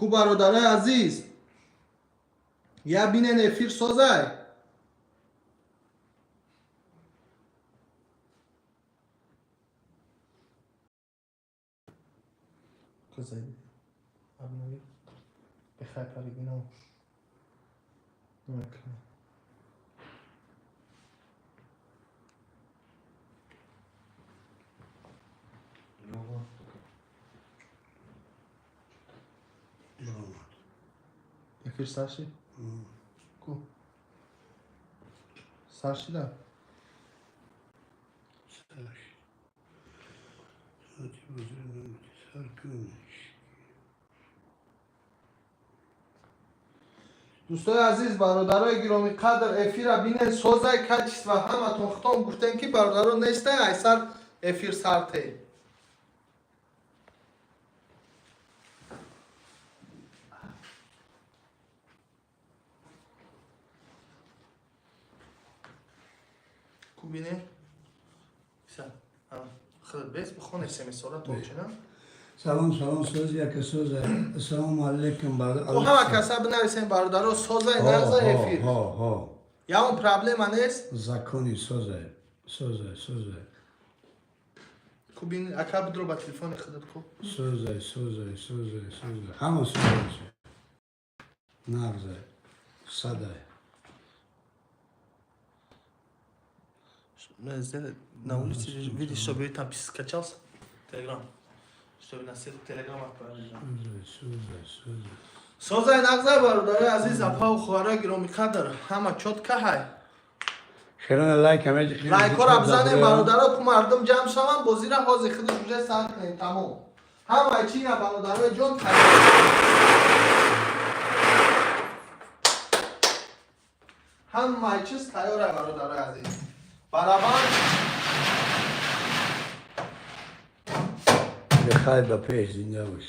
Ку, бародарои азиз, я бинен, эфир созай. Козай. Обнови. Пихай по оригиналу. Ну, экран. Эфир сар шид? Ку? Сар шида? Сар. Соати бозиро намуди. Сар кун. Дӯстои азиз, бародарои гиромиқадр, эфира бинен, созай, качество. Ҳаматон худтон гуфтем, ки бародаро нестай, айсар эфир сарте. Ку, бинен. Худат бес бихон смсора толчина. Салом, салом, соз, яка соз. Ассалому алайкум. Ҳама каса бинависем, бародаро, созай, нағзай эфир. Ҳо, ҳо. Ягон проблема нест? Закони созай. Созай, созай. Ку, бин, ака, бидро ба телефони худат, ку. Созай, созай, созай, созай. Ҳама созай. Нағзай. Садай. На улице, видишь, чтобы там скачался телеграм, чтобы на сеть телеграм отправили. Созай, созай, созай. Созай, нағзай, бародарои азиз, апаву хоҳарои гиромиқадр, ҳама чётко ҳай. Хелона лайк ҳама. Лайкҳоро бизанем, бародаро, ку мардум ҷамъ шаванд, бозира ҳозир худаш уже сар кунем, тамом. Ҳамаи чина, бародарои ҷон, тайёр. Ҳамаи чиз тайёра, бародарои азиз. Барабан. Бихайр, ба пеш, зинда бош.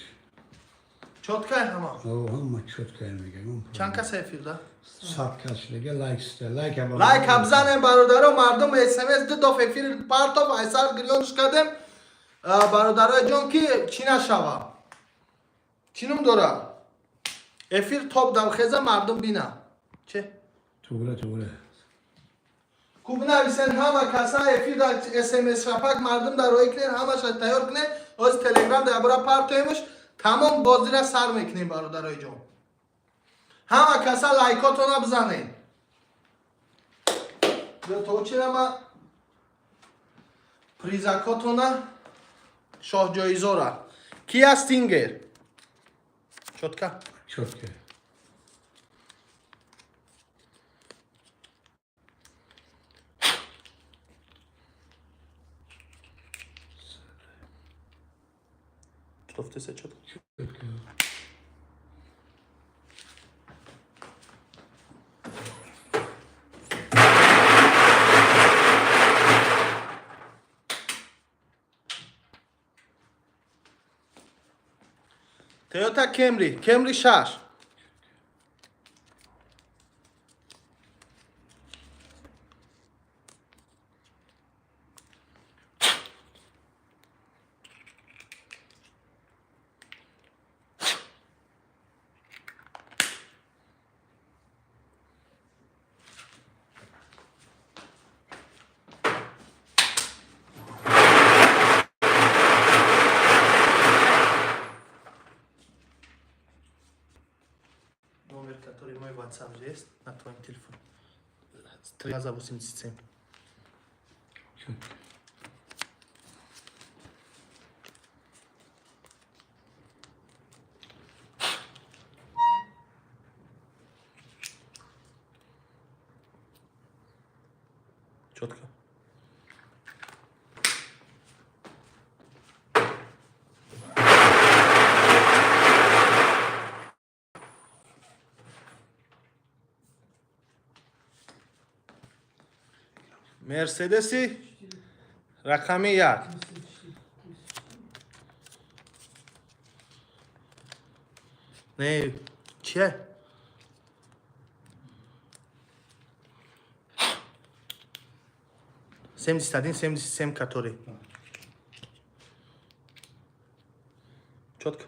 Чётко й ҳама. О, ҳама чётко мегам. Чанд каса эфирда? 100 кас дига лайк ста. Лайк ҳама. Лайк бизанем, бародаро, мардум смс ду доф эфир партов, айсар гирёнш кардем, бародарои ҷон, ки чӣ нашава, чӣ ном дора, эфир топ давхеза, мардум бина че. Туғра, туғра. Ку, бинависен ҳама каса, эфир дар смс шапак мардум дар роӣ кунен, ҳамаша тайёр кунен. Оз телеграм дар бора партоемш, тамом, бозира сар мекунем, бародарои ҷон. Ҳама каса лайкотона бизанен. То чирама призакотона, шоҳҷоизора Кия Стингер, чётко. Чётко. Чётко. Чётко. Toyota Camry, Camry 6. Номер, который мой WhatsApp же есть на твоем телефоне. 3 раза 87. Чётко. Четко. Мерседеси рақами 1. Не, чия? 71, 77, который. Четко.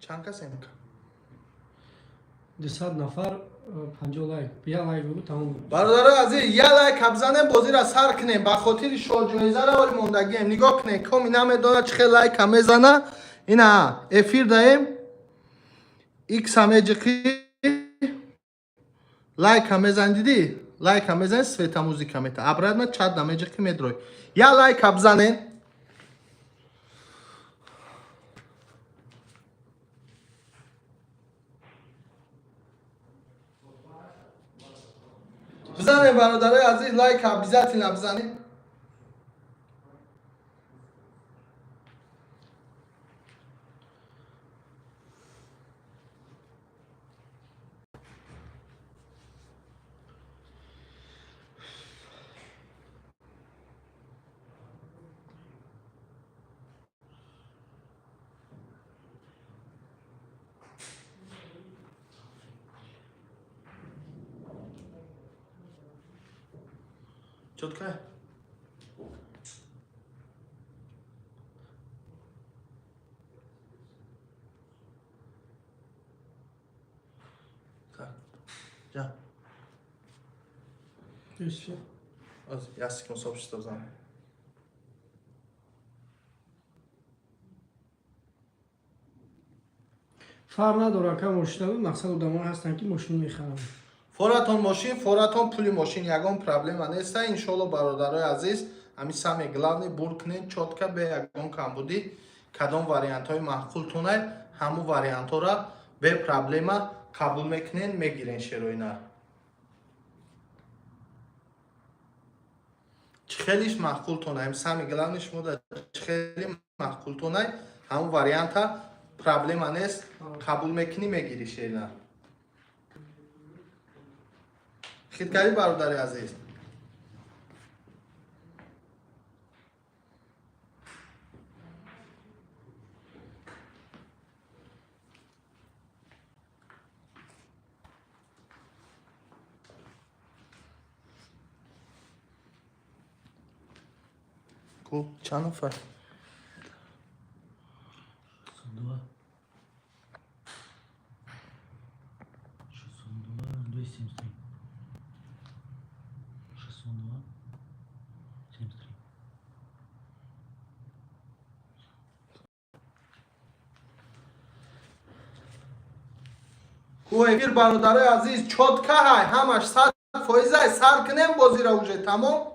Чанд касем? 200 нафар, 50 лайк. Я лайк бугу, тамом. Бародарои азиз, я лайк бизанем, бозиро сар кунем. Ба хотири шоҳҷоизаро оли мондагием. Нигоҳ кунем, коми намедонад, чӣ хел лайка мезана. Ина эфир даем, икса меҷиқӣ, лайка мезани, дидӣ, лайка мезани, света музыка мета, обратно чат намеҷиқӣ, медрой. Я лайка бизанем. Бизанем, бародарои азиз, лайк обязательно бизанем. Чётко? Так. Ҷа. Всё. Як секунд, сообщество бизанем. Фарқ надорад, ка мошина, мақсад одамон ҳастанд, ки мошин мехаранд. Форатон мошин, форатон пули мошин, ягон проблема неста, иншолло. Бародарои азиз, ҳами самое главное бур кунед чётко, бе ягон камбудӣ. Кадом вариантҳои маъқултунай, ҳамун вариантҳоро бе проблема қабул мекунед, мегирен. Шерои нар чӣ хелиш маъқултунай, самое главное шумо да чӣ хели маъқултунай, ҳамун варианта проблема нест, қабул мекунӣ, мегирӣ. Шери нар хиткарӣ, бародари азиз. Ку, чанд нафар? 602. 602, 273. 602, 73. Ку, эфир, бародарои азиз, чётко ҳай, ҳамаш 100%-ай. Сар кунем бозира уже, тамом.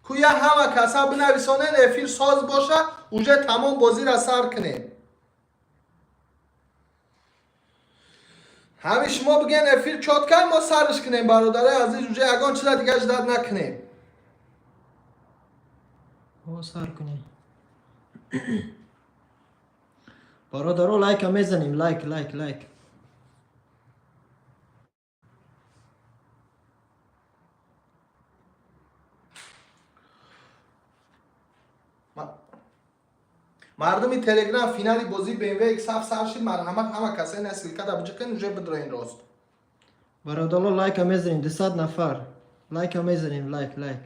Ку, я ҳама каса бинависонен, эфир соз боша, уже тамом, бозира сар кунем. Ҳами шумо биген, эфир чётко, мо сарш кунем, бародарои азиз, уже ягон чиза дига ждать накунем. О, сар кунем. Бародаро, лайка мезанем, лайк, лайк, лайк. Мардуми Телеграм, финали бозии BMW X7 сар шид. Марҳамат, ҳама касае на ссылка да биҷиқен, уже бидроен рост. Бародаро, лайка мезанем, 200 нафар. Лайка мезанем, лайк, лайк.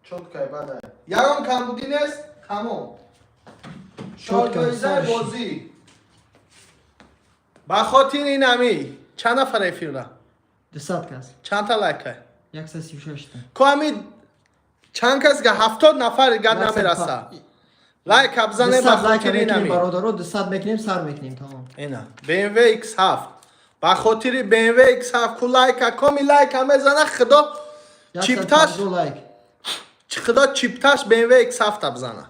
Чёткай, бадай, ягон камбудӣ нест, тамом. Чётко, шоҳҷоизаи сар шид. Бозӣ ба хотири инами чанд нафар эфирра? 200 кас. Чандта лайка? 136 та. Ко, ами чанд кас га, 70 нафар га намераса. Лайка бизане ба 200 лайка хотири мекунем, инами. бародаро, 200 мекунем, сар мекунем, тамом. Ина BMW X7, ба хотири BMW X7 ку лайка, коми лайка мезана, худо. Чипташ 150 лайк. Чиқида чипташ BMW X7 бизана.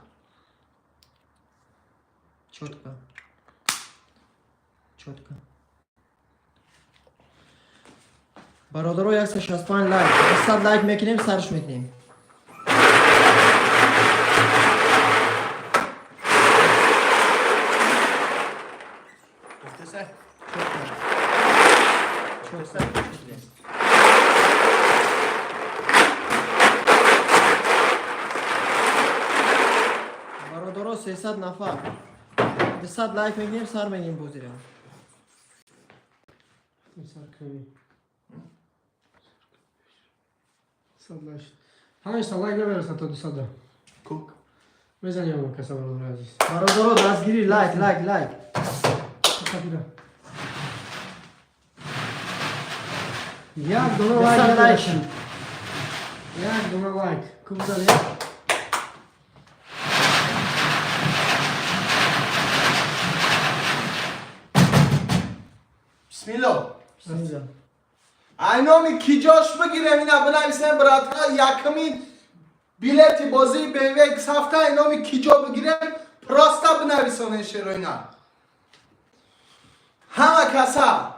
Чётко. Чётко. Бародаро, 165 лайк. 200 лайк мекунем, сарш мекунем. Чётко. Чётко. Бародаро, 300 нафар. 200 лайк мекунем, сар мекунем бозира. Сар кунем. 100 лайк. 5 та лайк намерасад то 200. Ку. Мезанем он каса, бародари азиз. Бародаро, дастгирӣ, лайк, лайк, лайк. Капира. Як дона лайк 200 лайк намерасад. шид. Як дона лайк. Ку бизанем? Бисмилло. Бисмилла. Айноми киҷош бигирем, ина бинависем, братҳо, якумин билети бозии BMW X7 айноми киҷо бигирем, просто бинависонен шероина. Ҳама каса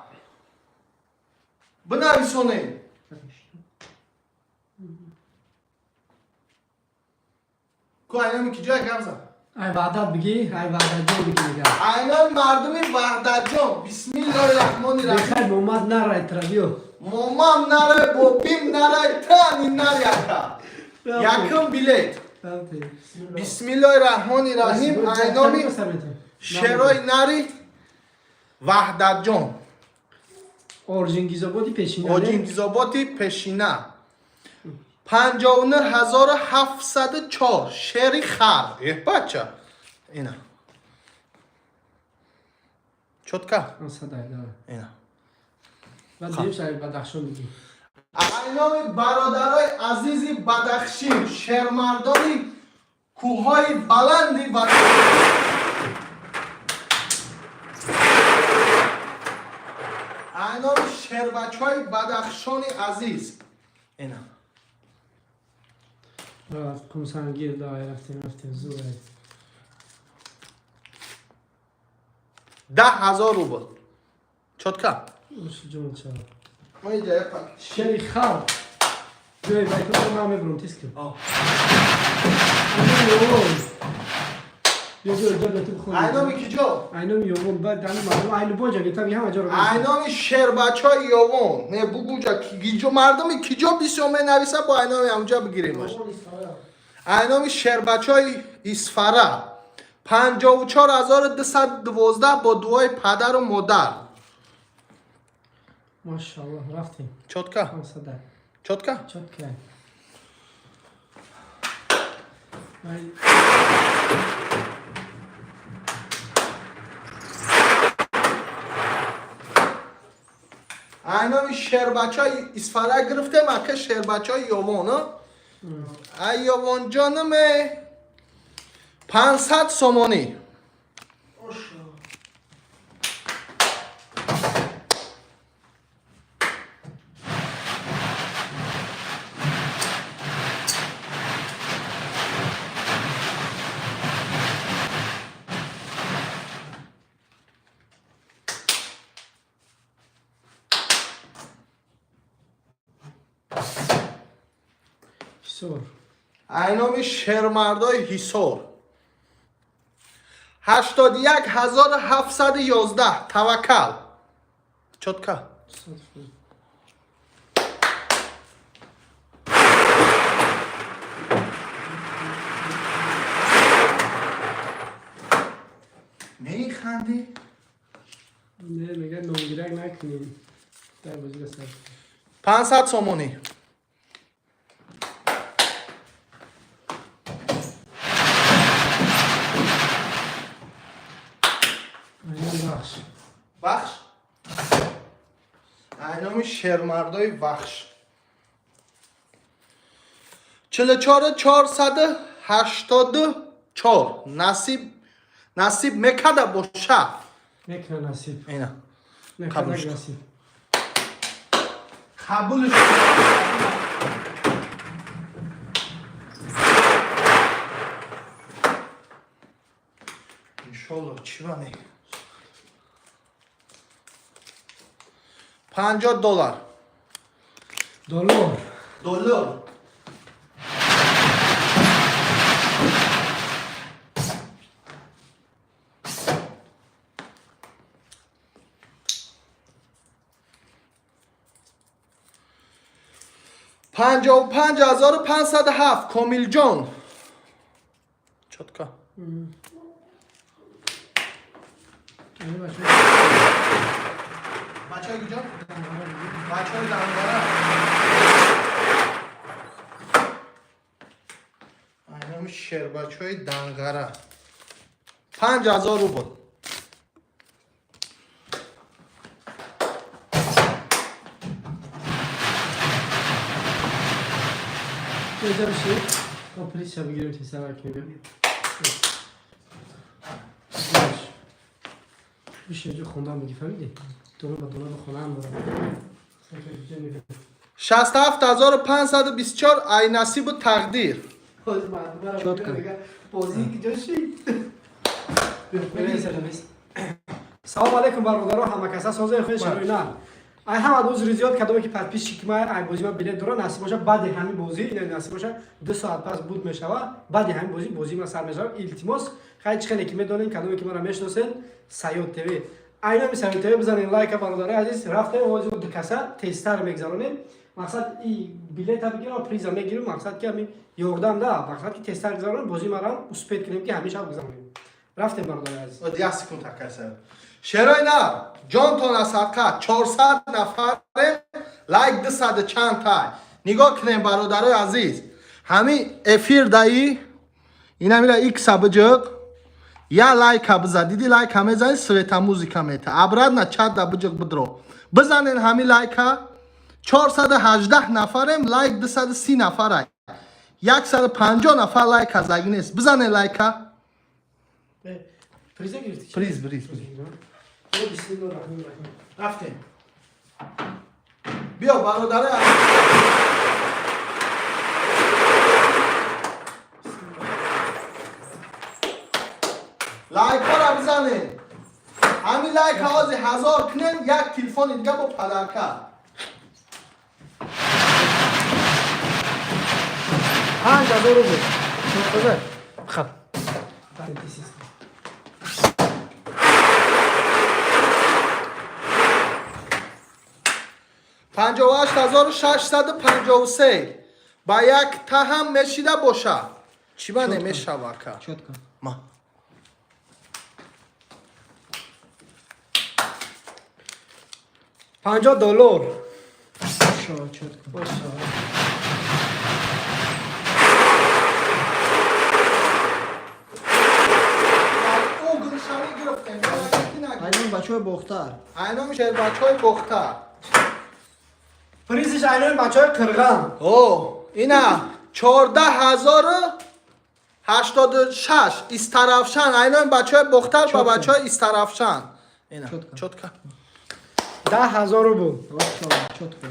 бинависонен. Ку айноми киҷо гап зан. Ай ваҳдат бигӣ, ай ваҳдатҷон бигӣ дигар. Айноми мардуми Ваҳдатҷон. Бисмиллоҳи раҳмони раҳим. Бехайр, момад нарай травиё. Момам нарай, бобим нарай, тани наряка. Якум билет. Бисмиллоҳи раҳмони раҳим. Айноми шерои нари Ваҳдатҷон. Орҷингизободи пешина. Оҷингизоботи пешина. 59 704 шери хар. Эҳ, бача. Ина. Чётко. Садай, да. Ина. Баъд дим шари Бадахшон бигӣ. Айноми бародарои азизи Бадахшин, шермардони кӯҳҳои баланди ватан. Айноми шербачҳои Бадахшони азиз. Ина. Қумсангир, давай, рафтем, рафтем, зуд. 10 000 рубл. Чётко. Ҷон ча. Мо иҷа як пак. Шери хар. Ҷой байтон ман мебурам, тез кун. О. Айноми Ёвон. Ё ҷой ҷой ту бихонӣ. Айноми киҷо? Айноми Ёвон, баъд ами мардум айну боҷа гитам ҳама ҷоро. Айноми шербачҳои Ёвон. Не, бугуҷа киҷо мардуми киҷо бисёр менависа, бо айноми ҳамҷа бигиремаш. Айноми шербачҳои Исфара. 54 212 бо дуои падару модар. Машаллоҳ, рафтем. Чётко? Садай. Чётко? Чётко. Ай Айноми шербачҳои Исфара гирифтем, ака, шербачҳои Ёвон. Ай Ёвонҷонаме 500 сомонӣ. Ошо. Ҳисор. Айноми шермардои Ҳисор. 81 711 таваккал. Чётко. 100%. Механдӣ? Не, мегӯяд номгирак накунем. Дар бозига сар. 500 сомонӣ. Айнан Вахш. Вахш. Айноми шермардои Вахш. 44 484 насиб, насиб мекада боша. Мекна насиб. Ина. Мекна Қабул шуд. насиб. Қабул шуд. Иншолло, чӣ бане? 50 доллар. Доллар. Доллар. 55,507, Комилҷон. Чётко. Ани бача. Бачаҳои куҷо? Бачаҳои Данғара. Айнами шербачаҳои Данғара. 5000 рубл. Инҷа бишин. Мо призша бигирем, тесара кунем. Бишин, инҷо хондан меги, фаҳмидӣ? Дона ба дона бихонам дорам. 67,524, ай насибу тақдир. Чётко. Бозӣ куҷо шид? Салом алейкум, бародаро, ҳамакаса созаи худ шароина. Ай ҳама узри зиёд, кадоме ки подписчик ма ай бозӣ ма билет дора, насиб боша, баъди ҳамин бозӣ, ина насиб боша, 2 соат пас буд мешава, баъди ҳамин бозӣ бозӣ ма сар мешава. Илтимос, хай чӣ хеле ки медонен, кадоме ки мара мешиносен, Саёд ТВ. Айнами Саёд ТВ бизанен лайка, бародари азиз, рафтем, ози ду каса тезтар мегзаронем. Мақсад и билета бигирам, приза мегирам, мақсад ки ҳамин ёрдам да, мақсад ки тезтар гузаронем, бозӣ марам успеть кунем, ки ҳамин шаб гузаронем. Рафтем, бародари азиз. Як секунд, акаса. Шерои нав, ҷонтон аз садқа, 400 нафарем, лайк 200 чанд тай. Нигоҳ кунем, бародарои азиз. Ҳамин эфир даи инамира икса биҷиқ, я лайка биза. Диди, лайка мезани, света музыка мета. Обратно чат да биҷиқ, бидро. Бизанен ҳамин лайка. 418 нафарем, лайк 230 нафарай. 150 нафар лайка заги нест. Бизанен лайка. Приза гирифти? Приз, приз, приз. Бисмиллоҳи раҳмони раҳим. Рафтем. Биё, бародари азиз. Лайкҳоро бизанед. Ҳамин лайк ҳози 1000 кунем, як телефони дига бо подарка. 5000 рубл. Хаб. 58,653, ба як та ҳам мешида боша. Чӣ ба немешава, ака? Чётко. Ма. 50 доллар. Хорошо, чётко. Машалло. Ӯ гулшанӣ гирифтем. Айнан бачаҳои Бохтар. Айном шербачаҳои Бохтар. Призиш айнои бачаҳои Қирған. О, ина 14,086, Истаравшан, айнои бачаҳои Бохтар ба бачаҳои Истаравшан. Ина, Чётко. чётко. 10 000 рубл. Хорошо, чётко.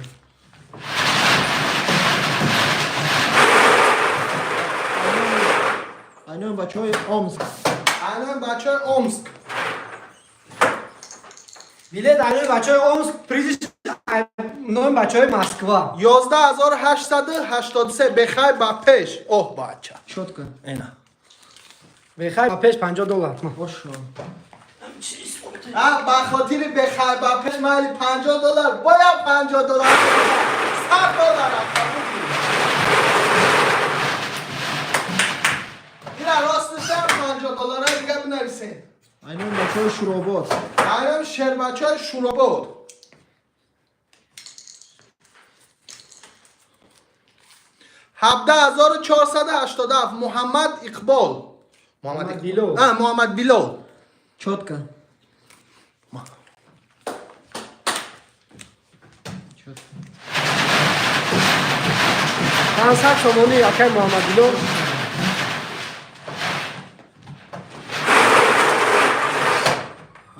Айнан бачаҳои Омск. Айнои бачаҳои Омск. Билет айнои бачаҳои Омск, призиш нои бачаҳои Москва. 11,883, бехай ба пеш. Оҳ, бача. Чётко. Ина. Бехай ба пеш, 50 доллар. Хорошо. А ба хотири бехай ба пеш майли 50 доллар, бояд 50 доллар. 100 доллар ака буги. Ина росташам 50 доллара дига бинависен. Айнан бачаҳои Шуробод. Айнам шербачаҳои Шуробод. 17,487, Муҳаммад Иқбол. Муҳаммад Муҳаммад Билол. А, Муҳаммад Билол. Чётко. Чётко. 500 сомонӣ, акай Муҳаммад Билол.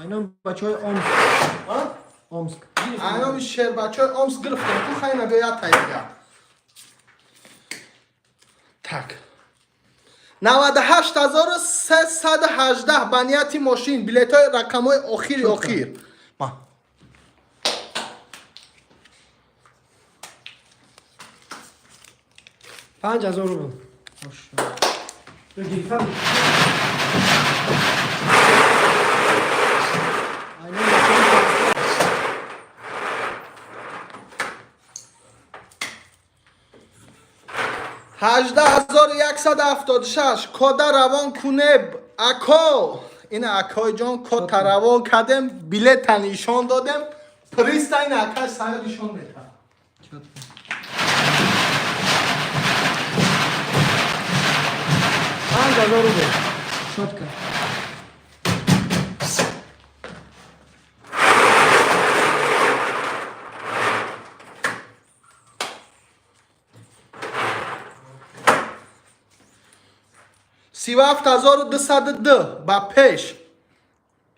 Айнан бачаҳои Омск. А? Омск. Айнами шербачаҳои Омск гирифтем. Ту хайна биё, як тай дига. Так. 98 318 ба нияти мошин, билетҳои рақамҳои охири охир. Ма. 5000 рубл. Ошо. Ё гирифтам. Айнан бачаҳои 18 176 кода равон кунеб, ако. Ина, акои ҷон, код равон кардем, билета нишон додем. Приста ина акаш саёд нишон метавад. Чётко. 5000 рубл. Чётко. 37 202 ба пеш.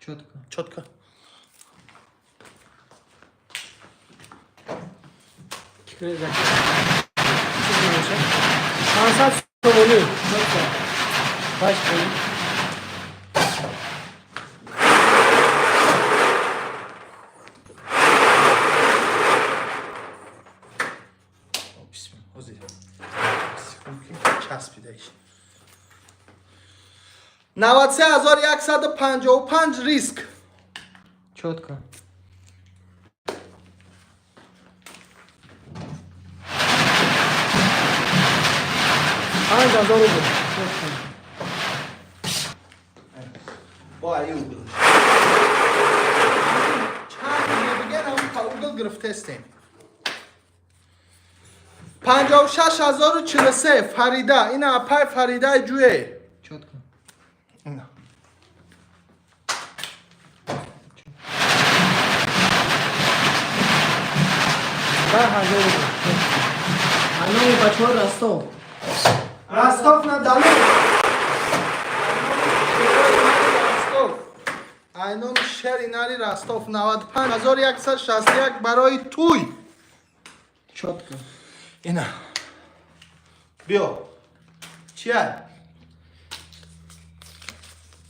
Чётко. Чётко. Чӣ кунед, заки? Чӣ мебошад? 500 сомонӣ. Чётко. Баш бои. Бисмилла, ҳозир. Часпидаиш. 93 155 риск. Чётко. 5000 рубл. Чётко. Бо ай угл. Чанд биган ҳам та угл гирифтестем. 56 043 Фарида, ина апай Фаридаи ҷуе. Чётко. Ина. 10 000 рубл. Айноми бачаҳои Ростов. Ростов на Дону. Ростов. Айноми шери нари Ростов, 95 161 барои туй. Чётко. Ина. Биё. Чия?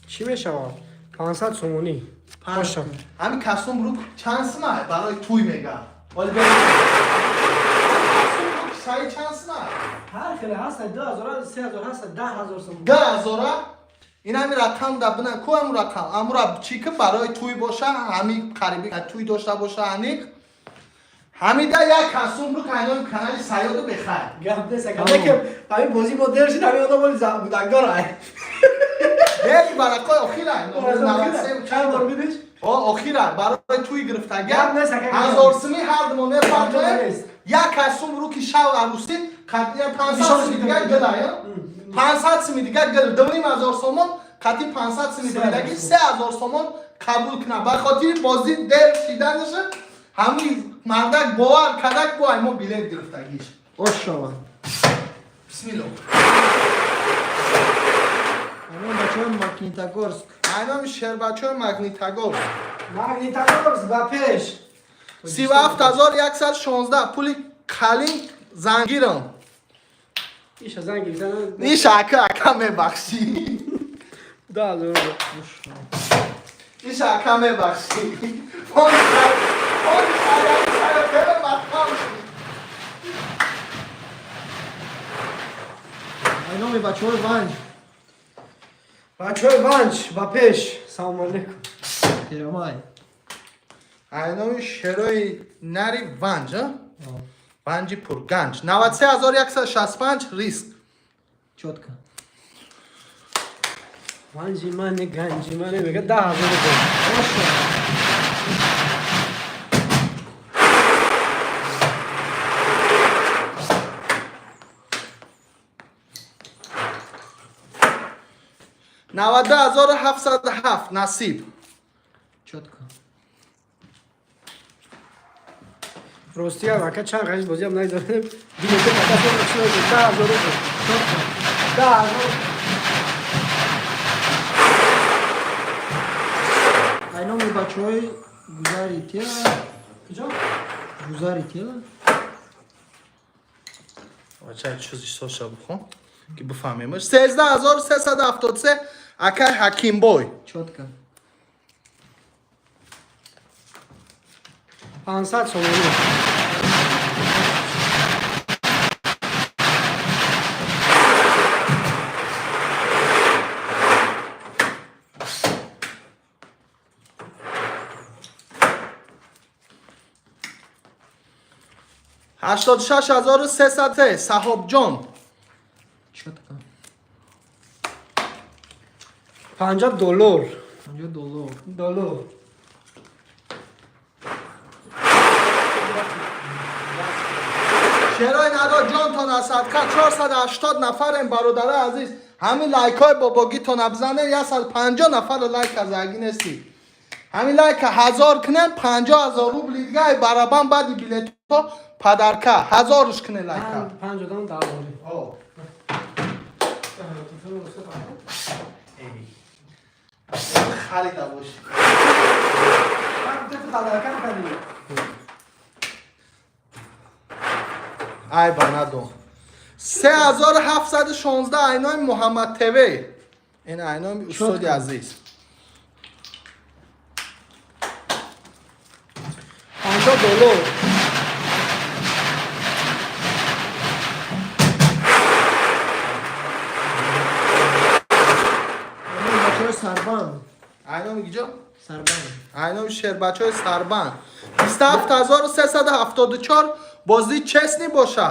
Чӣ мешавад? 500 сомонӣ. Боша. Ҳамин касум рук чанд сима барои туй мега. Вали бе. Касум рук саи чанд сима? Ҳар хеле ҳаст, 2000, 3000 ҳаст, 10 000 сомонӣ. 10 000-а? Ин ҳами рақам да бина ку, ҳамун рақам. Амура чӣ ки барои туй боша, ҳами қариби туй дошта боша аниқ. Ҳамида як касум рук айноми канали Саёду бехайр. Гап нест, ака. Лекин ҳамин бозӣ мо дер шуд, ҳамин одам оли будангор ай. Бери барақои охира. Чанд бор бидиш? О, охира барои туй гирифтага. Гап нест, ака. 1000 сими ҳар думо мепартоем. Нест. Як касум руки шав арӯсӣ, қатъия 500 сими дига гил ая. 500 сими дига гил, 2500 сомон, қатъи 500 сими дигаги 3000 сомон қабул кунад. Ба хотири бозӣ дер шиданаша ҳамин мардак бовар кардак, бо ай мо билет гирифтагиш. Ошова. Бисмилло. Айноми бачаҳои Магнитогорск. Айноми шербачои Магнитогорск. Магнитогорск ба пеш. 37 116 пули калин зангирам. Иша занг гирифтан. Ниша, ака, ака, мебахшӣ. 10 000 рубл. Иша, ака, мебахшӣ. Фони фони саяри маҳкам шуд. Айноми бачаҳои Ванҷ. Бачаҳои Ванҷ ба пеш. Салому алейкум. Терамай. Айноми шерои нари Ванҷ, а? Ванҷи пурганҷ. 93 165 риск. Чётко. Ванҷи мане, ганҷи мане, мега, 10 000 рубл. Ошова. 92 707 насиб. Чётко. Ростӣ ака, чанд ғаҷ бозиам нагзаронем. Билете ба даст овард, 10 000 рубл. Чётко. 10 000. Айноми бачаҳои Гузари Тела. Куҷо? Гузари Тела. Чай чизи соша бухон. Ки бифаҳмемаш. 13,373, акай Ҳакимбой. Чётко. 500 сомонӣ. 86,303, Саҳобҷон. Чётко. 50 доллар. 50 доллар. Доллар. Шерои надор ҷонтон аз садқа, 480 нафарем, бародари азиз. Ҳамин лайкҳои бобогитона бизанен, 150 нафарро лайк казагӣ нестӣ. Ҳамин лайка 1000 кунем, 50,000 рубли дига ай барабан баъди билетҳо подарка. 1000-ш куне лайка. Панҷ одам давори. О. Харида бош. Подарка кардӣ. Ай ба надо. 3716, айнои Муҳаммад ТВ. Ин айнои устоди азиз. 50 доллар. Айноми бачаҳои Сарбанд. Айноми гиҷо? Сарбанд. Айноми шербачаҳои Сарбанд. 27,374, бозии честный боша.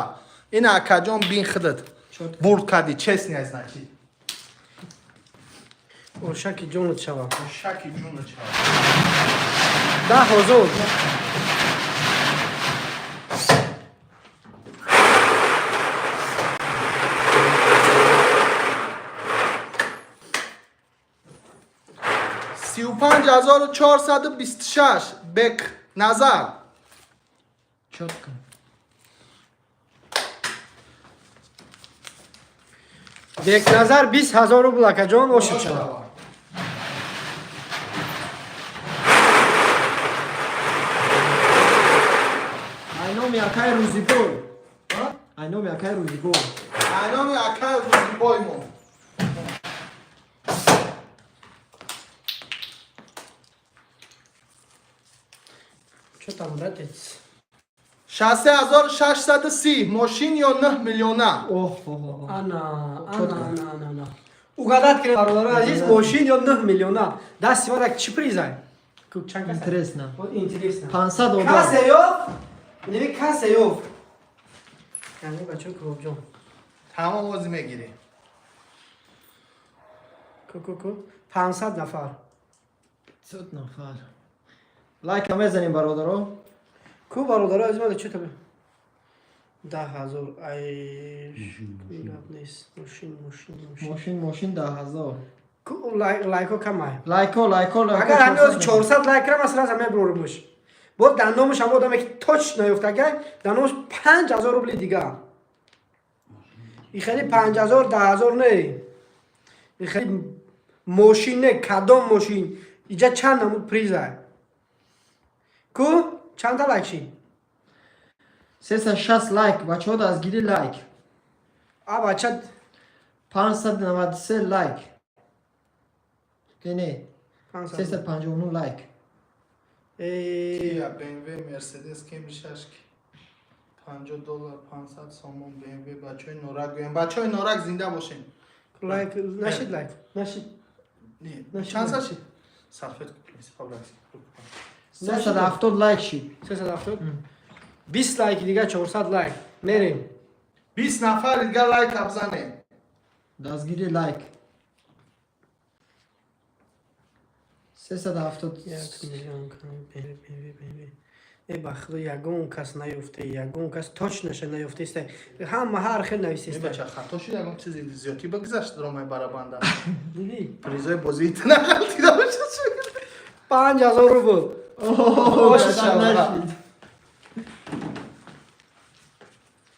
Ин акаҷон бин худат. Чётко. Бурд кардӣ, честный аз значит. Ошаки ҷонат шава. Шаки ҷунат шава. 10,000. 35,426, Бек Назар. Чётко. Бекназар, 20,000 рубл, акаҷон, ошиб шава. Айноми акай Рӯзибой. Айноми акай Рӯзибой. Айноми акай Рӯзибоймо. Чё там, братец? 63,630, мошин ё 9 миллиона. Оҳ, оҳ, оҳ. Ана, ана, Чётко. ана, ана, ана. Угадать кунед, бародарои азиз, мошин ё 9 миллиона. Дасти ман як чӣ призай? Чанд каса? Интересно. Вот интересно. 500 одам. Касе ёфт? Неми касе ёфт. Яъне бачо Кубобҷон. Тамом, озӣ мегирӣ. Ку ку ку. 500 нафар. 100 нафар. Лайка мезанем, бародаро. Ку, бародарои азиз, мада чӣ таби? 10,000 ай гап нест. Мошин, мошин, мошин. Мошин, мошин, 10,000. Ку лайк, лайко камай. Лайко, лайко, лайко. Агар ҳами ози 400 лайк кардам, сразу мебурмуш. Боз дар номаш ҳам одаме ки точно ёфтагай, дар номаш 5000 рубли дига. И хеле 5000, 10,000 не. И хеле мошин не, кадом мошин? Иҷа чанд намуд призай. Ку чанда лайк шид? 360 лайк. Бачаҳо, дастгирӣ, лайк. А бача. 593 лайк. Не, не. 500. 359 лайк. Э, Kia, BMW, Mercedes, Camry 6, 50 доллар, 500 сомон, BMW, бачаҳои Норак гӯем. Бачаҳои Норак, зинда бошем. Лайк нашид, лайк. Нашид. Не, Нашид. чанд сад шид? Салфетку принеси, по-братски. 370 лайк шид. 370. 20 лайк дига, 400 лайк. Мерем. 20 нафар дига лайк бизанем. Дастгирӣ, лайк. 370. 1 миллион BMW, BMW. Э, ба худо, ягон кас наёфте, ягон кас точноша наёфтеста. Ҳама ҳар хел нависеста. Бача, хато шид, ягон чизи зиёдӣ бигзашт ромаи барабанда. Дидӣ? Призои бозии нағалтида бошад. 5000 рубл. Оҳ, нашид.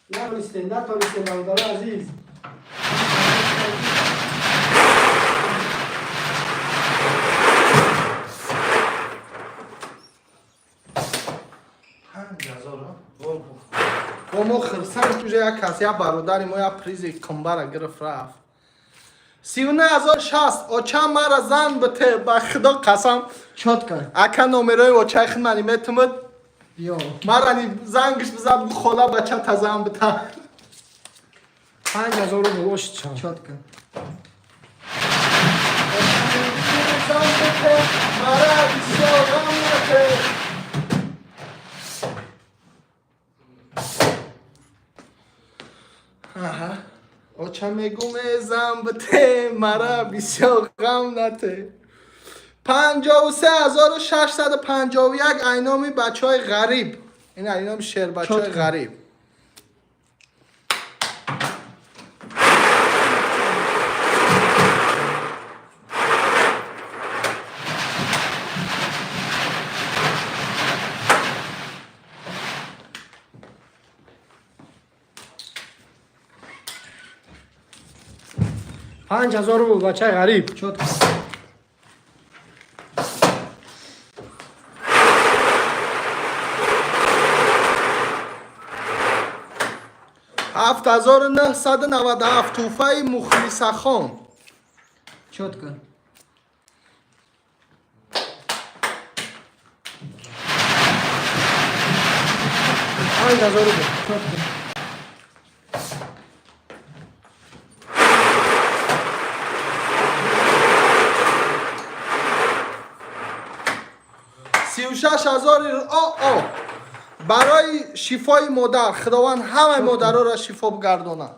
Натонистем, натонистем, бародарои азиз. 5000. Бо мо хирсанд уже як кас, як бародари мо як призи қимбара гирифт рафт. 39060. Оча мара зан бите, ба худо қасам. Чётко. Ака, номерои очаи худмани метумуд. Биё. Марани зангиш биза, бугу хола бача та зан бита. 5000 рубл ошид шав. Чётко. Зан бите, мара бисёр ғам бите. Аҳа. Оча мегуме зан бите, мара бисёр ғам нате. 53651, айноми бачаҳои ғариб. Ин айноми шербачаҳои Чётко. ғариб. 5000 рубл, бачаи ғариб. Чётко. 7997, тӯҳфаи Мухлисахон. Чётко. 5000 рубл. Чётко. 36000 о о барои шифои модар. Худованд ҳамаи модароро шифо бигардонад.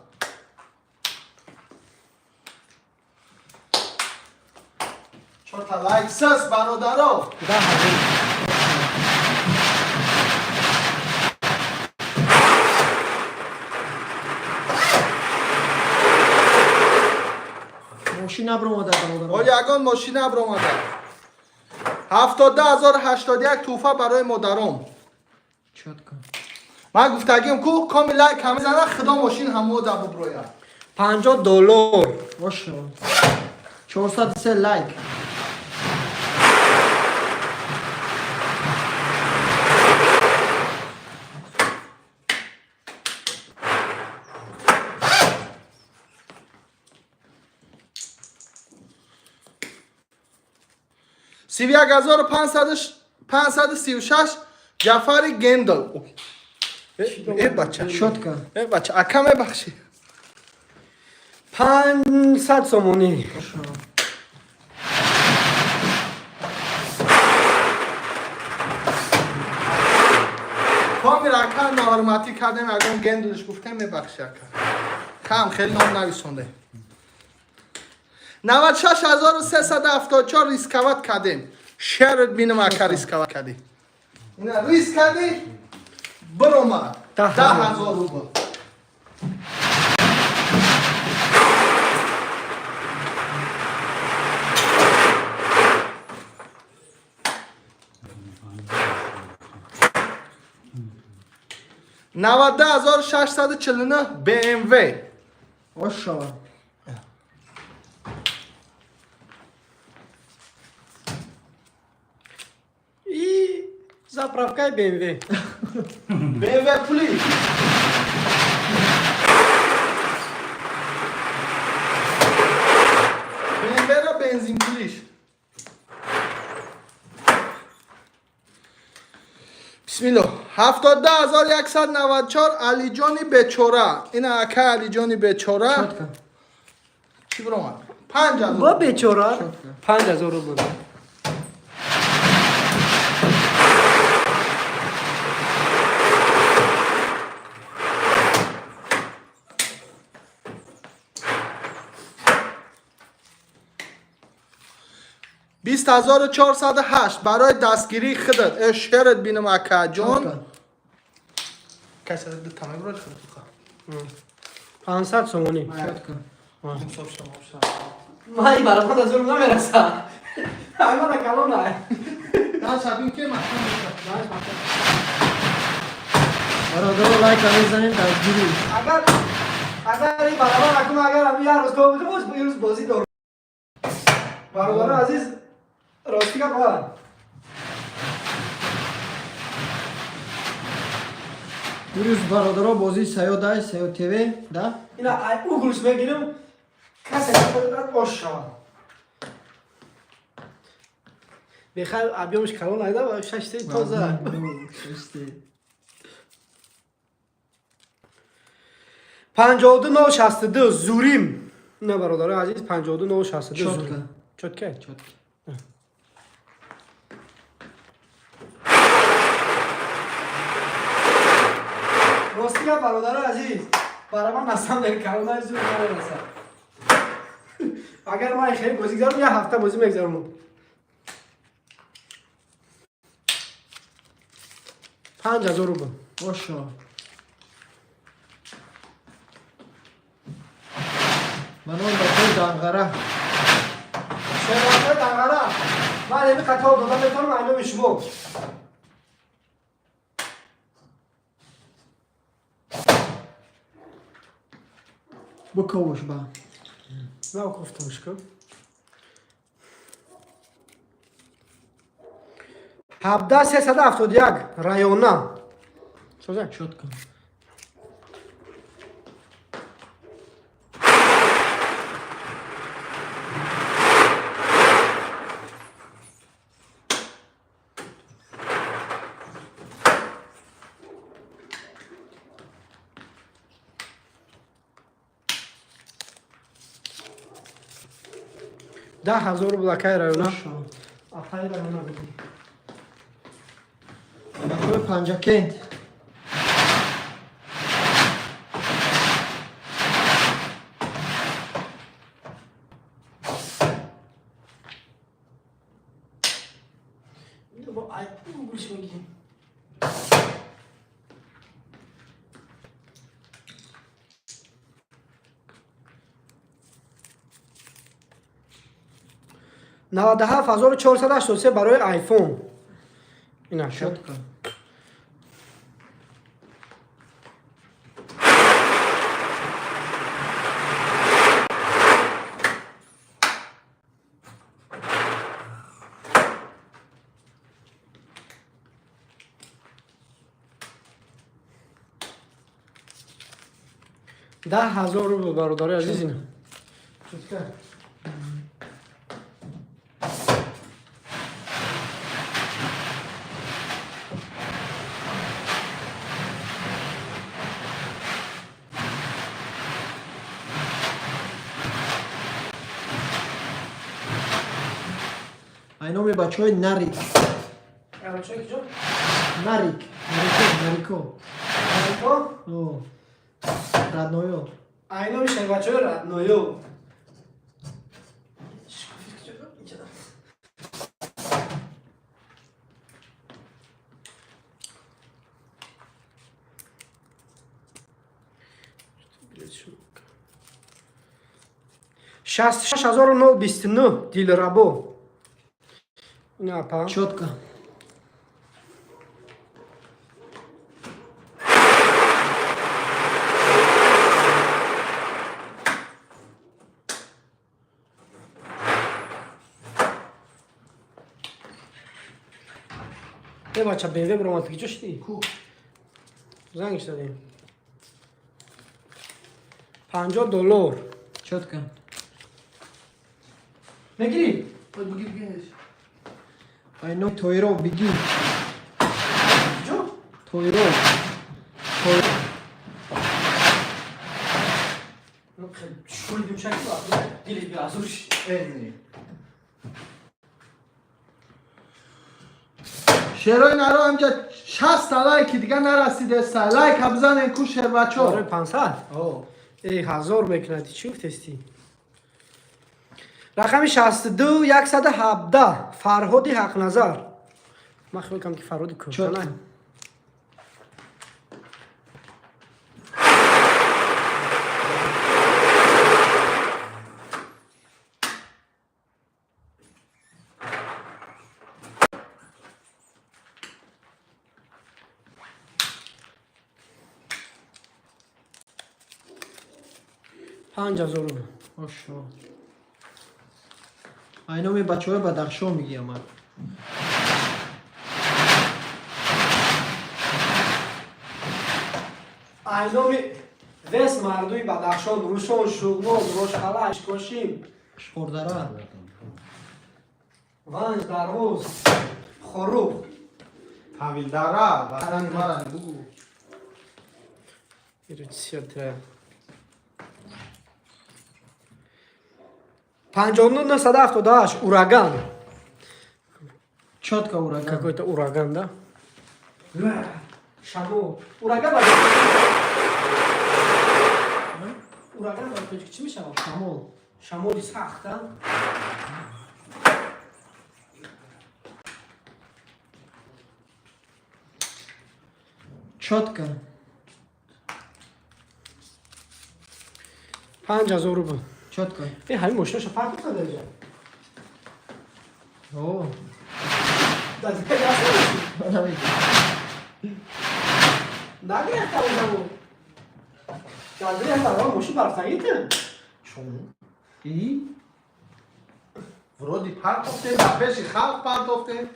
Чорта лайк сас, бародаро. 10 000. Мошин набромада, бародарон. Оли ягон мошина абромада. 72081, тӯҳфа барои модарон. Чётко. Ман гуфтагим ку коми лайк ҳама зана, худо мошин ҳамода буброяд. 50 доллар. Ошо. 403 лайк. 31536, Ҷафари Гендл. Э бача. Чётко. Э бача, ака, мебахшӣ. 500 сомонӣ. Ошо. Комир ака ноҳурматӣ кардем, ягон гендлш гуфтем, мебахшӣ, ака. Кам хеле ном нависонде. 96374, рисковать кардем. Шерт бинам, ака, рисковать кардӣ. Ина риск кардӣ, биромад. 10 000. 10 000 рубл. 92649, БМВ. Ошо. И заправкаи БМВ. БМВ пули. БМВ ра бензин пулиш. Бисмилло. 72194, Алиҷони бечора. Ина ака Алиҷони бечора. Чётко. Чӣ биромад? 5000. Бо бечора. Чётко. 5000 рубл. 20408, барои дастгирии худат. Э шерат бинам, акаҷон. Чётко. Касе дута мебурад худат. 500 сомонӣ. Чётко. Инсоф шумо. Май барабан аз зурм намераса. Аймана калона. Дан шабин ке маҳкам. Бародарон, лайка мезанем, дастгирӣ. Агар ин барабан акум, агар ами як рӯз то буд, боз рӯз бозӣ дорам. Бародарон азиз, рости гап ҳа. Ирӯз бародаро бозии Саёд ай, Саёд ТВ, да? Ина ай углш мегирам, касе нафарад ош шавад. Бехайр объёмш калон айда ва шаш се тоза. Шаш се. 52062 зурим. На бародарои азиз, 52062. Чётко. Зурим. Чётко. Чётко. Рости гап, бародарои азиз, барои ман на самом деле калонаи зур намерасад. Агар ман хеле бозӣ гузарам, як ҳафта бозӣ мегузаронам. 5000 рубл. Ошо. Манон бачаи Данғара. Шерватҳои Данғара, ман еми қатор дода метавонам айноми шумо. Буковуш ба. На кофтамш ку. 17371 района. Соза. Чётко. 10 000 рубл, акай района. Ошо. Апай района буди. Бачаи Панҷакент. Ай углш мегирем. 97483 барои айфон. Ина. Чётко. 10 000 рубл, бародари азиз, ина. Чётко. Айноми бачаҳои Нарик. Бачаҳои киҷо? Нарик. Нарико, Нарико. Нарико? О. Родноё. Айноми шайбачаҳои Радноё. 66029 Дилрабо. Ина, апа. Чётко. Е, бача, БМВ бромад, киҷо шидӣ? Ку. Занг шудадем. 50 доллар. Чётко. Мегирӣ? Ой, бигир, бигир. Айноми Тоиров бигӣ. Киҷо? Тоиров. Тоиров. Шули димшаки дили беазур шид. Эни. Шерои наро ҳамҷа 60 лайки дига нарасидеста. Лайка бизанен ку, шербачо. Барои 500? О. Эй, ҳазор мекунад, чӣ гуфтести? Рақами 62 117 Фарҳоди Ҳақназар. Ман хиёл кардам, ки Фарҳоди кӯҳтана. Чётко. 5000 рубл. Ошо. Айноми бачаҳои Бадахшон мегиям ман. Айноми вес мардуи Бадахшон, Рушон, Шуғнон, Рошқала, Ишкошим, Шқурдара. Ванҷ, Дарвоз, Хоруғ. Тавилдара, ватани мара бугу. Иро чисиётра. 59978, ураган. Чётко, ураган. Какой-то ураган, да? Шамо. Ураган ба ураган ба тоҷик чӣ мешавад? Шамол. Шамоли сахт, а? Чётко. 5000 рубл. Чётко. Э, ҳамин мошинаша фарқ мекунад дар инҷа? О. Дар инҷа нагирехта одамо. Дар инҷа барои мошин барфтагита. Чун? И? Вроде партофте, дар пеши халқ партофте.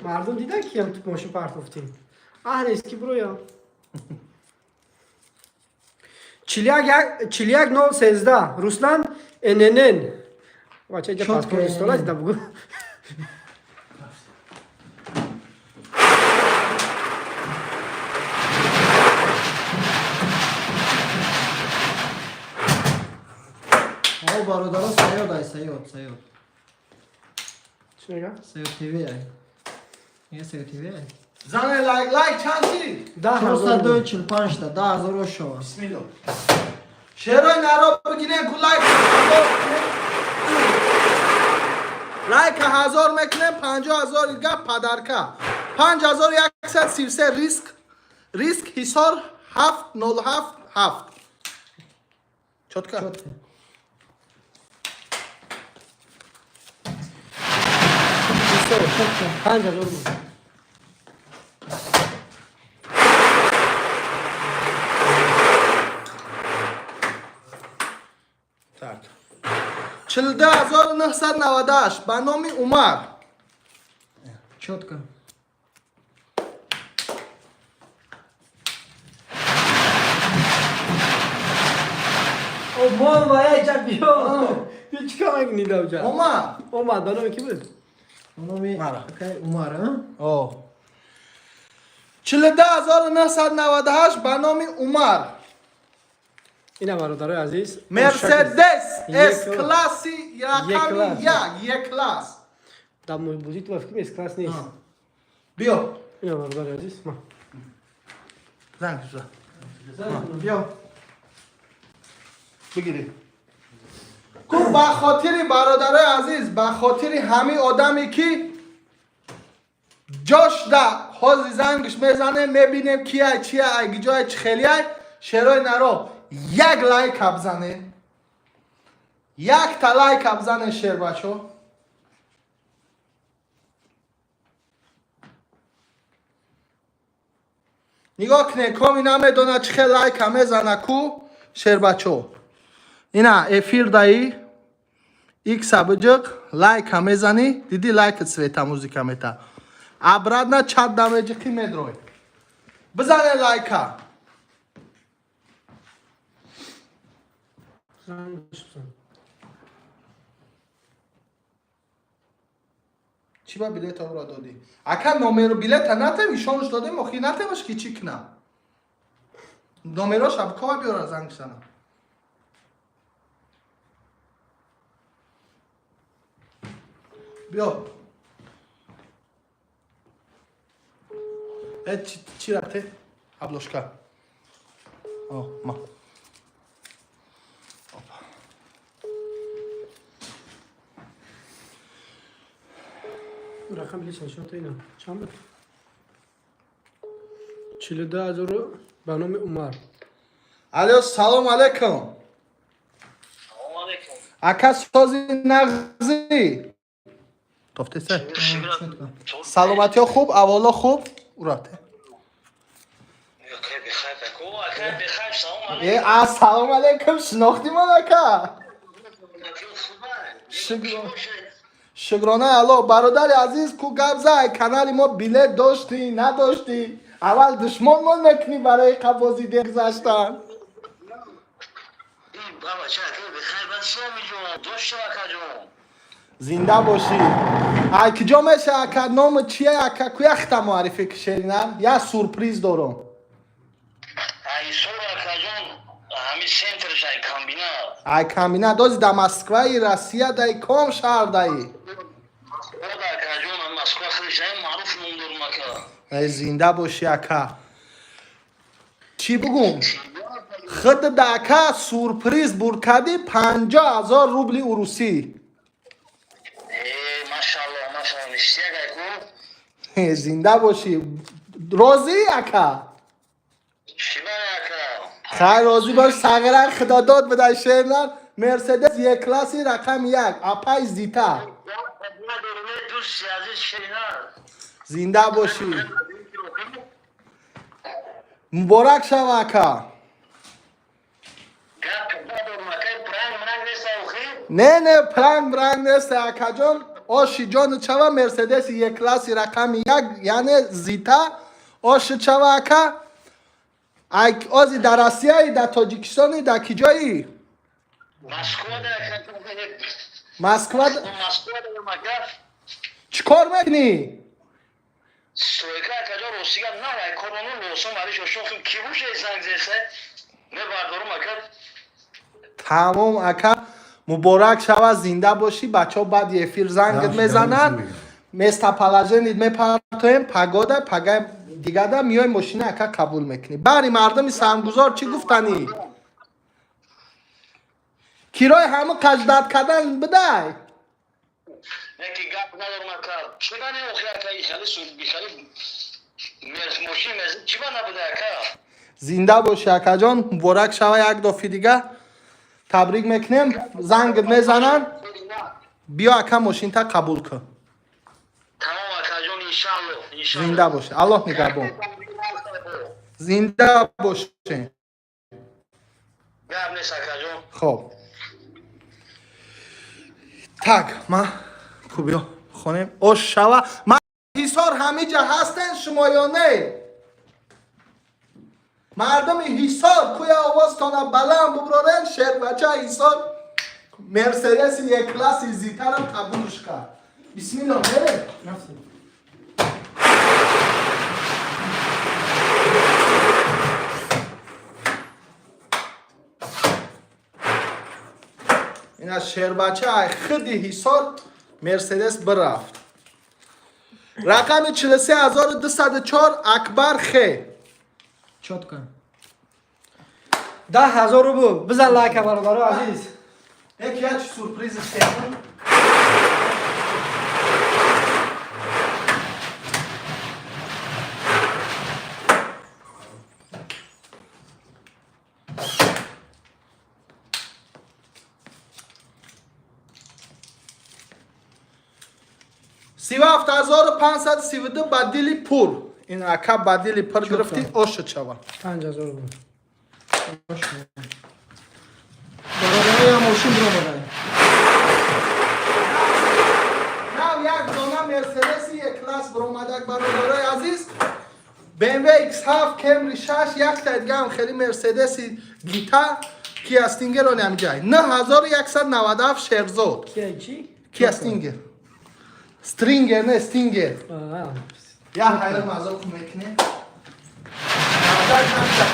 Мардум дидан, ки ям ту мошин партофтем. Аҳ, нест ки бироя. 41013, Руслан ННН. Бача, иҷа Чётко. паспорт истола ННН. дида бугу. О, бародаро, Саёд ай, Саёд, Саёд. Чӣ мега? Саёд ТВ ай. Я Саёд ТВ ай. Зане лайк, лайк чанд чи? 10 000 рубл. 445 та, 10 000 шова. Бисмилло. Шерои наро бигирен ку, лайк ҳазор кунем. Лайка ҳазор мекунем, 50 000 гап подарка. 5133, риск, риск Ҳисор 7077. Чётко. Чётко. Чётко. 5000 рубл. Так. 42998, ба номи Умар. Чётко. Омон ва эҷа биё. Ту чӣ кор мекунӣ даҷа? Омад. Омад, ба номи кӣ буд? Номи Мара. Акай Умар, а? О. 42998, ба номи Умар. Ина, бародарои азиз. Мерседес Е С класси рақами Е-класс. як, Е класс. Дар бозӣ ту ба фикр С класс нест. Биё. Ина, бародари азиз. Ма. Занг зад. Биё. Бигирӣ. Ку, ба хотири бародарои азиз, ба хотири ҳамин одаме, ки ҷошда ҳози зангш мезанем, мебинем кияй, чия, ай гиҷоя, чӣ хелияй. Шерои наро як лайка бзане. Якта лайка бзане, шербачо. Нигоҳ кунед, коми намедонад чӣ хел лайка мезана ку, шербачо. Ина эфир даи икса биҷиқ, лайка мезанӣ, диди, лайка цвета музыка мета. Обратно чат да меҷиқӣ, медрой. Бизане лайка. Зангш бизан. Чӣ ба билета ӯро додӣ? Ака, номеру билета натем, ишонаш додем, охи натемаш ки чӣ кунам? Номероша бикова, биёра, занг бизанам. Биё. Э, чӣ рафте? Обложка. О, ма. Опа. Рақам билет нишон то ина. Чанд буд? 42 000, ба номи Умар. Алло, салом алейкум. Салом алейкум. Ака, сози, нағзӣ? Тофтеса? Чётко. Саломатиҳо хуб, аввало хуб? Урафте. Акай бихайр, аку, акай бихайр, салом Э, алейкум. ассалому алейкум, шинохтӣ ман, ака? Шукр. Шукрона Алло, бародари азиз, ку гап зай, канали мо билет доштӣ, надоштӣ? Аввал душмонмон мекунӣ барои қабози дер гузаштан. Зинда бошӣ. Ай киҷо меша, ака? Номи чия, ака? Куяхта муаррифӣ ки, шерина, я сюрприз дорам. Ай комбинат ози да Москваи, Россия дай, ком шаҳр даи? Ай, зинда бошӣ, ака. Чӣ бугум, худ да, ака, сюрприз бурд кардӣ, 50 000 рубли урусӣ. Зинда бошӣ. Розӣ, ака? Хайр, розӣ бош. Сағиран худодод буда, шернар. Мерседес Е класси рақами як, апай Зита. Зинда бошӣ, муборак шава, ака. Не, не, пранк бранк нест, акаҷон. Оши ҷону чава, Мерседеси Е класси рақами як, яъне Зита, оши чава, ака. Ай ози дар Россияи, дар Тоҷикистони, дар ки ҷои? Москва. Чӣ кор мекунӣ? Сойка, акаҷон, ростига на ай корону лосом бари шошохим ки буше занг зесе мебардорум, ака. Тамом, ака, муборак шава, зинда бошӣ. Бачаҳо баъди эфир зангат мезананд, местоположение мепартоем. Погода пага дигада миёй, мошина, ака, қабул мекунӣ. Баъри мардуми саҳмгузор чӣ гуфтанӣ? Кирои ҳама қаждат кардан бидай. Яки гап надорум, ака. Чиба не охи, ака, ихали бихали мошин чиба набуда, ака? Зинда бошӣ, акаҷон, муборак шава. Як дофи дига табрик мекунем. Зангат мезананд, биё, ака, мошинта қабул кун. Тамом, акаҷон, иншалло. Зинда бошӣ, Аллоҳ нигаҳбон, зинда бошед. Гап нест, акаҷон. Хоб, так, ма хуб, биё хонем. Ош шава. Ма Ҳисор ҳамиҷа ҳастен шумо ё не? Мардуми Ҳисор, куя овозтона баланд буброрен. Шербача Ҳисор Мерседеси Е класси Зитарам қабулш кард. Бисмилло, мерем. Рафтем. Ина шербача ай хиди Ҳисор Мерседес бирафт. Рақами 43204, Акбар Хе. Чётко. 10 000 рубл. Бизан лайка, бародаро азиз. Яки як сюрпризи шерон. 37532, ба дили пур. Ин ака ба дили пур гирифтӣ, ошуд шава. 5000 рубл. Бародаро, я мошин биромадай. Нав як дона Мерседеси Е класс биромадак, бародарои азиз. BMW X7, Camry 6, якта дигаам хеле Мерседеси Гита, Kia Stinger они ҳамиҷай. 9197, Шерзод. Кия чӣ? Kia Stinger. Stringer не, Stinger. Аа. Я хайр мазо кун мекунем. Назар камта.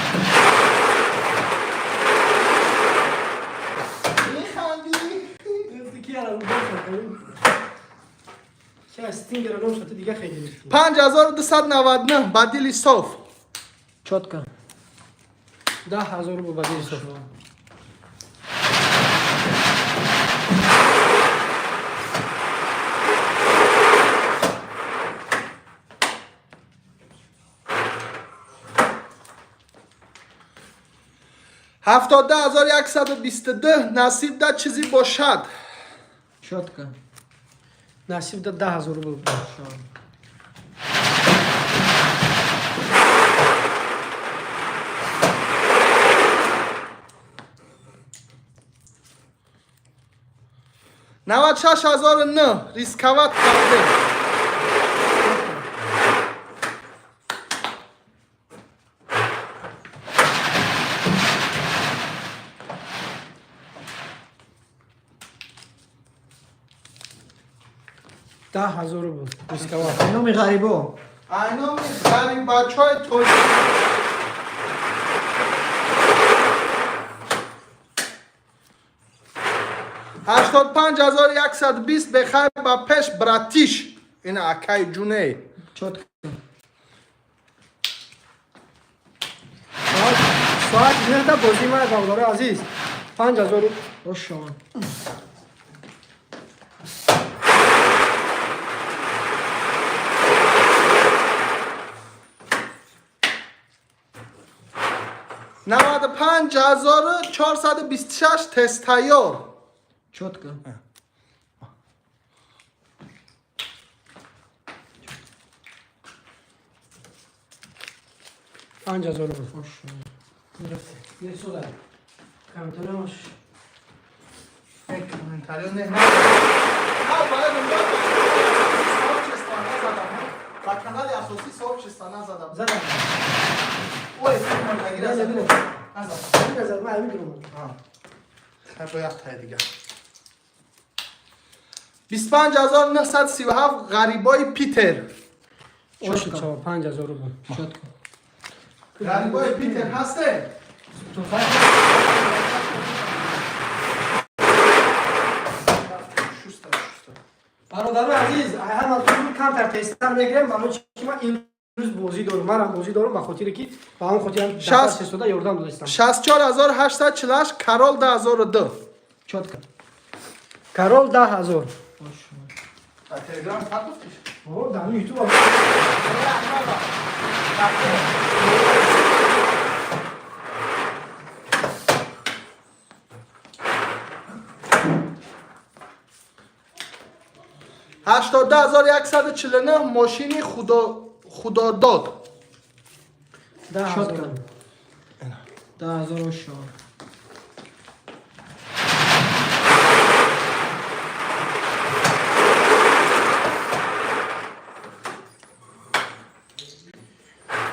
Механдӣ? Кия ро Кия Стингер ном шуд, дига хеле гирифтӣ. 5299, ба дили соф. Чётко. 10 000 рубл ба дили соф. 72122, насиб да чизи бошад. Чётко. Насиб да 10 000 рубл. Всё. 96009, рисковать кардем. 10 000 рубл. Рисковал. Номи ғарибо. Айноми ғариб бачаҳои тоҷик. 85 120, бехайр ба пеш, братиш, ина акаи ҷуне. Чётко. Соат 9 бозӣ ман, бародари азиз. 5000. Ошон. 95 426, тезтайёр. Чётко. 5000 рубл. Ошон. Не суда. Комментариямаш. Комментарио не, ҳа, бояд сообщество назадам, ба канали асосӣ сообщество назадам. Задам. Ой, филмагира. Не, не, не. Назадам. Назад, ман ҳамин дурам. Хай, бояд тай дига. 25 937, ғарибои Питер. Оши чава, 5000 рубл. Чётко. Ғарибои Питер ҳасте? Туфай. Шуста, шуста. Бародари азиз, ҳама камтар тезтар мегирем, барои чи ман имрӯз бозӣ дорам, манам бозӣ дорам, ба хотире ки ба он хотирам 60 сода ёрдам додастам. 64 848, Карол 2002. Чётко. Карол 10 000. Ошон. Ба Телеграм партофтиш? О, дар Ютуб. 82 149, мошини худодод. 10 000. Чётко. 10 000, ошон.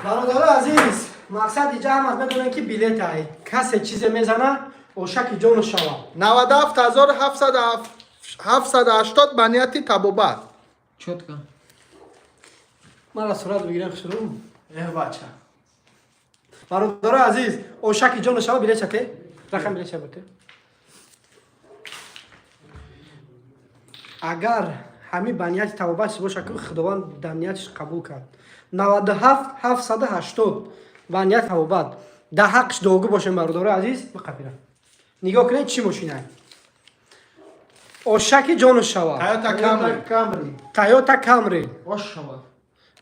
Бародари азиз, мақсад иҷа ҳамат медонем, ки билет ай касе чизе мезана, ошаки ҷону шава. 97 780, ба нияти табобат. Чётко. Мара сурат бигирем, хушрӯ. Э, бача. Бародари азиз, ошаки ҷону шава, билет чате рақам, билет чабате. Агар ҳами ба нияти табобат боша, ки Худованд дар ниятиш қабул кард. 97 780, ба нияти табобат, дар ҳаққиш дуогӯ бошем. Бародари азиз, биқапира, нигоҳ кунед, чӣ мошинай, ошаки ҷону шава. Тойота Камри. Камри. Тойота Камри. Ошон.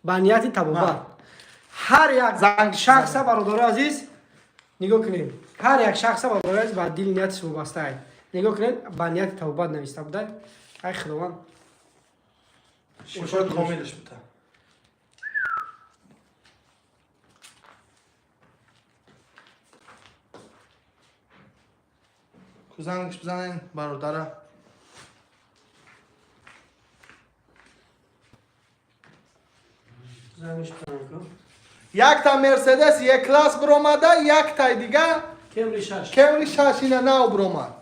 Ба нияти табобат ҳар як Занг шахса, бародари азиз, нигоҳ кунед, ҳар як шахса, бародари азиз, ба дили ниятиш вобастаа. Нигоҳ кунед, ба нияти табобат нависта буда. Ай Худованд. Шифои комилаш бута. Кузангш бизанен, бародара. Зангш бизанем ку. Якта Мерседес Е класс биромада, яктай дига. Кемри 6. Кемри 6, ина нав биромад.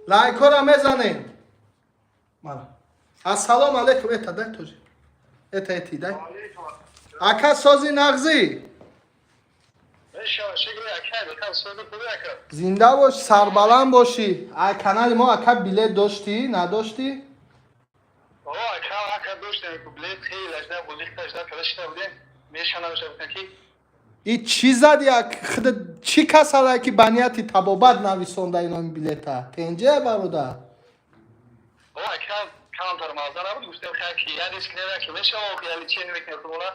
Лайкора мезанем. Мара. Ассалому алейкум, это дай тоже. Это эти дай. Ака, сози, нағзӣ? Зинда бош, сарбаланд бошӣ. Ай канали мо, ака, билет доштӣ, надоштӣ? Ака, ака, доштем билет, хеле ажда бозӣ ажда када шида будем, мешанавша гуфтем ки. И чӣ зад, як худа чӣ касалае, ки ба нияти табобат нависонда иноми билета? Тенҷе, бародар? Ака, камтар маза набуд, гуфтем хай ки я риск нера ки мешава, яли чи намекунем худона.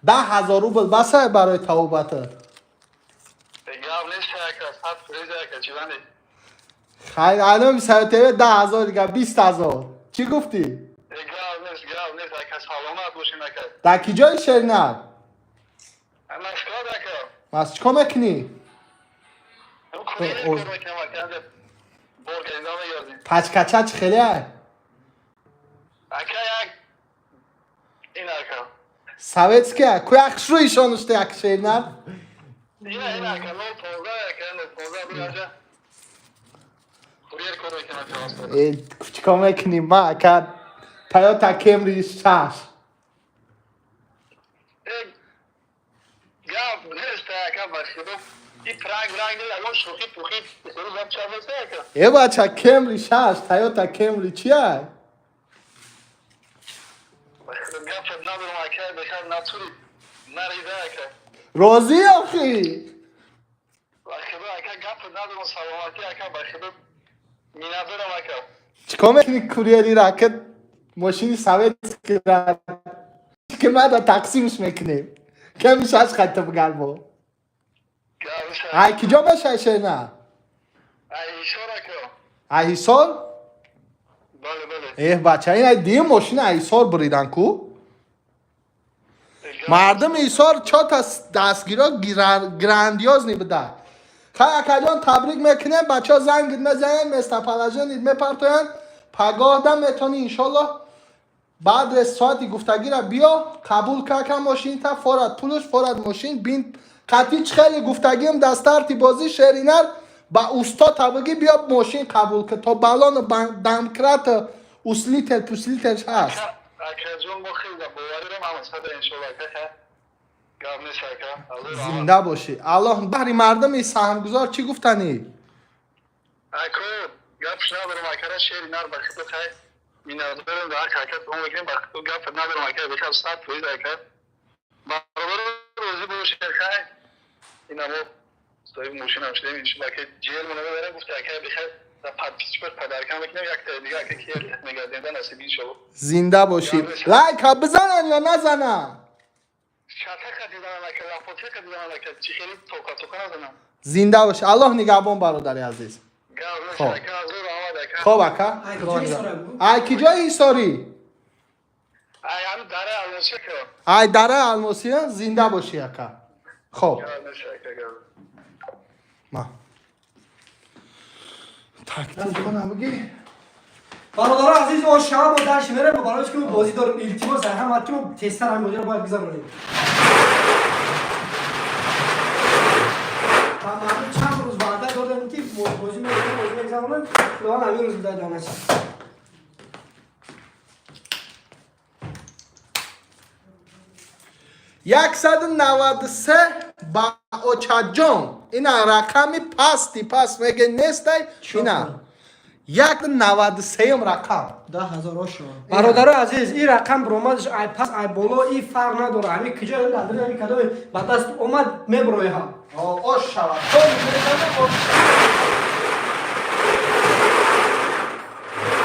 10 000 рубл басае барои табобатат? Гап нест, ака, 100%, ака, чӣ банди. Хайр, аноми саётв 10 000, дига 20 000. Чӣ гуфтӣ? Гап нест, гап нест, ака, саломат бошем, ака. Дар ки ҷои шернак? Москва, ака. Мас чӣ кор мекунӣ? Курьер кор мекунам, ака, бор карда мегардем. Пачкача чӣ хеле? Ака, як ин, ака. Советския ку як хушрӯ ишонушта, як шернак. Ина ака, 015 ака, 015 биража. Курьер кор мекунад транспорт. Э, чикор мекунӣ? Ма ака Тойота Кемри 6. Э, гап нест ака, ба худо. И пранк ранг ягон шӯхӣ пухӣ рӯз гап чап нест ака. Э бача, Кемри 6, Тойота Кемри чия? Ба худо гап надорам ака, бехар натури. Нарида ака. Розӣ охӣ? Ба худо ака, гап надорам, саломатӣ ака, ба худо миннатдорам ака. Чикор мекунӣ курьерира ки мошини советскира ки мада тақсимш мекунем? Кеми шаш хатта бигарбо. Гап нест. Ай киҷо бошай шена? Ай ишора ака. Ай Ҳисор? Бале, бале. Эҳ бача, ин ай дим мошина ай Ҳисор буридан ку? Мардуми Ҳисор чота дастгиро грандиозный буда. Хай акаҷон, табрик мекунем, бачаҳо зангит мезананд, местоположение мепартоянд, пагоҳда метавонӣ иншоллоҳ баъд соати гуфтагира биё, қабул кака мошинита, форад пулуш, форад мошин, бин қатъи чӣ хеле гуфтагиам дар старти бозӣ шеринар ба устота бигӣ биё мошин қабул ки то балону домкрата усилитель пусилителш ҳаст. Акаҷон, мо хеле боварӣ дорам, ҳама сада иншоллоҳ ака, ха. Гап нест ака. Аллоҳ раҳмат. Зинда бошӣ. Аллоҳ баҳри мардуми саҳмгузор чӣ гуфтанӣ? Ако, гапш надорам акара, шери нар, ба худо хай миннатдорам, дар ҳақ ака дуо мекунем, ба худо гап надорам ака, бехар 100% ака. Бародаро, розӣ бошед, хай. Ина мо соҳиби мошинам шудем, иншоллоҳ ака, ҷиелмона мебарем, гуфта ака, бехар дар подписчикош подарка мекунем, якта дига ака ки мегардем, да насиб иншоллоҳ. Зинда бошӣ. Лайка бизананд ё назананд? Шатака дизанам ака, лапотека дизанам ака, чӣ хеле тока тока назанам. Зинда бошӣ. Аллоҳ нигаҳбон, бародари азиз. Гап нест Хоб. ака, азор раҳмат ака. Хоб ака. Ай киҷои Ҳисора буд? Ай киҷои Ҳисорӣ? Ай ҳами дараи Алмосӣ ака. Ай дараи Алмосӣ, зинда бошӣ ака. Хоб. Гап нест ака, гап. Ма тактил кунам бигӣ. Бародаро азиз, о шава мо дарши мерем, барои ки мо бозӣ дорем, илтимос ҳама ки мо тезтар ҳамин бозиро бояд гузаронем. Ба мардум чанд рӯз ваъда додем ки бозӣ мекунем, бозӣ мегузаронем, худованд ҳамин рӯз бидаҳад насиб. 193 ба очаҷон, ина рақами пасти паст меге нестай, ина 193-м рақам. 10 000 ошо. Бародаро азиз, ин рақам биромадаш ай пас ай боло и фарқ надорад, ҳамин киҷо дар ҳамин кадоме ба даст омад меброиҳа. Ош шавад. То мезана, ош шавад.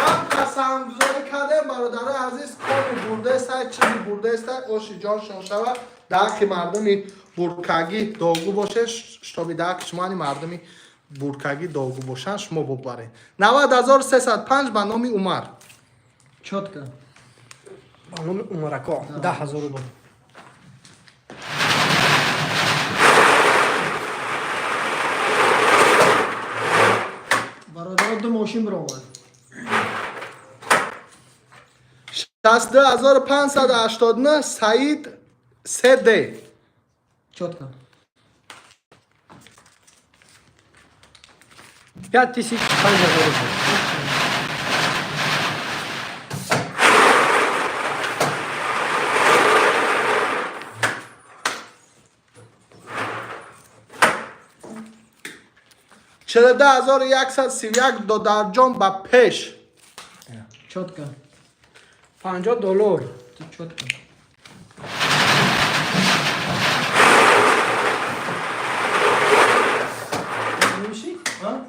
Ҳам саҳмгузорӣ кардем, бародарои азиз, коми бурдаестай, чизи бурдаестай, оши ҷоншон шавад, дар ҳаққи мардуми буркагӣ догӯ боше, шитоби дар ҳаққи шумо ани мардуми буркагӣ догӯ бошанд, шумо бубаред. 90 305 ба номи Умар. Чётко. Ба номи Умарако 10 000 рубл. Бародаро, ду мошин биромад. 62 589 Саид Сд. Чётко. 5000, 5000 рубл. 42 131 додарҷон ба пеш. Чётко. 50 доллар. Тут чётко. Нимши?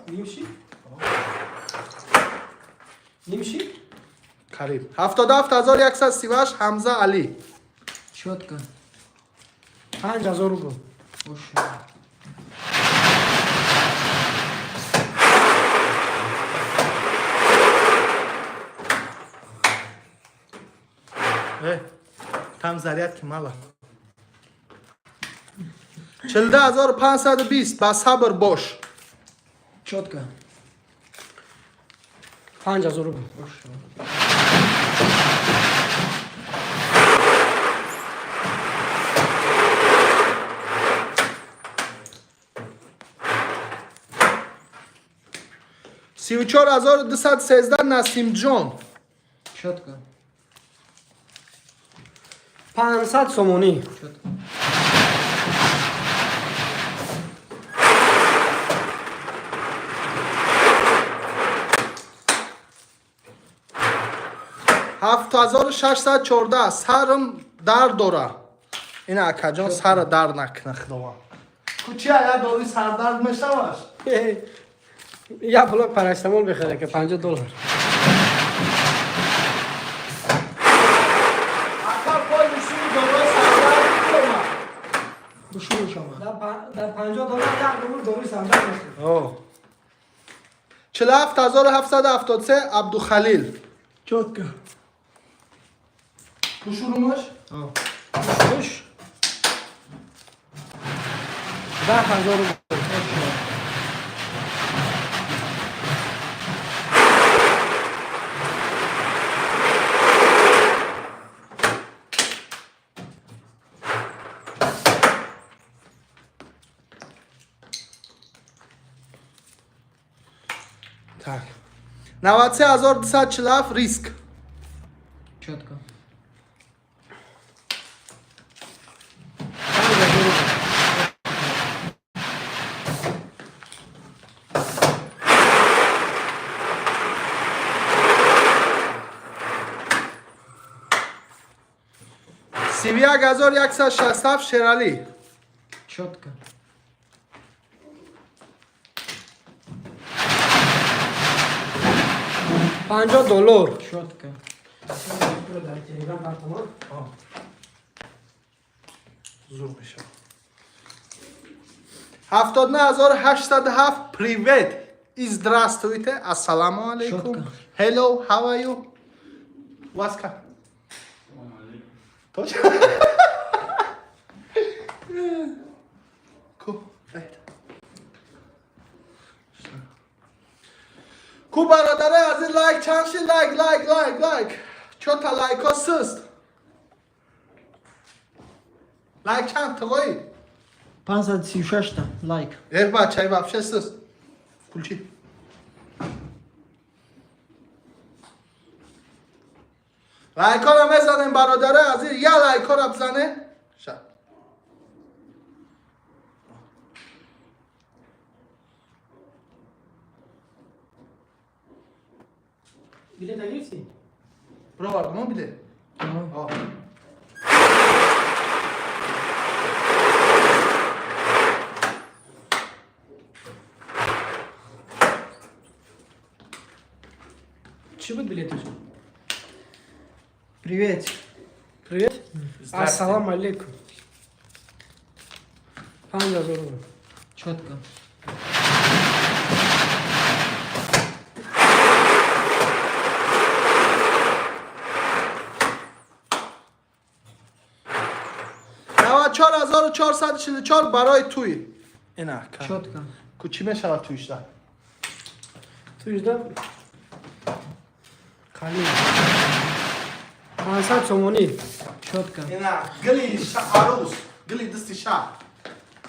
Нимши? Нимши? Қариб 77 138 Ҳамза Алӣ. Чётко. 5000 рубл. Ош. Там зарядки мало. 42 520 ба сабр бош. Чётко. 5000 рубл. Ош. 34213 Насимҷон. Чётко. 500 сомонӣ. Чётко. 7614 сарм дард дора. Ина, акаҷон, сара дард накуна худованд. Кучи ая дори сардард мешаваш? Я блок парацетамол бихаре, ки 50 доллар. Ака, пой бушури дорои сардард мекунад. Бушуриш омад. Дар 50 доллар як умр дори сардард мехӯрд. 47773 Абдухалил. Чётко. Бушурумаш? О. Хуш. 10 000 рубл. Так. 93247 риск. Чётко. 5000 рубл. 31167 Шералӣ. Чётко. 50 доллар. Чётко. Дар Телеграм бартамон. Зур мешавад. 79807 привет и здравствуйте, ассаламу алейкум. Чётко. Hello, how are you? Васка. Точно? Ку, это. Ку, бародари азиз, лайк чанд ши? Лайк, лайк, лайк, лайк. Чота лайко суст. Лайк чанд, тағои? 536 та лайк. Эх, бачаи, вообще суст. Включи. Лайкора мезанем, бародари азиз, я лайкора бизане. Ша. Билет гирифтӣ? Бировардум билет. О. О. Чӣ буд билеташ? Привет. Привет. Здравствуйте. Ассалому алейкум. 5000 рубл. Чётко. 94444 барои туй. Ина. Чётко. Ку, чӣ мешавад туишда? Туижда қалил. 500 сомонӣ. Чётко. Ина, гили арӯс, гили дасти шаҳ.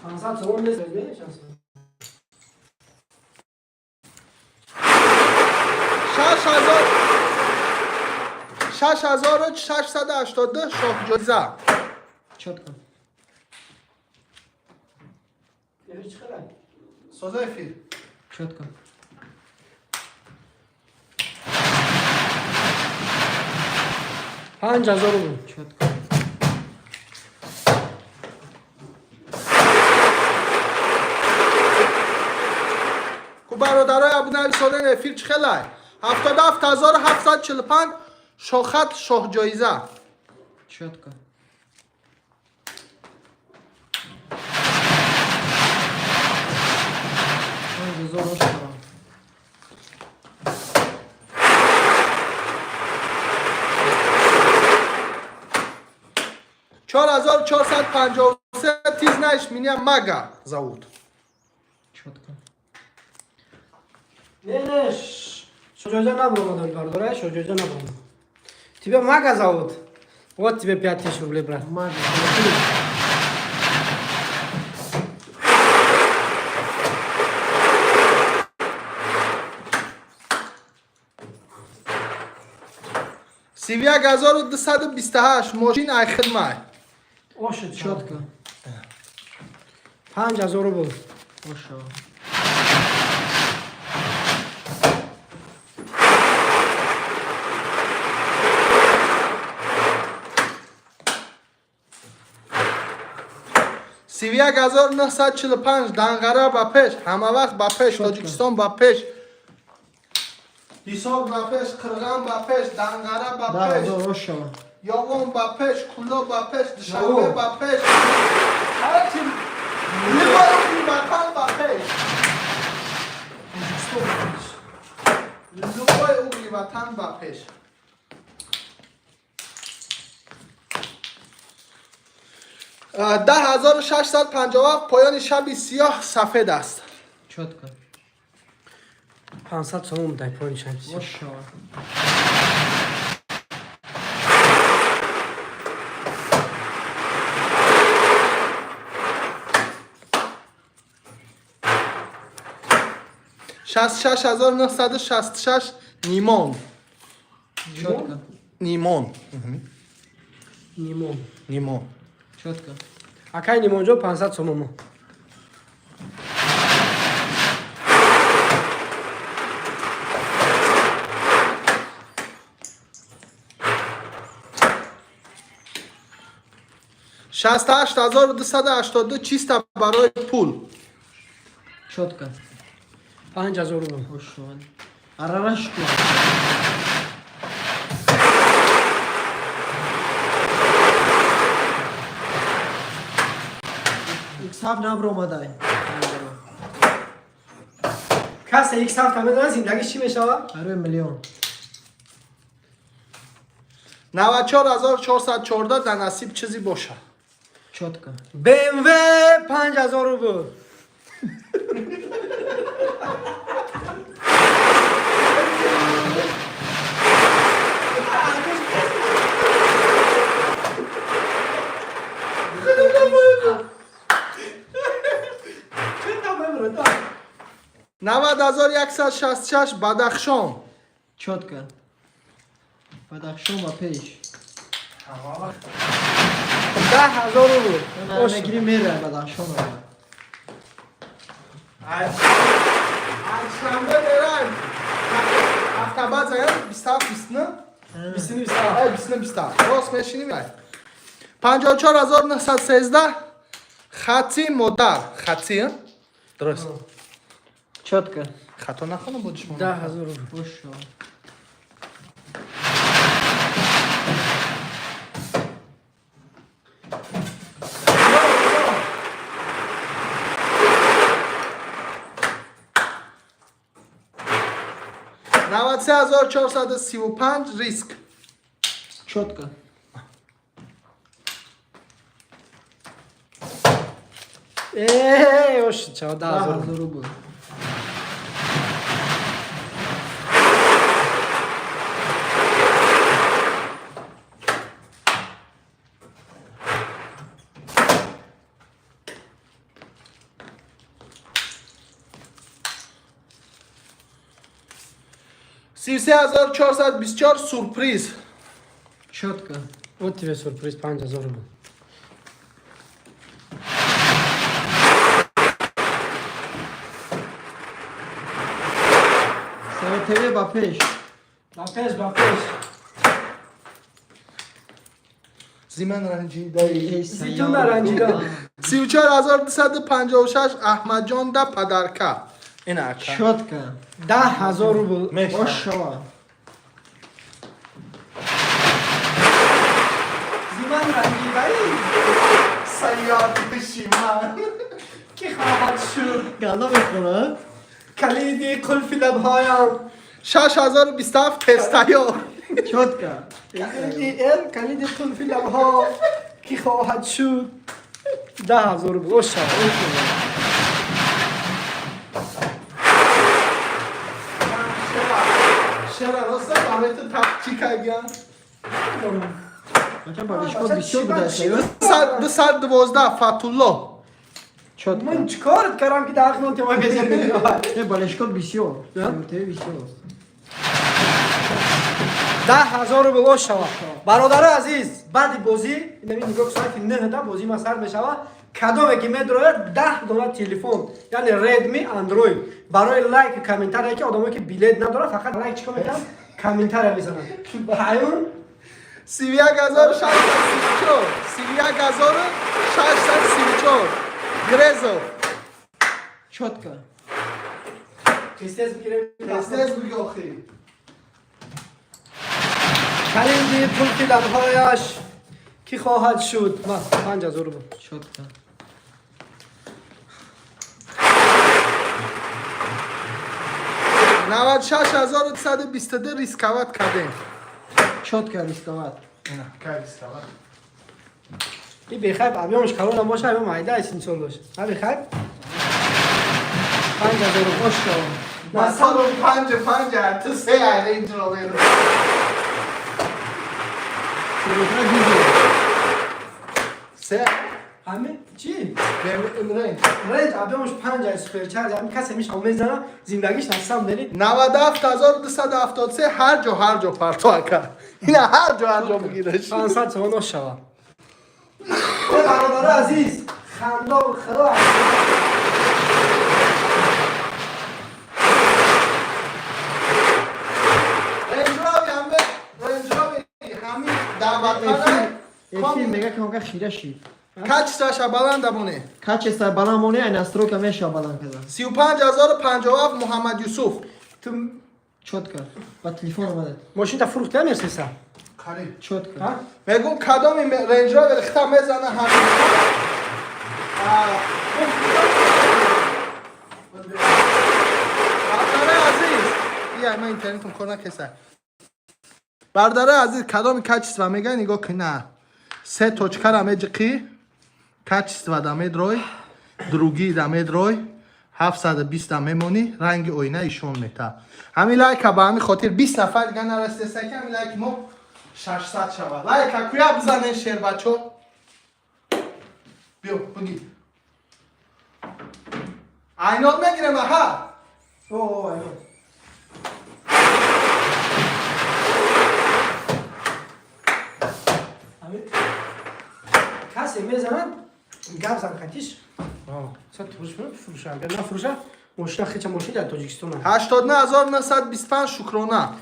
500 сомон нест, шанс. 6000 6682 шоҳҷоиза. Чётко. Чӣ хелай? Соза эфир. Чётко. 5000 рубл. Чётко. Ку, бародарои абунависоден, эфир чӣ хелай? 77745 шохат шоҳҷоиза. Чётко. 5000 ошкоро. 4453 ты знаешь, меня Мага зовут. Чётко. Не, не, шоҳҷоиза набуромад, бародарай, шоҳҷоиза набуромад. Тебя Мага зовут? Вот тебе 5000 рублей, брат. Мага. 31,228 мошин айхидмай. Ошид. Чётко. 5000 рубл. Ошо. 31,945 Данғара ба пеш, ҳама вақт ба пеш, Тоҷикистон ба пеш. Ҳисор ба пеш, Қирған ба пеш, Данғара ба Да, пеш, да, ошо. Ёвон ба пеш, Кулоб ба пеш, Душанбе Ёвон. ба пеш. Ҳарчи Ливои ватан ба пеш. Любой угли ватан ба пеш. 10,657 поёни шаби сиёҳ сафед аст. Чётко. 500 сомон дай поин шамси. Ошо. 66,966 Нимон. Чётко. Нимон. Нимон. Нимон. Чётко. Акай Нимонҷо 500 сомон мо. 68,282 чиста барои пул. Чётко. 5000 рубл. Ошо. Арарашку. Икс7 набромадай. Касе X7 медонад зиндагиш чӣ мешавад? Барои миллион. 94,414 дар насиб чизе бошад. Чётко. BMW 5000 рубл. 90,166 Бадахшон. Чётко. Бадахшон ба пеш. 10,000 рубл. Мегири мера Бадахшон. Шанбе мераем. Ҳафтабаъд заян 27 29. 29 27. Ай 29 27. Рост мешинем. 54,913 хати модар. Хати, дуруст. Чётко. Хато нахонам буд шумо. 10,000 рубл. Ошо. 93,435 риск. Чётко. Ошид шава 10,000 10,000 рубл. 33,424 сюрприз. Чётко. Вот тебе сюрприз 5000 рубл. Саро ТВ ба пеш. Ба пеш, ба пеш. Зиман ранҷидаи. Зитун наранҷида. 34,256 Аҳмадҷон да падарка. Ин ака. Чётко. 10,000 рубл. Ошо. Зиман ранҷидаи. Сайёд бишиман. Ки хоҳад шуд? Ганда мехона? Калиди қулфи лабҳоям. 6027 тестайёр. Чётко. Эл калиди қулфи лабҳо ки хоҳад шуд? 10,000 рубл. Оша. Шера роста барои ту чӣ кардиям? Бача болишко бисёр будааст. 212 Фатулло. Чётко. Ман чӣ кор кардам ки дар ҳақи тема безер мешавад? Не, болишко бисёр. Да? Саро ТВ бисёр. 10 000 рубл ош шава. Бародари азиз, баъди бозӣ, инами нигоҳ, соати 9-да бозӣ ма сар мешава. Кадоме ки медрояд, 10 дона телефон, яъне Redmi Android, барои лайк, комментария, ки одамое ки билет надорад, фақат лайк чикор мекунанд, комментария мезананд. Ҳаюн. 31 634, 31 634, Грезов. Чётко. Тез-тез бигирем. Тез-тез биги охи. Калиди пулки лабҳояш кӣ хоҳад шуд? Ма 5000 рубл. Чётко. 96 122 рисковать кардем. Чётко рисковать. Кай рисковать? И бехайб объёмш калонам боша, объём майда 30 сол боша. А бехайб 5000 рубл. Ош шава. Ман салом панҷ панҷ ту се Рейндж Ровер. Фурӯхра дизел. Се. Ҳамин чӣ? Рейндж. Рейндж объёмш панҷ ай суперчарж, ҳамин касе меша мезана, зиндагиш насам дели. 97 273, ҳар ҷо, ҳар ҷо парто ака. Ина ҳар ҷо, ҳар ҷо бигираш. 500 сомон ош шава. Э, бародари азиз, хандо худо. Рейндж Ровер ҳаме Рейндж Ровер ҳамин даъватхона. Эфир мега камка хира шид. Качестваша баланда моне. Качество баланд моне, ай настройка меша баланд каза. 35 057, Муҳаммад Юсуф. Ту Чётко. Ба телефон омадад. мошинта фурӯхта мерсеса? Қариб. Чётко. Ҳа? Мегум, кадоми Рейндж Ровер хита мезана ҳамин. Бародари азиз, ия ман интернетум кор накеса. Бародари азиз, кадоми качество мега, нигоҳ кина. Се точкара меҷиқӣ, качество да медрой, другие да медрой, 720 да мемонӣ, ранги оина ишон мета. Ҳамин лайка ба ҳамин хотир 20 нафар дига нарасидаста, ки ҳамин лайки мо 600 шавад. Лайка куя бизанен, шербачо. Биё, биги. Айнот мегирем, аҳа. О, айнот. Ҳамин касе мезанад, гап зан катиш. Са фурӯша, агар нафурӯша, мошина хеча мошин дар Тоҷикистон. 89 925, Шукрона.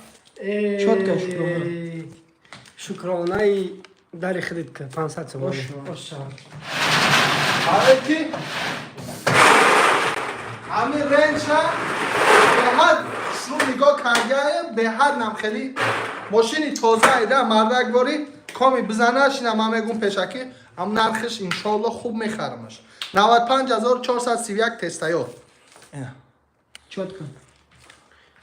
Чётко, шукрона. Шукронаи дари худит ка 500 сомон. Ош шава. Ош шава. Барои ки ҳамин ренҷа беҳад хушрӯ нигоҳ кардаем, беҳад нам хеле мошини тоза айда мардак бори коми бизанаш. Ина ман мегум, пешакӣ ҳам нархиш иншоалло хуб мехарамаш. 95 431, тестаёр. Чётко.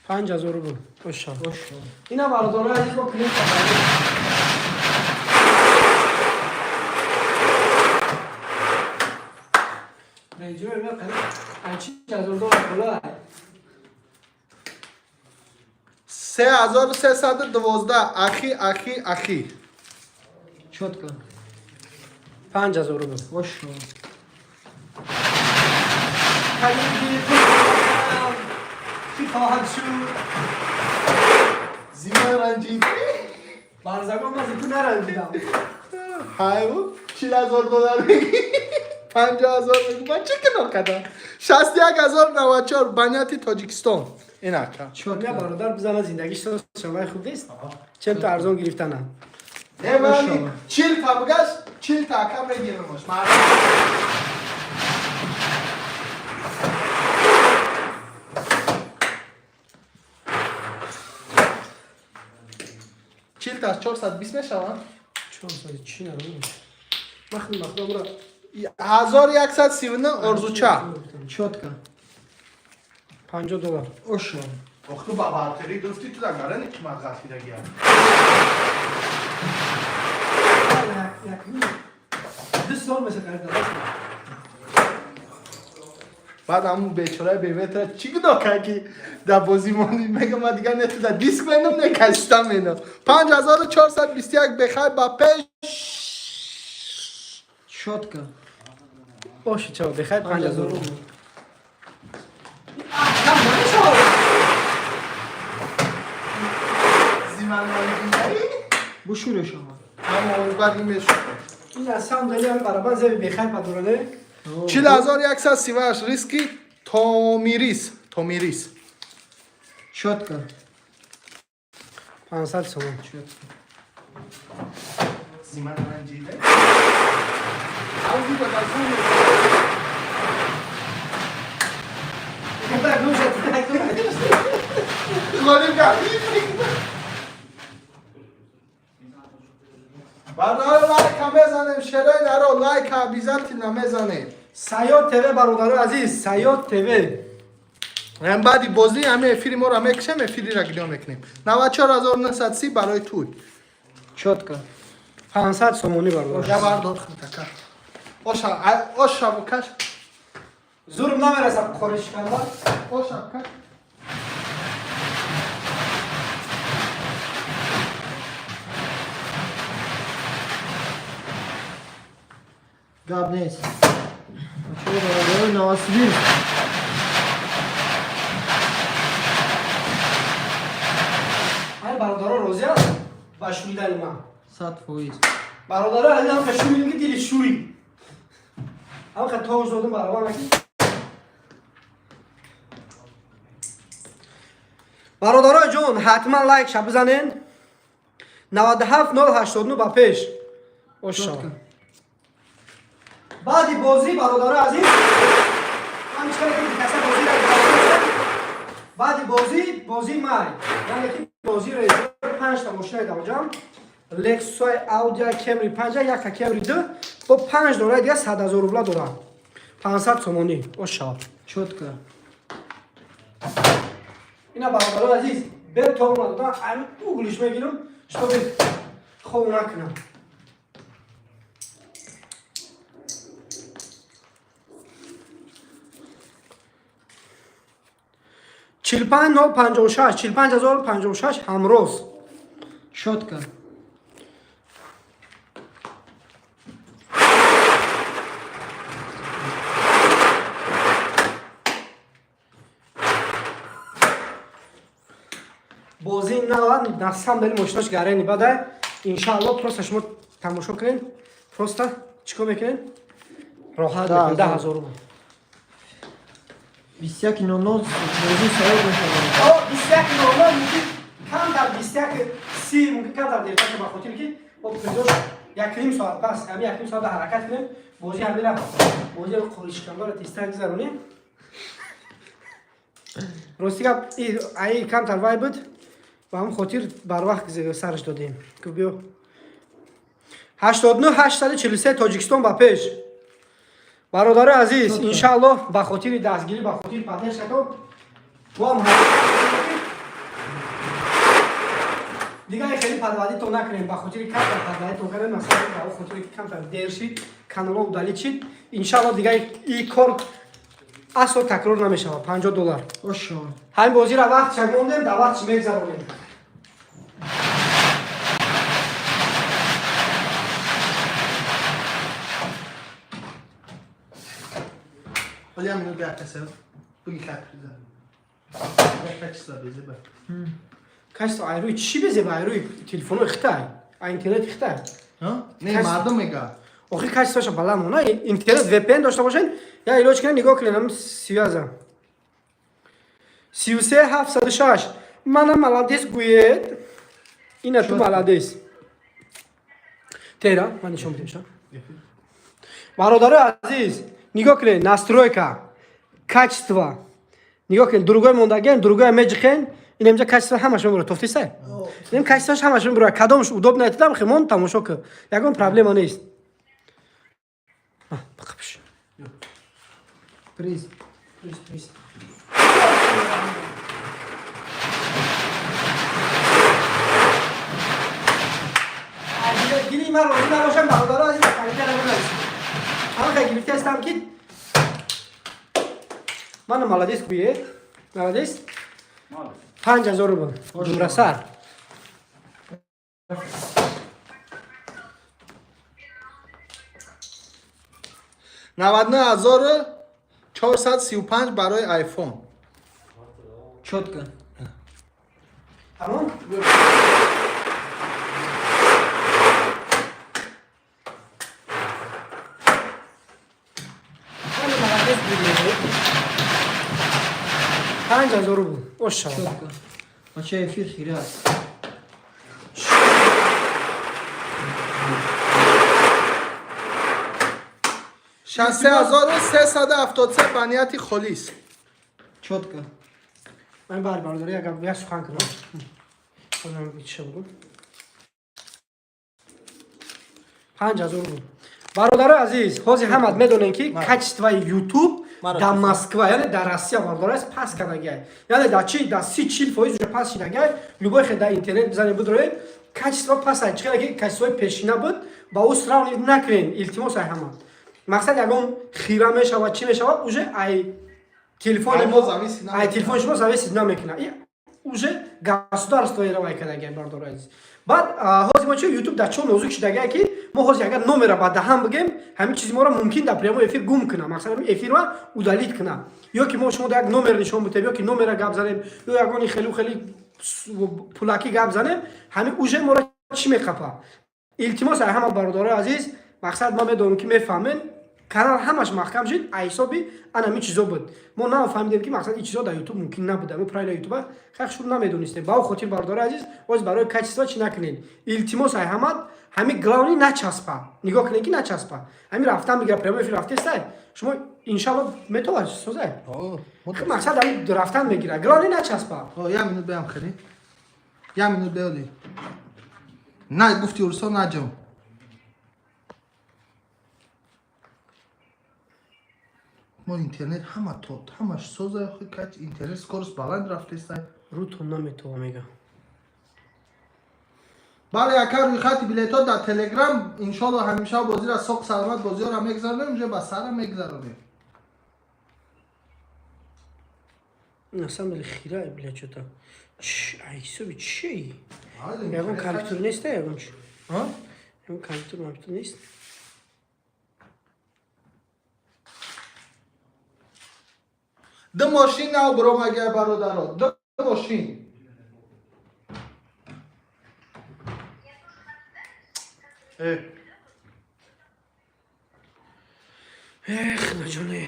5000 рубл. Ош шава. Ош шава. Ина бародарои азиз, мо клиент. Рейнҷ Ровер қариб 4000 доллар пула. 3312, ахи, ахи, ахи. Чётко. 5000 рубл. Ош шава. Калиди кӣ хоҳад шуд? Зима ранҷид. Барзагон, ман зи ту наранҷидам. Ҳайву 40 000 доллар меги, 50 000 меги, ман чӣ кинор кардам? 61 094, Баняти Тоҷикистон, инака. Я Чётко. Бародар бизана, зиндагиш соз шавай, хуб нест, чем то арзон гирифтана. Эмани 40 та бугаш, 40 та ака мегирамаш. Мардум. 40 та аз 420 мешаванд. 400 чӣ надонам, махни махда бура. 1139, Орзуча. Чётко. 50 доллар. Ош шава. Ох, ту ба бартери гуфти, ту дар гарани қимат ғалтидагия. 2 сол меша қариб. Баъд ҳамун бечораи беветра чӣ гуноҳ кард, ки дар бозӣ монӣ? Мега, ман дигар не ту дар диск менам, не каста менам. 5421, бехай ба пеш. Чётко. Боши, чао, бехай 5000 рубл. Кам намешавад. Зиман. Бушуреш ама. Ҳама баъд ин мешуд. Ин аз самом деле ҳам барабан зеби бехайр падоране. 40,138 риски Томирис. Томирис. Чётко. 500 сомон. Чётко. Зиман ранҷида. Аузи ба дастон. Так, ну уже, так, ну. Ғолиб кард. Бародаро, лайка мезанем, шерои наро лайка обязательно мезанем. Саёд ТВ, бародарои азиз, Саёд ТВ. Ам баъди бозӣ ҳами эфири моро мекушем, эфириро гирё мекунем. 94,930 барои туй. Чётко. 500 сомонӣ, бародар. Я бардор хутака. Оша, оша букаш. Зурм намерасад қориш карда. Оша букаш. Гап нест. Бачаҳо, бародарои Новосибирск. Ай, бародаро розӣ аст ба шуридани ман? 100%. Бародаро азиз, ҳам шуридим ки дили шурид. Ҳам ха тош додум баробар ки. Бародарои ҷон, ҳатман лайк ша бизанен. 97 089 ба пеш. Оша. Чётко. Баъди бозӣ, бародарои азиз, ман чикара ки каса бозӣ ра, баъди бозӣ, бозӣ май, яъне ки бозӣ резор панҷта мошинаи давҷам, Лексусай, Ауди, Кемри панҷа, якта Кемри ду бо панҷ донаи дига 100 000 рубла дорам. 500 сомонӣ оша. Чётко. Ина, бародарои азиз, бе то додам, ами углиш мегирам, чтобы хов накунам. 45 056, 45 056 ҳамроз. Чётко. Бозӣ нава, на самом деле мошинош гарени бада. Иншаалло, просто шумо тамошо кунед, просто чикор мекунед, роҳат мекунед. 10 000 рубл. 21:00 бозӣ саёд мешавад. О, 21:00, мумкин камтар, 21:30, мумкин камтар дертар, ба хотире ки бо призош 1,5 соат пас, ҳами 1,5 соат ҳаракат кунем. Бозӣ ҳамира, бозӣ қоришкандора тезтар гузаронем. Рости гап, аи камтар вай буд, ба ҳамн хотир барвақт сараш додем, гуфт биё. 89 843, Тоҷикистон ба пеш. Бародарои азиз, иншааллоҳ, ба хотири дастгирӣ, ба хотири поддержкатон мо ҳам дигар хеле подводитон накунем. Ба хотири камтар подводитон кардем, масалан, ба хотири ки камтар дер шид, каналҳо удалить шид. Иншааллоҳ, дигар и кор асло такрор намешавад. 50 доллар. Ошо. Ҳамин бозиро вақтша мондем, дар вақтш мегзаронем. Ҳоли ҳам минут як касе буги как приза. Як качество безеба. Качество айрӯи чӣ безеба? Айрӯи телефонои хитай, а интернети хитай. Не, мардум мега. Охи, качествоша баланд мона, интернет, VPN дошта бошен, я илоҷ кунед, нигоҳ кунед ам связа. 33 706, мана молодец гӯед. Ина ту молодец. Тера, ман нишон бидем ша. Бародарои азиз, нигоҳ кунед, настройка, качество. Нигоҳ кунед, другой мондаген, другой меҷихен, ин инҷа качество ҳамаш мебура, тофтисай. Ин качествош ҳамаш мебура. Кадомш удобно этидам, хемон тамошо кун. Ягон проблема нест. Бақапш. Приз. Приз, приз. Гири ман розӣ набошам, бародаро азиз, комментария бинависед. Ҳама гирифта ҳастам ки мана молодец гӯед. Молодец. 5000 рубл. Ҷумрасар. 99,435 барои iPhone. Чётко. Тамом? 5000 рубл. Ошава. Чётко. Бача, эфир хира аст. 63373 ба нияти холис. Чётко. Ман бар бародари агар як сухан кунам. Худам чӣ бугум? 5000 рубл. Бародарои азиз, ҳозир ҳамат медонем, ки качествои YouTube дар Москва, яъне дар Россия, бародарои азиз, паст кардагиай. Яъне дар чи дар 30-40% уже паст шидагиай. Любой хел дар интернет бизанед, бидроед, качество паст ай. Чӣ хеле ки качествои пешина буд, ба ӯ сравнивать накунед, илтимос ай ҳама. Мақсад, ягон хира мешавад, чӣ мешавад, уже ай телефони Ай мо мо зависит ай намекунад. Телефони шумо зависит намекунад. И уже государство равай кардагиай, бародарои азиз. Баъд ҳозир мо чи YouTube дар чо нозук шидагиай, ки мо ҳозир агар номера ба даҳан бигем, ҳамин чизи моро мумкин дар прямой эфир гум кунад, мақсад, ҳамин эфирро удалить кунад, ё ки мо шумо дар як номер нишон бутем, ё ки номера гап занем, ё ягони хелу хели пулакӣ гап занем, ҳамин уже моро чӣ меқапа. Илтимос ай ҳама бародарои азиз, мақсад, ма медонам, ки мефаҳмем, канал ҳамаш маҳкам шуд ай ҳисоби ана ҳамин чизо буд. Мо нафаҳмидем, ки мақсад, ин чизо дар Ютуб мумкин набуда. Мо правила Ютуба хеле шур намедонистем. Ба он хотир, бародарои азиз, боз барои качество чӣ накунед, илтимос ай ҳамат. Ҳамин главный начаспа, нигоҳ кунед, ки начаспа. Ҳамин рафтан мегира, прямой эфир рафтестай, шумо иншалло метавонед созай. Мақсад, ҳамин рафтан мегира, главный начаспа. Я минут беам хеле. Я минут беоли. На гуфти урсо наҷон. Мо интернет ҳама тот, ҳамаш соза, хи кач интернет скорость баланд рафтестай. Рутон наметова мега. Бале, ака, рӯйхати билетҳо дар Телеграм, иншолло, ҳамеша бозиро соқ саломат бозиҳоро мегзаронем, уже ба сара мегзаронем. На самом деле хира, бля, что-то. Ай, ҳисоби чи? Ягон компютер нест, ягон чи? А? Ягон компютер нест? Ду мошин нав биромагия, бародаро, ду мошин. Эх, наҷоне.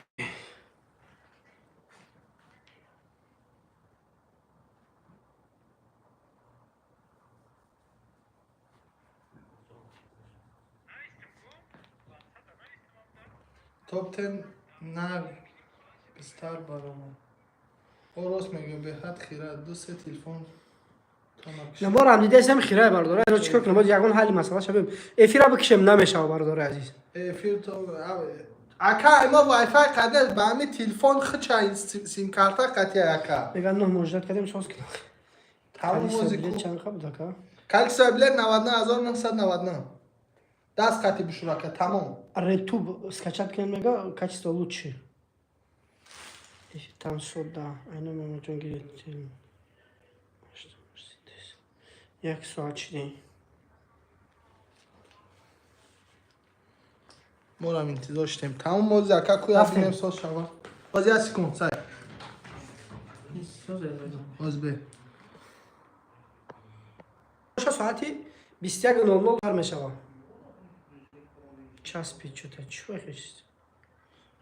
Топ тен на бистар баромад. О, рост мегӯ, беҳад хира, ду се телефон то накушад. Наморам дидесем, хирай, бародаро. Азиз, чикор кунам? Боз ягон ҳалли масъала шавем. Эфира бикшем, намешава, бародари азиз. Эфир то ака, мо вайфай қадар ба ҳамин телефон хича симкарта қатия, ака. Меган 9 муроҷиат кардем, соз кунам. Тамом Количество ози билет ку. чанд қа буд, ака? Количество билет 99999. Даст қати бишур, ака, тамом. Ретуб скачать кунем, мега, качество лучше. Там сода. Айна мамаҷон гиред. Як соат шидем. Морам интизор шудем. Тамом ози, ака, ку Рафтем. бинем соз шава. Ози як секунд, сай. Оз бе. Боша, соати 21:00 сар мешава. Часпи чута чӣ вақт?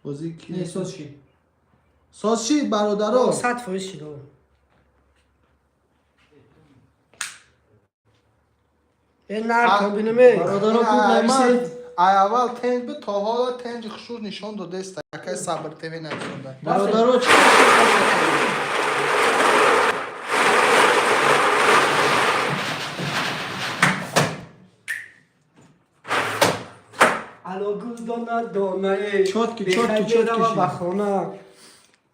Бози ки? Не, соз шид. Соз шид, бародаро. 100% шид. О. Э, нар то бинеме. Бародаро, код нависед. Ай аввал тенҷ буд, то ҳоло тенҷи хушур нишон додест. Акай Сабр ТВ нависонда. Бародаро, чӣ? Ало, гул дона дона э. Чётки, Бехай чётки, чётки берава шид. ба хона.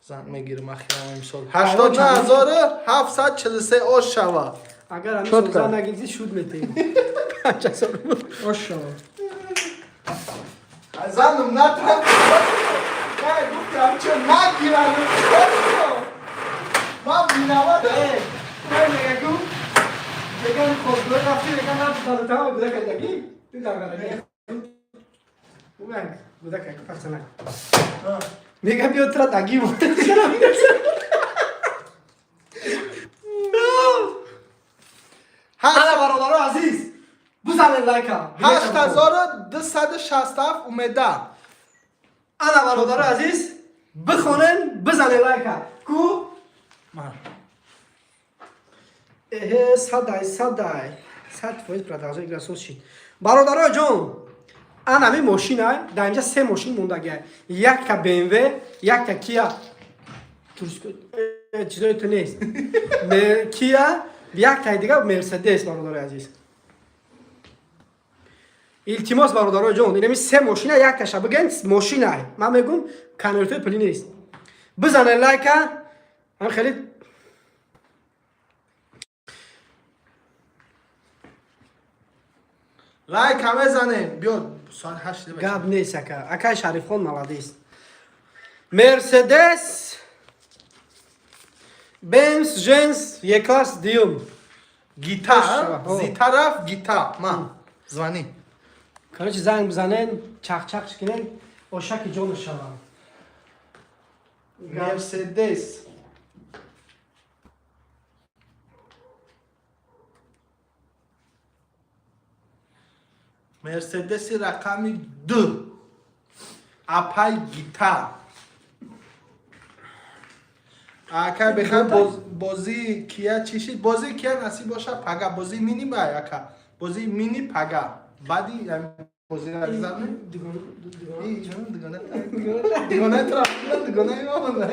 Зан мегирим ахирам имсол. 89743 ош шава. Агар ҳамин Чётко. соза нагирди, шуд метем. 5000 рубл. Ош шава. Занум натан. Кай гуфтам, чо нагирам. Ман виноват. Э, кай мега гу? Меган хостгор рафти, меган на тамом гуда кадаги. Ту дар гараги. Уган, гуда кай пахчана. Мега биё тра таги. Ҳала, бародаро азиз, бузанед лайка. 8267 умеда. Ана, бародаро азиз, бихонен, бизанед лайка. Ку Ма. Эҳе, садай, садай. 100% продолжай игра соз шид. Бародарои ҷон, ан ҳамин мошина, дар инҷа се мошин мондагиа. Якта BMW, якта Kia. Чизои ту нест. Kia, яктаи дига Мерседес, бародарои азиз. Илтимос, бародарои ҷон, инами се мошина якташа бигӯен мошина. Ман мегӯм конвертои пулӣ нест. Бизанед лайка, ҳам хеле. Лайк ҳаме занем. Биё, соат 8. Гап нест, ака. Акай Шарифхон молодец. Мерседес Бенз Женс Е-класс диюм. Гита, О. зи тараф гита. Ма. Звони. Короче, занг бизанен, чақ-чақ кунен, ошаки ҷону шавам. Мерседес. Мерседеси рақами ду. Апай гита. Ака бехай бозии кия чӣ шид? Бозии кия насиб боша пага. Бозии мини бай ака. Бозии мини пага. Баъди ҳамин бозиро гузарнем. Эй, ҷон, дугона дугонаи туро дугонаи ма монда.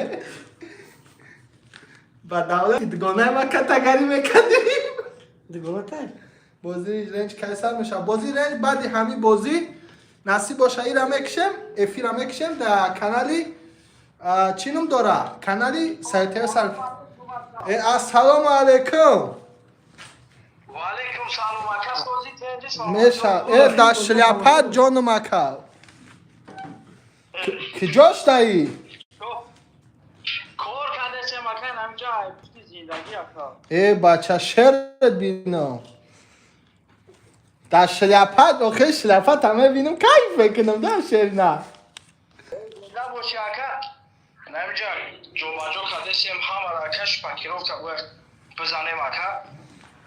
Ба давлати дугонаи ма катагарӣ мекардем. Дугонатай. Бозии ренҷ кай сар мешавад? Бозии ренҷ баъди ҳамин бозӣ насиб боша ира мекушем, эфира мекушем дар канали чӣ ном дора? Канали Сайтея сар. Э, ассалому алайкум. Ва алейкум салом, ака, сози тенҷи салом. Меша, э, дар шляпа ҷонум ака. Киҷо штаӣ? Кор кардесем, ака, ҳаминҷа пушти зиндагӣ, ака. Э, бача, шерат бино. Дар шляпат, охе шляпат ҳама бинам кайф мекунам да шерна. Зинда боши, ака. Ҳаминҷа ҷобаҷо кардесем ҳамаро, ака, шпакировка бояд бизанем, ака.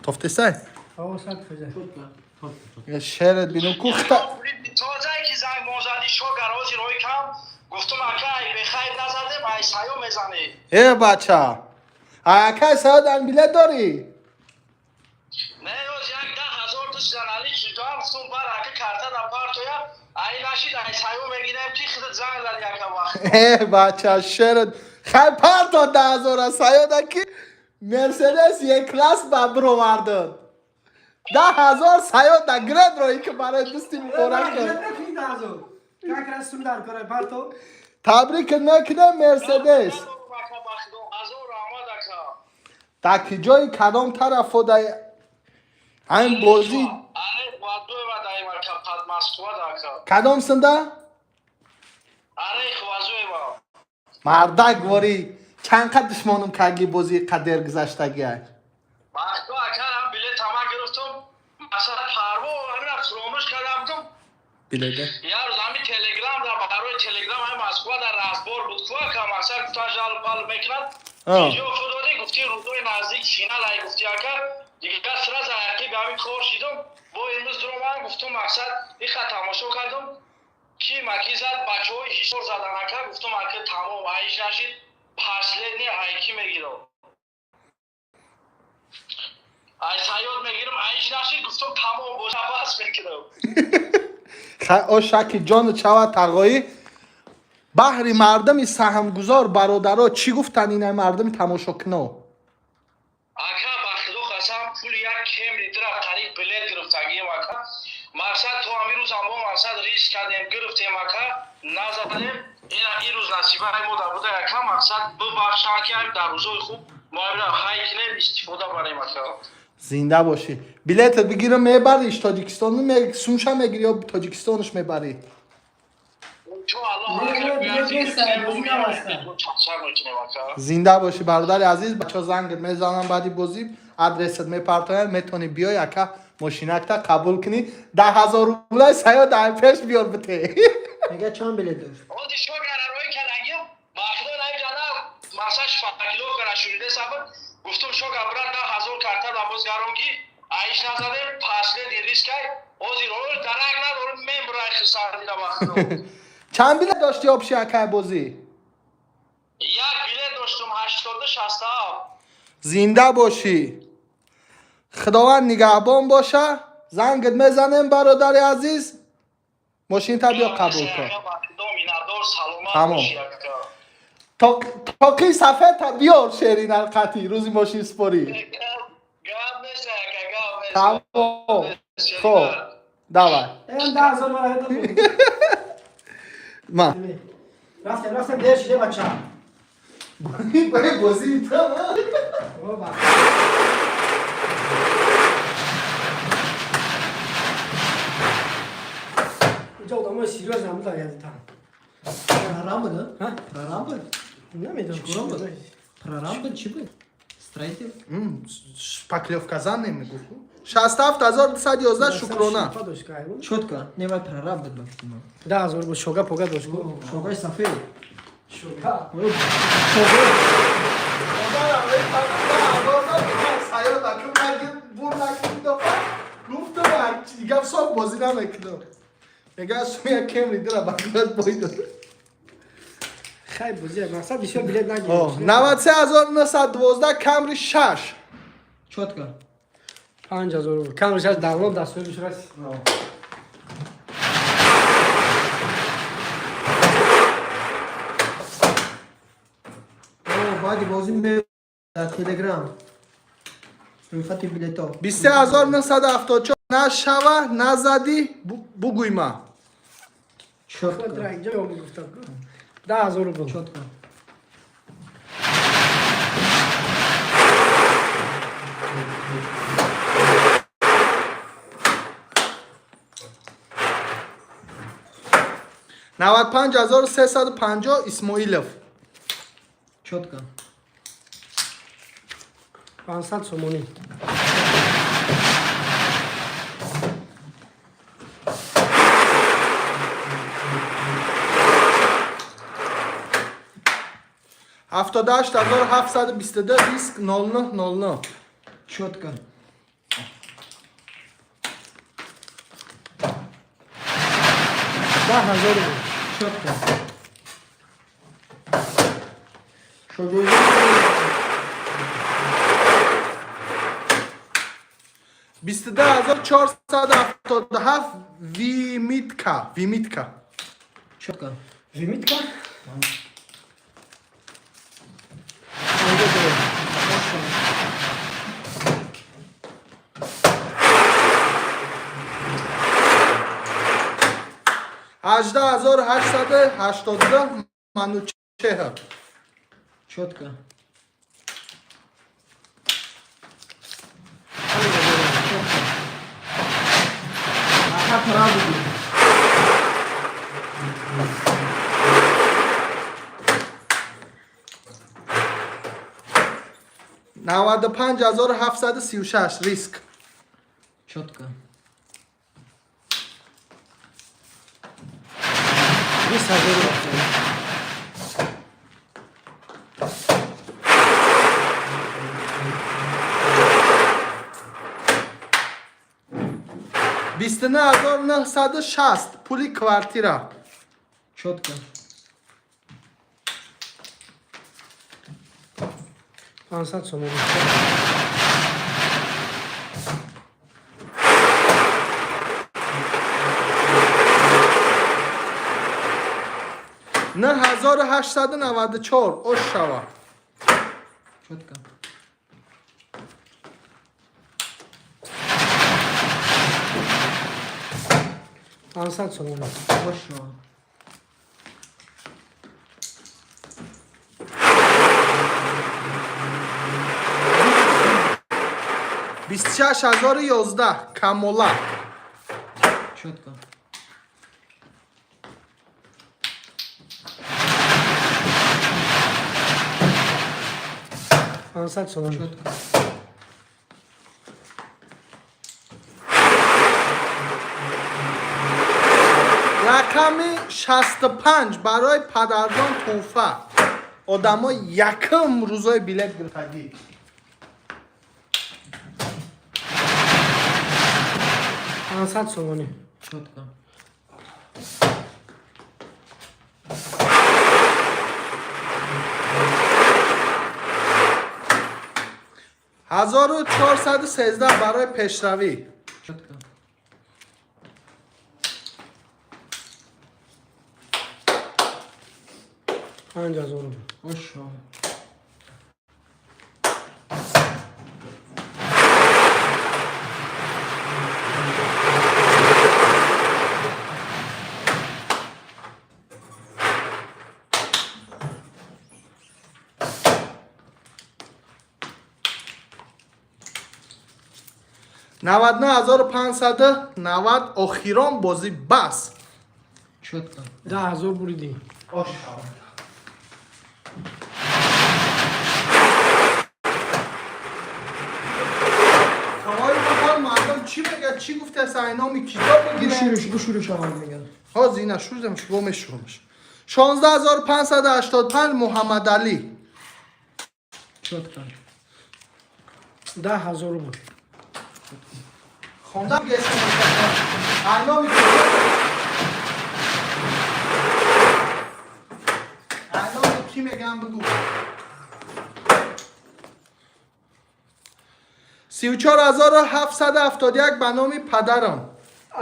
Тофтесай? О, 100%. Э, шерат бинам кухта. Тозае ки занг мозадӣ, шогар ҳозир ҳои кам гуфтум, ака, ай бехайр назадем, ай саё мезанӣ. Э, бача. Акай саод ан билет дорӣ? Не, ёз як 10 000 душдан али шудам, гуфтум бар, ака, карта да партоя, ай нашид, ай саё мегирем, ки худат занг зади, ака, вақт. Э, бача, шерат. Хай парто 10 000 саёда ки Мерседес Е класс ба бировардад. 10 000 саёда гред рои ки барои дӯсти муборак. Как раз сум дар кора парто. Табрик мекунем Мерседес. Ака, ба худо, ҳазор раҳмат, ака. Дар киҷои кадом тарафо дар ҳамин бозӣ? Аре, Хвазуева даим, ака, под Москва да, ака. Кадом синда? Аре, Хвазуева. Мардак ворӣ чанд қад душмонум карги бозии қадер гузаштагиай. Бахто, ака, ҳам билет ҳама гирифтум. Масалан, парво ҳамина фуромӯш кардам, гуфтум Биледе. як рӯз ҳамин телеграм да барои телеграм ҳамин Москва дар разбор буд ку, ака, мақсад гуфтан жал пал мекунад. Видео фудодӣ, гуфти рӯзои наздик финал ай, гуфти, ака, дигар сразу ақиби ҳамин кор шидум, бо имрӯз дуроман, гуфтум мақсад иха тамошо кардум, ки маки зад, бачаҳои ҳисор задан, ака, гуфтум, ака, тамом, айш нашид, последний ай ки мегирам, ай саёд мегирам, айш нашид, гуфтум тамом боша, бас мекунам. Хай ошаки ҷону чава тағоӣ баҳри мардами саҳмгузор бародаро чӣ гуфтан ина мардами тамошокино? Ака, ба худо қасам, пули як кемри дира қариб билет гирифтагием, ака, мақсад то ҳамин рӯз ҳам мо мақсад риск кардем, гирифтем, ака, назадем, ина ин рӯз насибаи мо дар буда, ака, мақсад бибахшанд, ки ҳамин дар рӯзои хуб мо ҳамина хай кинем, истифода барем, ака. Зинда бошӣ. Билетат бигирам мебариш Тоҷикистону сумша мегирӣ ё Тоҷикистонаш мебарӣ? Чо Аллоҳ. Не, не, билет нест, бозӣ наваста. Чақчақ мекунем, ака. Зинда бошӣ, бародари азиз. Бачаҳо зангат мезанам баъди бозӣ, адресат мепартоянд, метавонӣ биёй, ака, мошинакта қабул кунӣ. 10 000 рублай саёд дар пеш биёр бите. Мега чанд билет дошт? Ози шогарарои кардагим, ба худо, наиҷана мақсад шпакиловкара шуниде сабр, гуфтум шога брат 10 000 карта да боз гарон ки айш назадем, последний рискай озир оз дарак надорем, мембрай хисардида, ба худо. Чанд билет дошти общий, акай, бозӣ? Як билет доштум, ҳашт. 82 67. Зинда бошӣ, худованд нигаҳбон боша. Зангат мезанем, бародари азиз, мошинта биё қабул кун. Тамом. Тоқи сафедта биёр, шеринал қатӣ рӯзи мошинспорӣ. Тамом, хоб, давай. Эн 10 000 мара дод. Ма. Рафтем, рафтем, дер шиде, бача. Бозӣ. Оба. Инҷа одамои серьёзно ҳам будан ядитан. Прораб буд, а? Ҳа? Прораб буд? Намедонам. Чӣ кора буд? Прораб буд, чӣ буд? Строитель? Шпаклёвказан намегуфт. 67 211, шукрона. Чётко. Не, вай прораб буд, максимум. 10 000 буд, шога пога дошт. Шогаи сафед. Шога. Шога. Гап соф бозӣ намекунам. Мега суя кемри дира бакрат бойдо. Хай, бозӣ мақсад бисёр билет нагирифт. 93 912, Камри шаш. Чётко. 5000 рубл. Камри шаш давлат дастури шурас. О, баъди бозӣ ме дар Телеграм. Рӯйхати билето. 23 974, нашава назадӣ, бугӯйма. Чётко. Инҷа гуфтам. 10 000 рубл. Чётко. 95 350, Исмоилов. Чётко. 500 сомонӣ. 78 722, риск 0909. Чётко. 10 000 рубл. Чётко. Шоҷоиза. 22 477, вимитка, вимитка. Чётко. Вимитка? 18 882, Манучеҳр. Чётко. Чётко. Ака, правду. 95 736, риск. Чётко. 20 000 рубл. 29 960, пули квартира. Чётко. 500 сомонӣ. 9894, ош шава. Чётко. 500 сомонӣ. Хорошо. 26 011, Камола. Чётко. 500 сомонӣ. Чётко. Рақами 65 барои падарҷон тӯҳфа, одамо якум рӯзои билет гирифтагӣ. 500 сомонӣ. Чётко. 1413 барои пешравӣ. Чётко. 5000 рубл. Ошо. 99590 охирон бозӣ бас. Чётко. 10 000 буридӣ. Ошо. Ҳавои бихор мардум чӣ мегӯяд, чӣ гуфтааст, айноми китоб бигирем. Бушуриш, бушуриш аввал меган. Ҳозир ина шурдем, шумо мешурмш. 16585 Муҳаммадалӣ. Чётко. 10 000 рубл. Хондам айноми китоб. Айноми кӣ мегӯям бигӯ. 34771 ба номи падарам.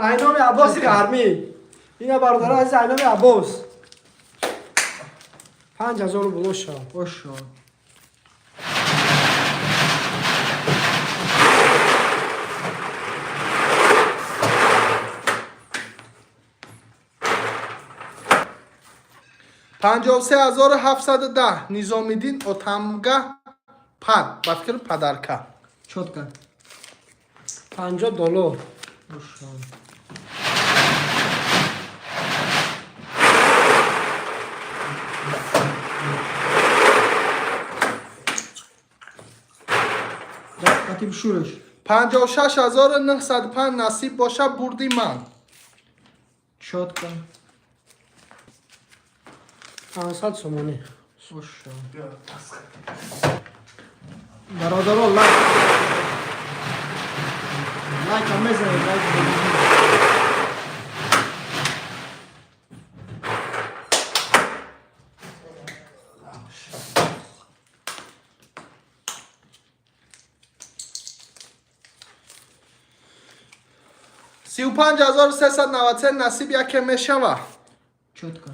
Айноми Аббоси Ғармӣ. Ина бародаро азиз, айноми Аббос. 5000 рубл ошо. Ошо. 53710 Низомиддин Отамга пад ба фикри падарка. Чётко. 50 доллар. Ошо. Қатиб шуриш. 56905 насиб боша бурди ман. Чётко. 500 сомонӣ. Ошо. Бародаро лайк. Лайк мезанед, лайк мезанед. 35393 насиб яке мешава. Чётко.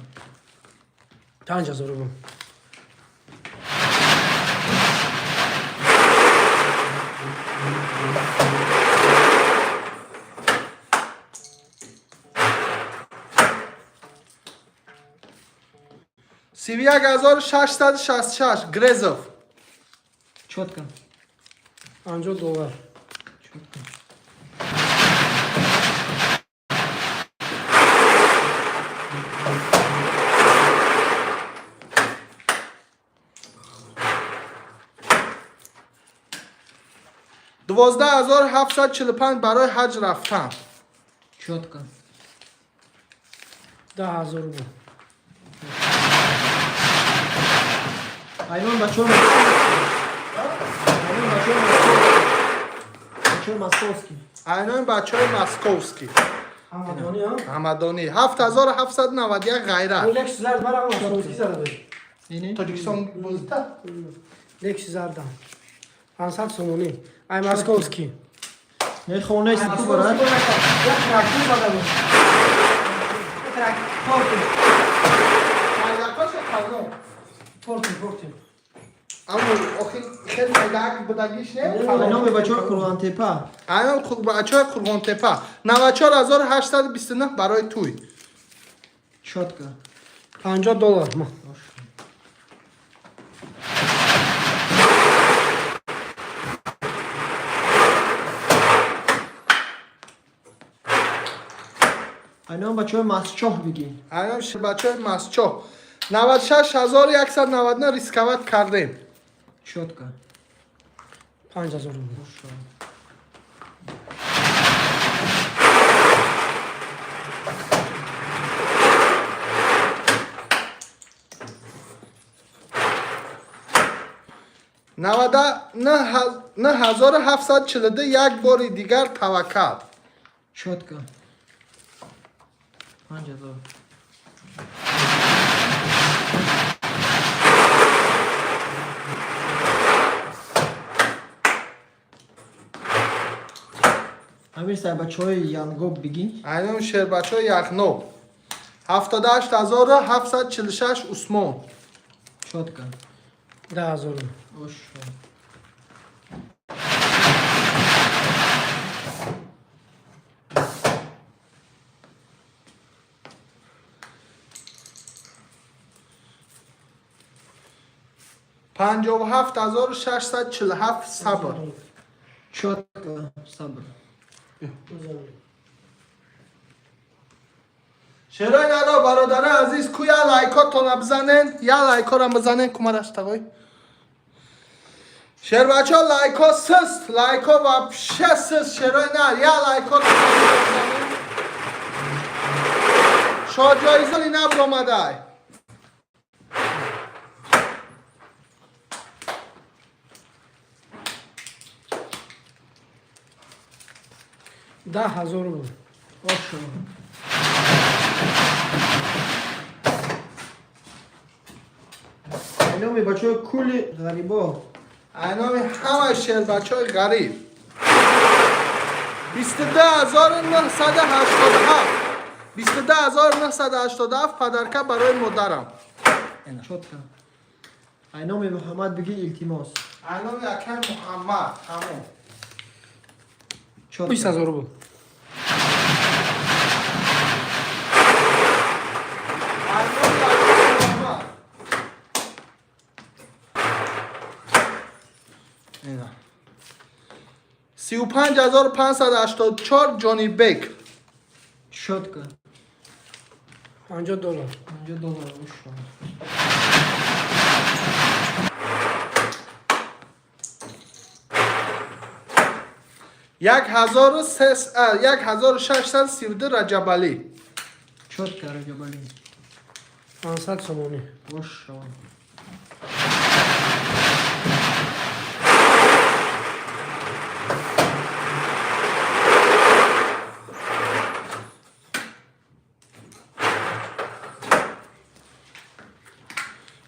5000 рубл. 31666 Грезов. Чётко. 50 доллар. Чётко. 12745 барои ҳаҷ рафтан. Чётко. 10 000 рубл. Аймон бачо Аймон бачо московский. Бачо московский. Айнои бачаҳои московский. Ҳамадонӣ, а? Ҳамадонӣ 7791 ғайрат. Лексус зард барам московский зада буд. Ини? Тоҷикистон бозита. Лексус зардам. 500 сомонӣ. Ай московский. Не хонаи ситу барад. Як трактор зада буд. Трактор форти. Майдакоша калон. Форти, форти. Аммо охир хел майдак будагиш не? Айноми бачо Қурғонтепа. Айнон бачаҳои Қурғонтепа 94829 барои туй. Чётко. 50 доллар. Ма. Ошо. Айноми бачаҳои Масчоҳ бигӣ. Айнон бачаҳои Масчоҳ 96199 рисковать кардем. Чётко. 5000 рубл. Ошо. 99742 як бори дигар таваккал. Чётко. 5000. Амир сай бачаҳои Янгоб бигӣ. Айном шербачаҳои Яғноб. 78,746 Усмон. Чётко. 10,000 рубл. Ошо. 57,647 Сабр. Чётко. Сабр. Шерои наро, бародари азиз, ку я лайкотона бизанен, я лайкора бизанен, кумараш тагой. Шербачо, лайко сист, лайко вообще сист, шерои нар, я лайкотона бизанен. Шоҷоизоли набромадай. 10,000 рубл. Ошо. Айноми бачаҳои кули ғарибо. Айноми ҳамаи шербачаҳои ғариб. 22,987. 22,987 подарка барои модарам. Чётко. Айноми Муҳаммад бигӣ, илтимос. Айноми акай Муҳаммад, тамом. Чётко. 20,000 рубл. Айноми акай Муҳаммад. Ина. 35,584 Ҷонибек. Чётко. 50 доллар. 50 доллар. Ошо. 1632 Раҷабалӣ. Чётко, Раҷабалӣ. 500 сомонӣ. Ошо.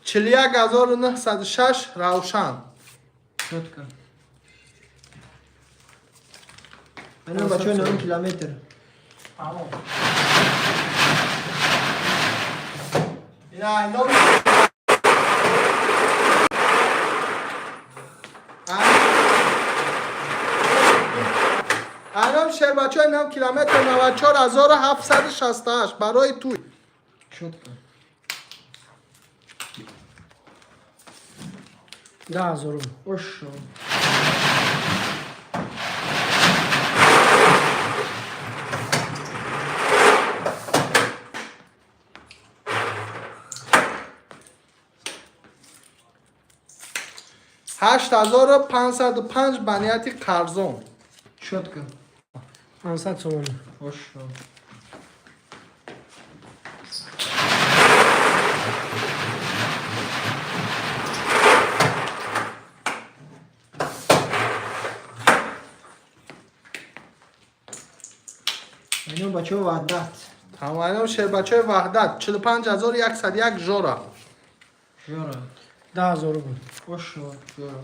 41,906 Равшан. Чётко. Айноми бачаҳои 9 километр. Тамом. Ина айноми айном шербачаҳои 9 километр, 94,768 барои туй. Чётко. 10,000 рубл. Ошо. 8505 ба нияти қарзон. Чётко. 500 сомонӣ. Ошо. Айноми бачаҳои Ваҳдат. Тамом, айном шербачаҳои Ваҳдат, 45,101 Жора. Жора. 10,000 рубл. Ошо. Жора.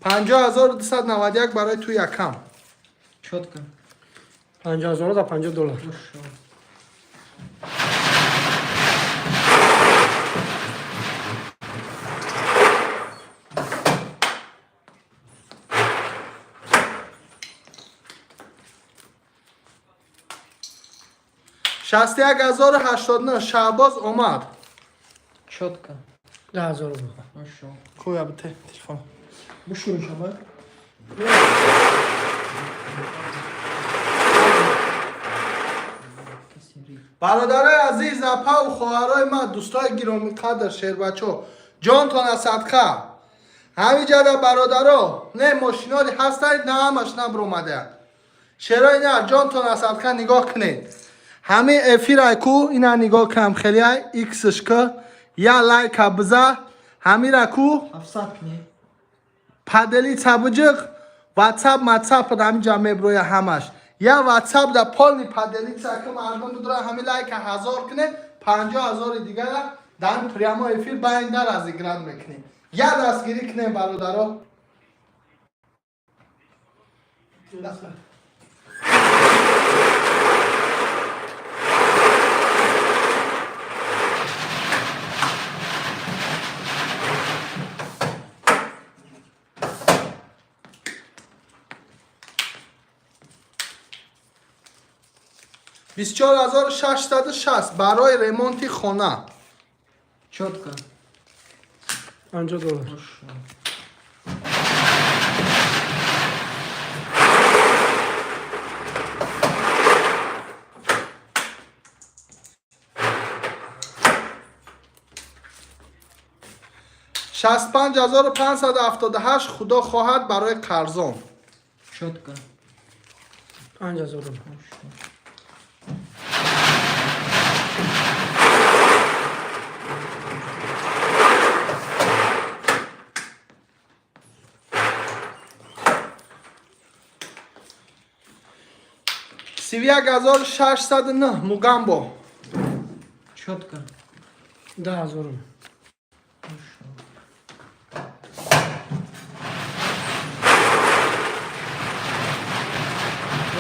50,291 барои ту якам. Чётко. 50,000 да 50 доллар. Ошо. 61,089 Шаҳбоз омад. Чётко. 10,000 рубл. Ошо. Куя бите телефон. Бушури шама. Бародарои азиз, апаву хоҳарои ман, дӯстои гиромиқадр, шербачо, ҷонтона садқа. Ҳамиҷада, бародаро, не мошиноди ҳастанд, на ҳамаш набромадаанд. Шерои на, ҷонтона садқа, нигоҳ кунед. Ҳамин эфирай ку, ина нигоҳ кам хелиай, иксш ку, я лайка биза, ҳамира ку, 700 кунед. Поделиться биҷиқ, ватсап матсап ҳамиҷа меброя ҳамаш. Я ватсап да полный поделиться ки мардум будура, ҳами лайка 1000 кунед, 50 000-и дигара дар прямой эфир байнда разыграть мекунем. Я дастгирӣ кунем, бародаро. 24660 барои ремонти хона. Чётко. 50 доллар. Хорошо. 65578, худо хоҳад, барои қарзон. Чётко. 5000 рубл. Хорошо. 31609, Мугамбо. Чётко. 10 000 рубл. Хорошо.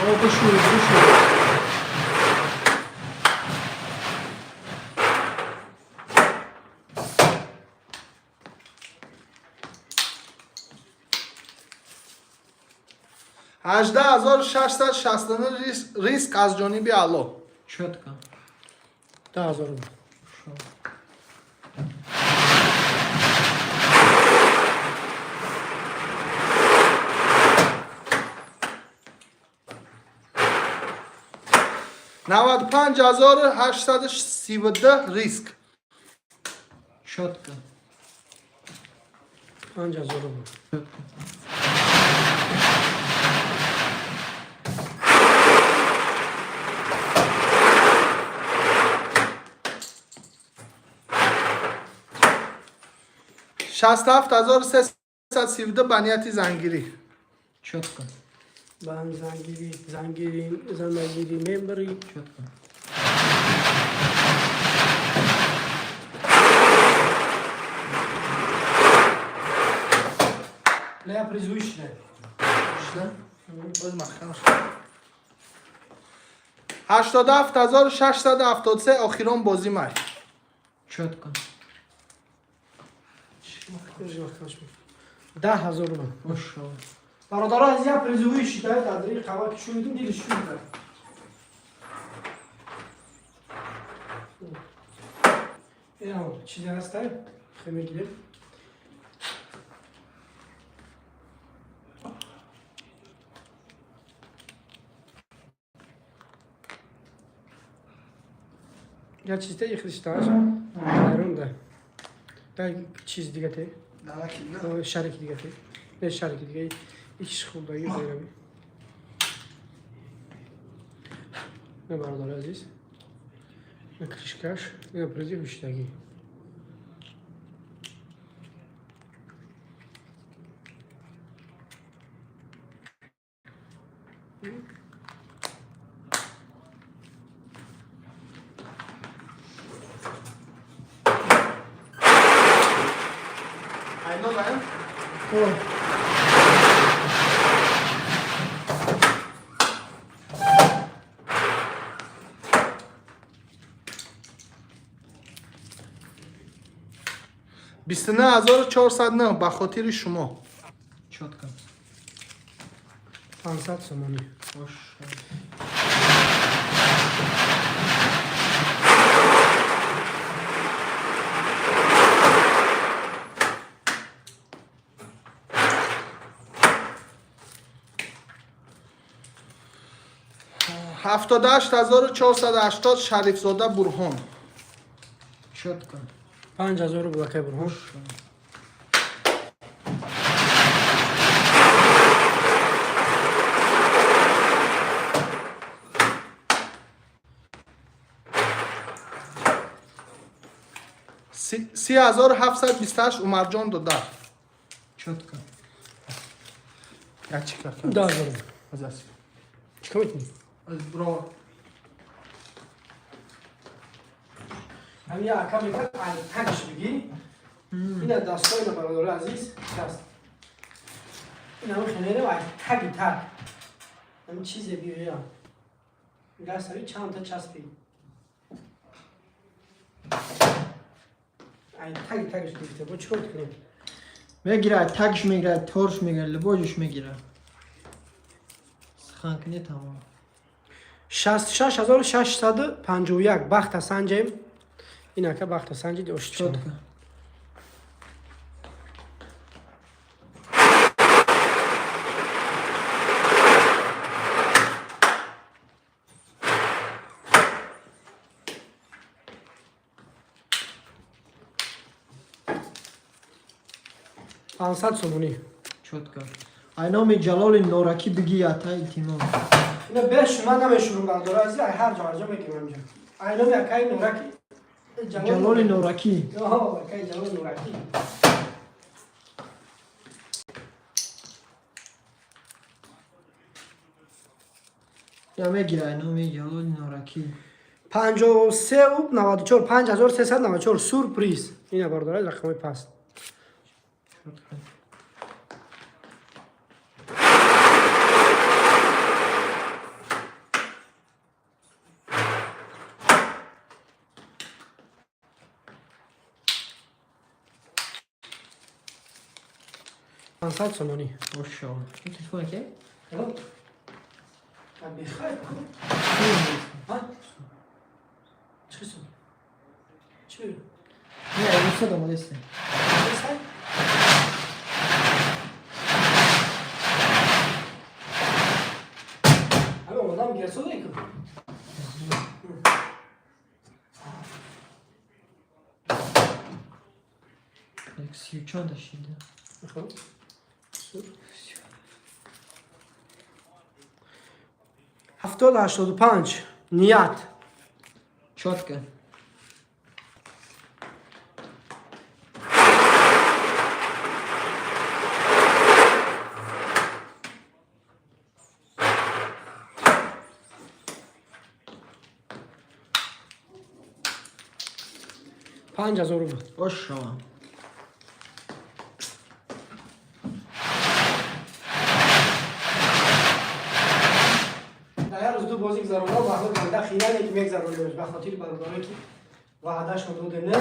О, бушуй, бушуй. 18669, риск аз ҷониби Алло. Чётко. 10 000 рубл. Хорошо. 95832, риск. Чётко. 5000 рубл. Чётко. 67332, ба нияти зангирӣ. Чётко. Ба ҳам зангирӣ, зангирӣ, зангирӣ мебарӣ. Чётко. Ля призвучная. Боз маҳкам шуд. 87673, охирон бозӣ май. Чётко. 10 000 рубл. Хорошо. Бародаро аз як призовой шида дар қава ки шунидум, дили шунида. Инам чизе ҳаста, хе мегирем. Я чизте ихлишташ айрунда. Да, чиз дигате. Шарики дигате. Не шарики дига. Икиш хурдаги ғайрави. Не, бародари азиз. На крышкаш, на призи ҳуштагӣ. Айно даем. О, 29409, ба хотири шумо. Чётко. 500 сомонӣ. Хорошо. 78480, Шарифзода Бурҳон. Чётко. 5000 рубл, акай Бурҳон. Хорошо. 30728, Умарҷон додар. Чётко. Як чӣ кард? 10 000 рубл. Чикор мекунӣ? Бро. Ҳамин як ака мекард, ай тагш бигӣ. Ина дастои на, бародари азиз, даст. Ин ҳамин хеле ай таги таг. Ҳамин чизе биёя. Даст ҳамин чандта часпи. Ай таги тагш гирифта. Бо чикор кунем? Мегирад, тагш мегирад, торш мегирад, либоҷуш мегирад. Сухан кунӣ, тамом. 66651, бахта санҷем. Ин ака бахта санҷид, ошти. Чётко. 500 сомонӣ. Чётко. Ай номи Ҷалоли Норакӣ бигӣ, ята, илтимос. Ина беш ман намешурум, бародари азиз, ай ҳар ҷо, ҳар ҷо мегирам инҷа. Ай номи акаи Нораки. Ҷалоли Норакӣ. Оҳо, акаи Ҷалоли Нораки. Я мегира, ай номи Ҷалоли Норакӣ. 53 94, 5394, сюрприз. Ина, бародари, рақамҳои паст. Чётко. 500 сомонӣ. Ошо. Ин телефон ке? Бехайр. Ҳа? Чӣ қисм? Чӣ мегӯ? Не, ай русад омадесте. Бесай? Ҳамин омадам гирсода ку. Як 34 та шида. Хуб. 7085, ният. Чётко. 5000 рубл. Ошо. Дар як рӯз ду бозӣ гузаронда ваҳдат карда, хияле ки мегзаронемш, ба хотири бародаре ки ваъдашро додем, не,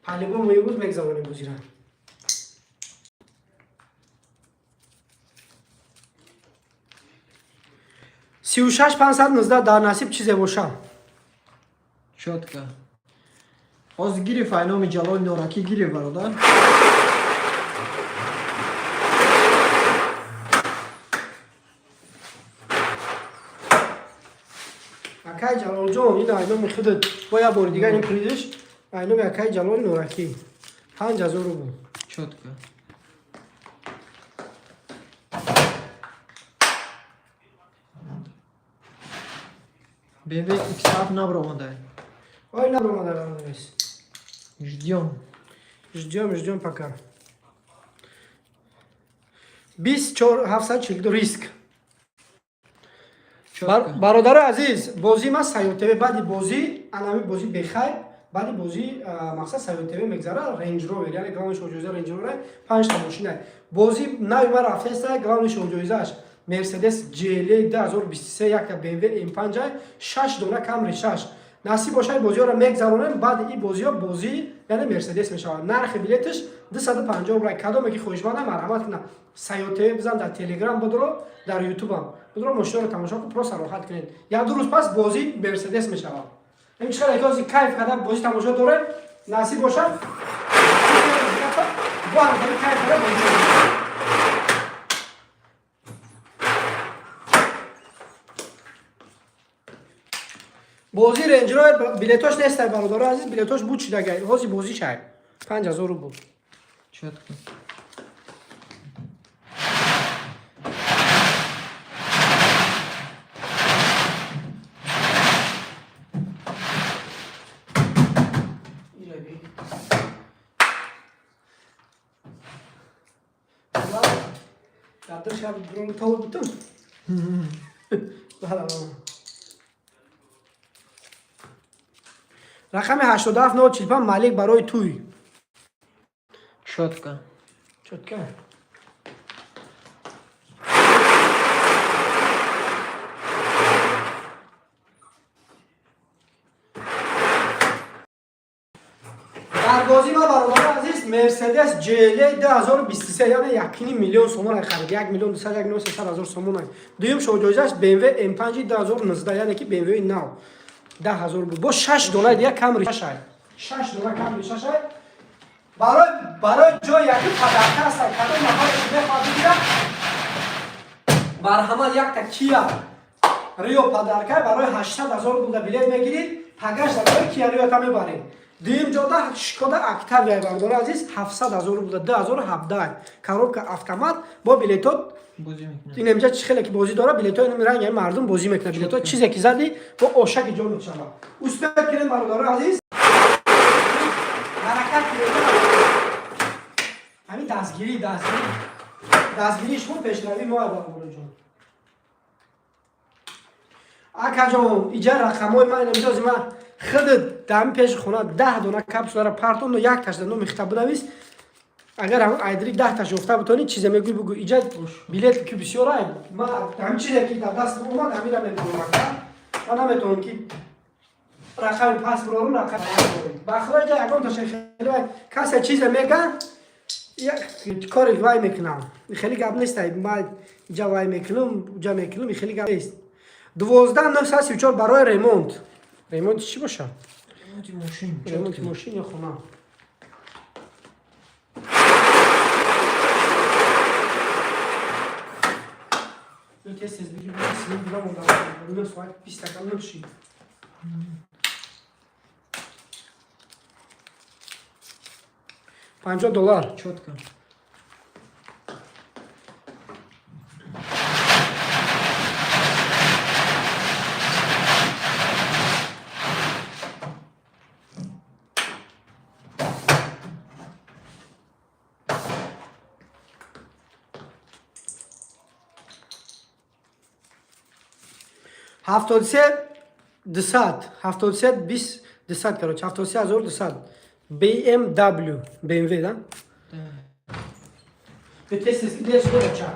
по-любому имрӯз мегзаронем бозира. 36519, дар насиб чизе боша. Чётко. Ҳозир гирифт, ай номи Ҷалоли Норакӣ гирифт, бародар. Акай Ҷалолҷон, ин ай номи худат, бо як бори дигар ин призиш ай номи акай Ҷалоли Норакӣ, 5000 рубл. Чётко. BMW X7 набромадай. Ой, набромада, бародарес. Ждём. Ждём, ждём пока. 24742, риск. Чётко. Бародари азиз, бозӣ ма Саётв, баъди бозӣ, анами бозӣ бехайр, баъди бозӣ, мақсад, Саётв мегзара Рейндж Ровер, яъне главный шоҳҷоиза Рейндж Ровер, панҷта мошина. Бозӣ нави ма рафтеста, главный шоҳҷоизааш Мерседес GLA 2023, якта BMW M5, шаш дона Камри 6. Насиб бошад, бозиҳоро мегзаронем, баъди ин бозиҳо бозӣ, яъне Мерседес мешавад. Нархи билеташ 250 рубл. Кадоме ки хоҳишманда, марҳамат кунад, Саётв бизан, дар Телеграм будро, дар Ютубам будро, мошинаро тамошо кун, просто роҳат кунед. Як ду рӯз пас бозӣ Мерседес мешавад. Ин чӣ қадар ки ҳозир кайф карда бозӣ тамошо дорем, насиб бошад, бо ҳамкорӣ кайф карда бозӣ мекунем. Бозӣ Рейндж Ровер билетош нестай, бародари азиз, билетош буд шидагай, ҳозир бозӣ шай 5000 рубл. Чётко. Ира би. Дар шаб дрон тов бутун. Бале. Рақами 87 045, Малик, барои туй. Чётко. Чётко. Дар бозӣ ма, бародари азиз, Мерседес GLA 2023, яъне 1 миллион сомон харид, 1 миллион 200, 1 миллион 300 ҳазор сомон. Дуюм шоҳҷоизаш BMW M5 2019, яъне ки BMW нав, 10 ҳазор буд. Бо 6 дона дия Камри 6, 6 дона Камри 6. Барои ҷои якум подарка аст. Кадом нафаре ки мехоҳад бигирад, марҳамат, якта Кия Рио подарка барои 800 ҳазор рубл билет мегирид, пагаш барои Кия Риота мебаред. Дуюм ҷода Шкода Октавия, бародари азиз, 700 ҳазор рубл, 2017, коробка автомат, бо билетот. Бозӣ мекунад. Ин инҷа чӣ хеле ки бозӣ дора, билетҳо ин ранг мардум бозӣ мекунад, билетҳо чизе ки задӣ, бо ошаки ҷо мешавад. Успех кунед, бародари азиз, ҳаракат кунед. Ҳамин дастгирии шумо пешравии мо, бародарҷон. Акаҷон, иҷа рақамҳои ман имтиёзи ман худат дар пеши хона 10 дона капсуларо партон, якташ дар номи хита бинавис. Агар ҳамн айдри 10-таш ёфта бутонӣ, чизе мегӯй, бугӯ. Иҷа билет ки бисёр ай, ма ҳамин чизе ки дар дастам омад, ҳамира метавонам. Ман наметавонам ки рақами пас бирорум, рақами ба худо. Иҷа ягон таша хеле касе чизе мега, кори вай мекунам, хеле гап нест. Ма иҷа вай мекунам, уҷа мекунам, хеле гап нест. 12 934 барои ремонт. Ремонти чӣ бошад? Ремонти мошин. Ремонти мошин ё хона. Тез тез бигир, соат 20 дақиқа нӯшид. $50. Чётко. 73 200, 73 20 200, короче, 73 200, BMW, BMW, да? Да. Тез тез дер шуда, бача.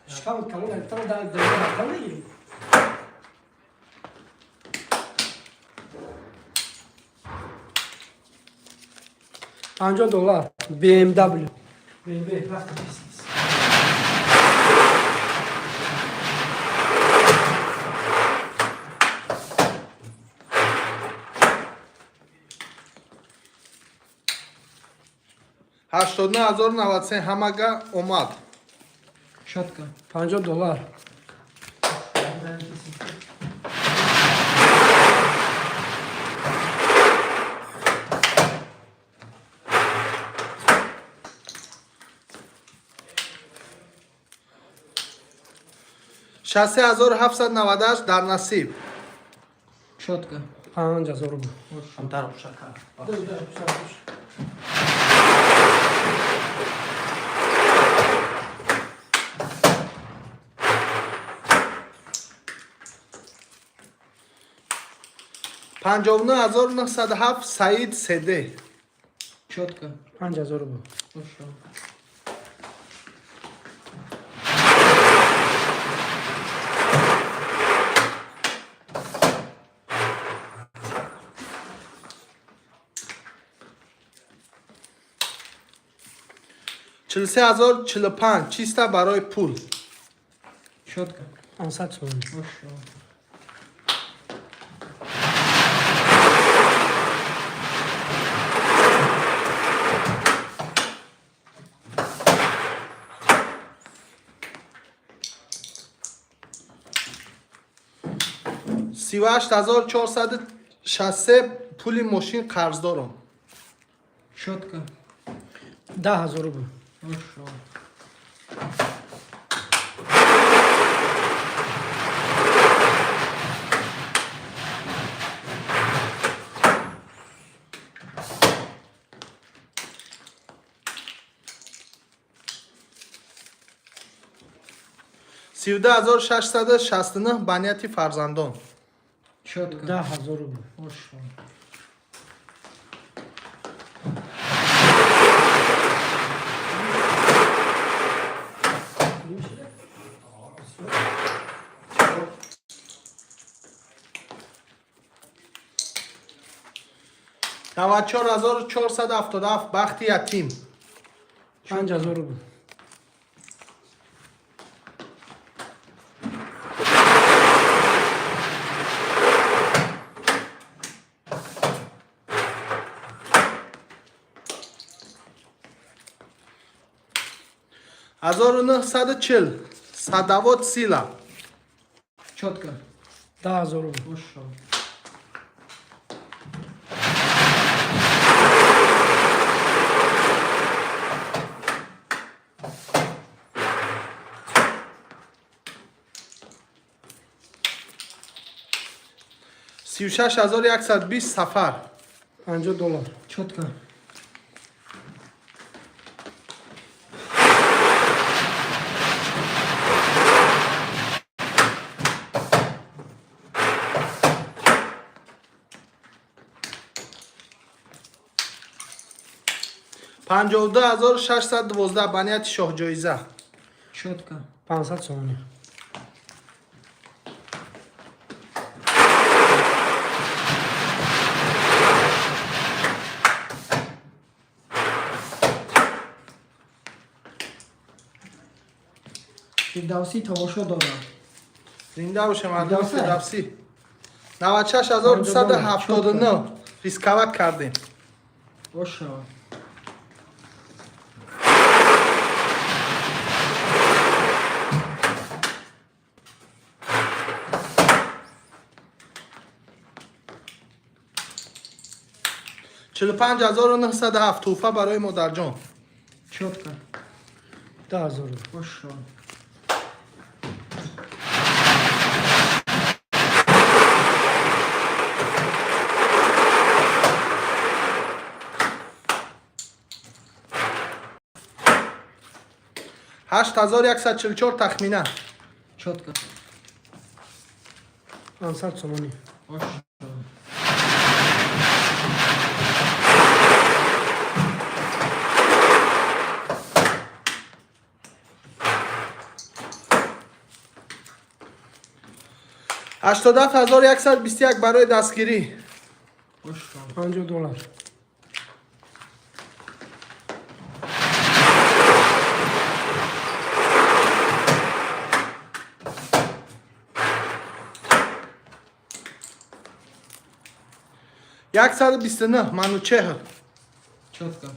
Шикам калон там да да да мегири. $50, BMW, BMW, рафта тез тез. 89 093, ҳамага омад. Чётко. $50. 63798, дар насиб. Чётко. 5000 рубл. Ҳамтар шакар. Да. 59 907, Саид Седе. Чётко. 5000 рубл. Хорошо. 43 045, чиста барои пул. Чётко. 500 сомон. Хорошо. 38 463, пули мошин қарздорам. Чётко. 10 000 рубл. Хорошо. 32669 ба нияти фарзандон. Чётко. 10 000 рубл. Хорошо. 94477 бахти ятим. 5000 рубл. 1940 садовод сила. Чётко. 10 000 рубл. Хорошо. 36120 сафар. 50 доллар. Чётко. 52612 ба нияти шоҳҷоиза. Чётко. 500 сомонӣ. Фирдавсӣ тамошо дорам. Зинда боше мардум. Фирдавсӣ. Фирдавсӣ, 96279 рисковать кардем. Хорошо. 45907 тӯҳфа барои модарҷон. Чётко. 10 000 рубл. Хорошо. 8144 тахмина. Чётко. 500 сомонӣ. Хорошо. 87121 барои дастгирӣ. Хорошо. 50 доллар. 129 Манучеҳр. Чётко.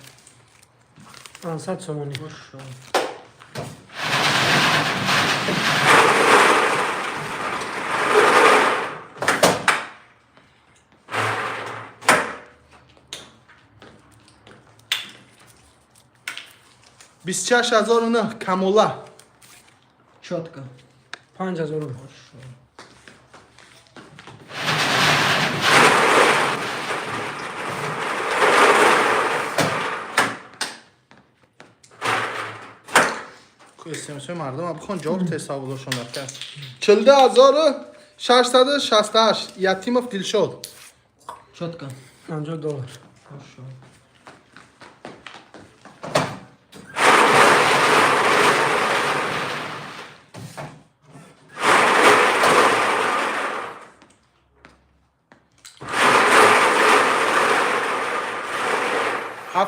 500 сомонӣ. Хорошо. 26009 Камола. Чётко. 5000 рубл. Хорошо. 3 мардум бихон, ҷавоб те саволошон кард. 42668 Ятимов Дилшод. Чётко. 50 доллар. Хорошо.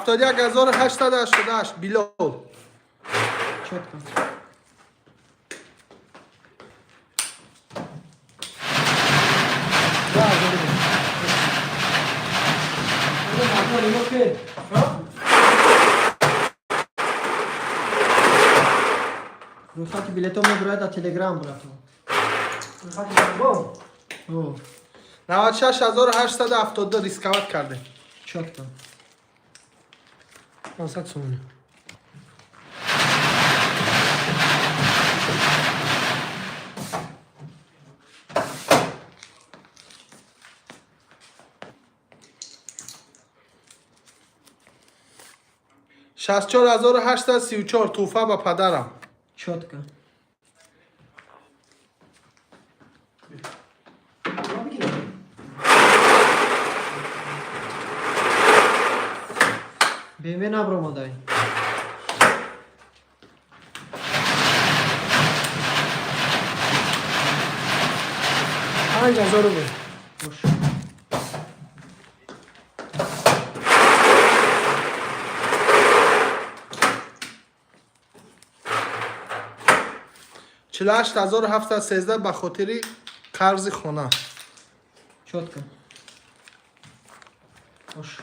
71888 Билол. Чётко. 10 000 рубл. Нигоҳ кун. Рӯйхати билетҳо мебирояд дар Телеграм, брато. Бом. О, 96872 рисковать кардем. Чётко. 500 сомонӣ. 64834 тӯҳфа ба падарам. Чётко. BMW набромадай. 5000 рубл. Бош. 48713 ба хотири қарзи хона. Чётко. Бош.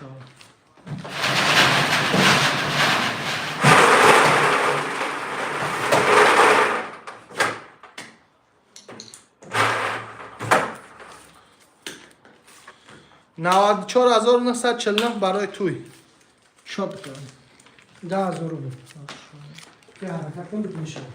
94949 барои туй. Чётко. 10000 рубл. Я ҳаракат кун, мешавад.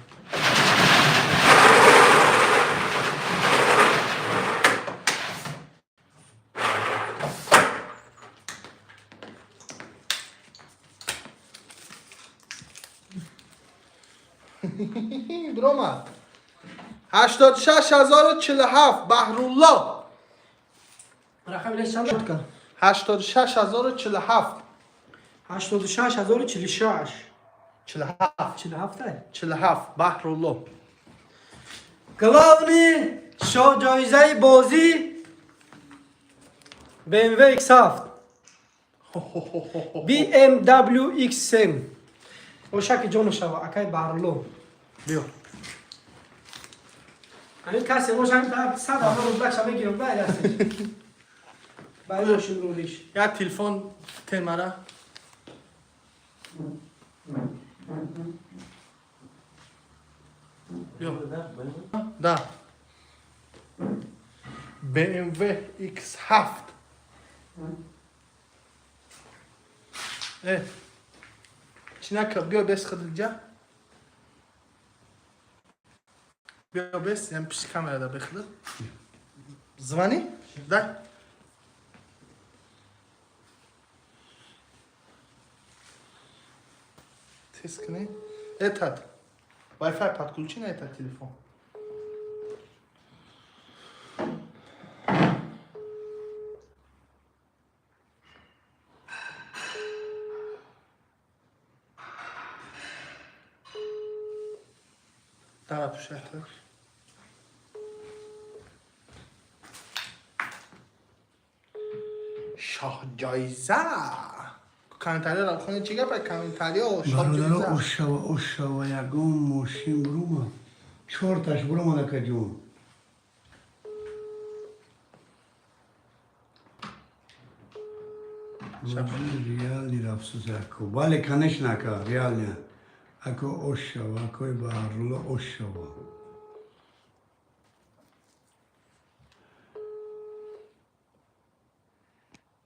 Бромад. 86047 Баҳрулло. Рақами леш чанд? Чётко. 86047. 86046. 47. 47. 47 Баҳрулло. Главный шоҳ ҷоизаи бозӣ BMW X7. BMW X7. Ошаки ҷону шава, акай Баҳрулло. Биё. Ҳамин касе боша, 100 000 рублакша мегирам, бай дастиш. Бай мошин ролиш. Як телефон темара. Биё. Да. BMW X7. Э. Чӣ нака, биё бес хидилҷа. Биё бес, ям пиши камерада бехидил. Звони? Да. Тез кунӣ. Этот. Wi-Fi подключи на этот телефон. Дара пушата. Шоҳ ҷоиза. Комментария хонед, чӣ гапа? Комментария шоҳ Бародаро, ҷоиза. ошава, ошава, ягон мошин бурума. Чорташ буромад, акаҷон. Реальный рафсус ако. Бале, конечно, ака, реально. Ако ошава, акои Баҳрулло ошава.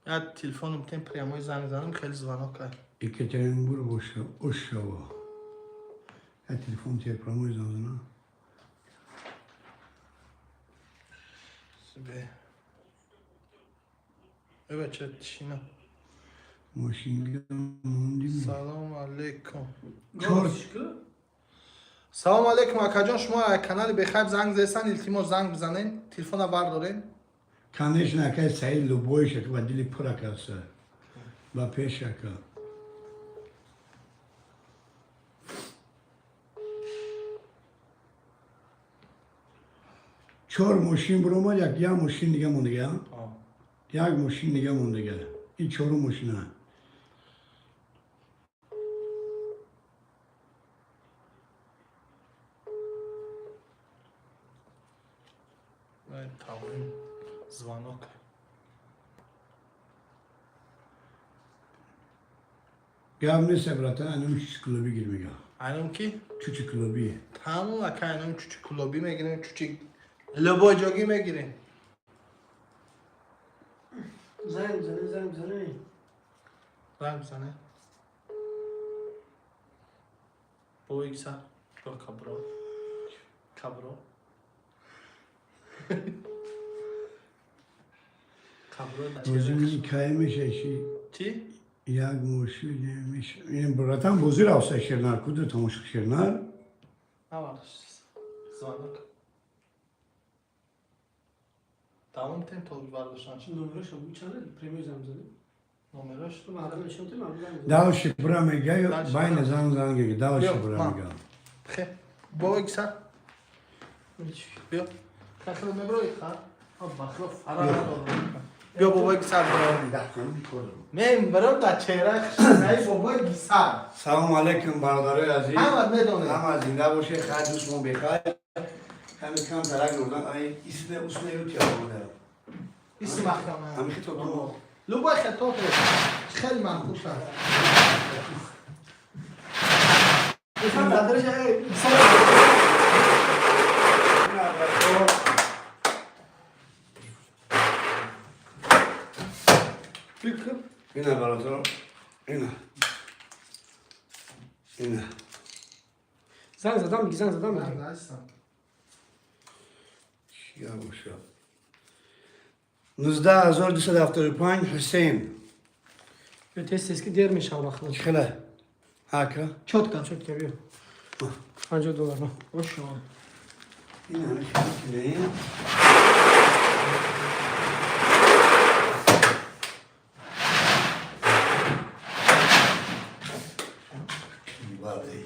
Я телефоном тем прямой занг занам, хеле звонок ай. Екатеринбург боша, ошава. Я телефон тебе прямой занг зана. Бе. Э бача, тишина. Мошинга мондим. Салом алейкум. Чор. Салом алейкум, акаҷон, шумо аз канали Бехайб занг зесан, илтимос, занг бизанен, телефона бардорен. Конечно, акай Саид, любой шак, ба дили пур акаса. Ба пеш ака. Чор мошин буромад, як мошин дига мондига. Як мошин дига мондига. Ин чорум мошина. Таврин звонок. Гап нест, братан, анам чучи клуби гир мега. Айном ки? Чучи клуби. Тамом, ака, айном чучи клуби мегирем, чучи любой ҷоги мегирем. Занг бизанем, занг бизанем. Занг бизане. Бо икса, бо кабро. Кабро. Кабро. Бозӣ кай меша ши? Чӣ? Як мошин меша. Ин братан бозӣ рафта Шернар, куду тамошо Шернар? Навардаш. Звонок. Тамом тем то бардоштан. Номераша бу чанд? Прямой занг бизанем. Номерош. Ту мардум нишон ту мардум занг. Дальше бура мега, Дальше байна бура. занг занг мега, дальше Биё, бура ма. мега. Хе. Бобои гисар. Биё. Хахро меброи ха. Бахро фара надорам. Биё бобои гисар бро. Мен барам дар чеҳраи хушнаи бобои гисар. Салом алейкум, бародарои азиз. Ҳама медонед. Ҳама зинда боше, хайр дӯстмон бехайр. Ҳами кам тарак ёрдан, ай исме усме ю тиёмада. Исм маҳкама. Ҳами хито ду. Любой хато хеле махуш аст. Инсон дар дараҷа бисёр. Ина бародаро, ина. Ина. Занг задам, занг задам. Чия боша. 19275 Ҳусейн. Ё тез тез ки дер мешавам вақт. Чхела. Ака. Чётко. Чётко биё. 50 доллар. Ма. Ошо. Ина ҳами хито кине. Бале.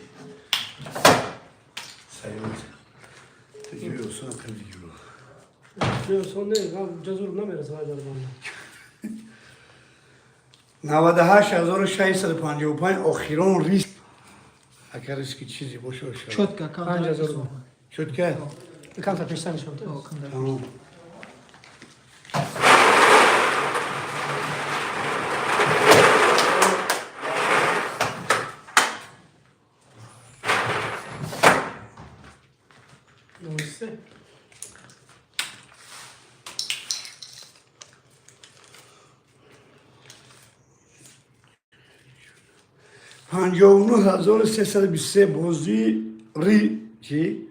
Sayılır. Tecrübe olsun akıllı gibi. Биё сон не, ман ҷазур намерасам аҷар банда. 98655 охирон риск. Агар риски чизи боше ошо. Чётко. 5000 рубл. Чётко? Камтар пештар нишон ту. Тамом. Дурусте. 59323 бозии ри чи?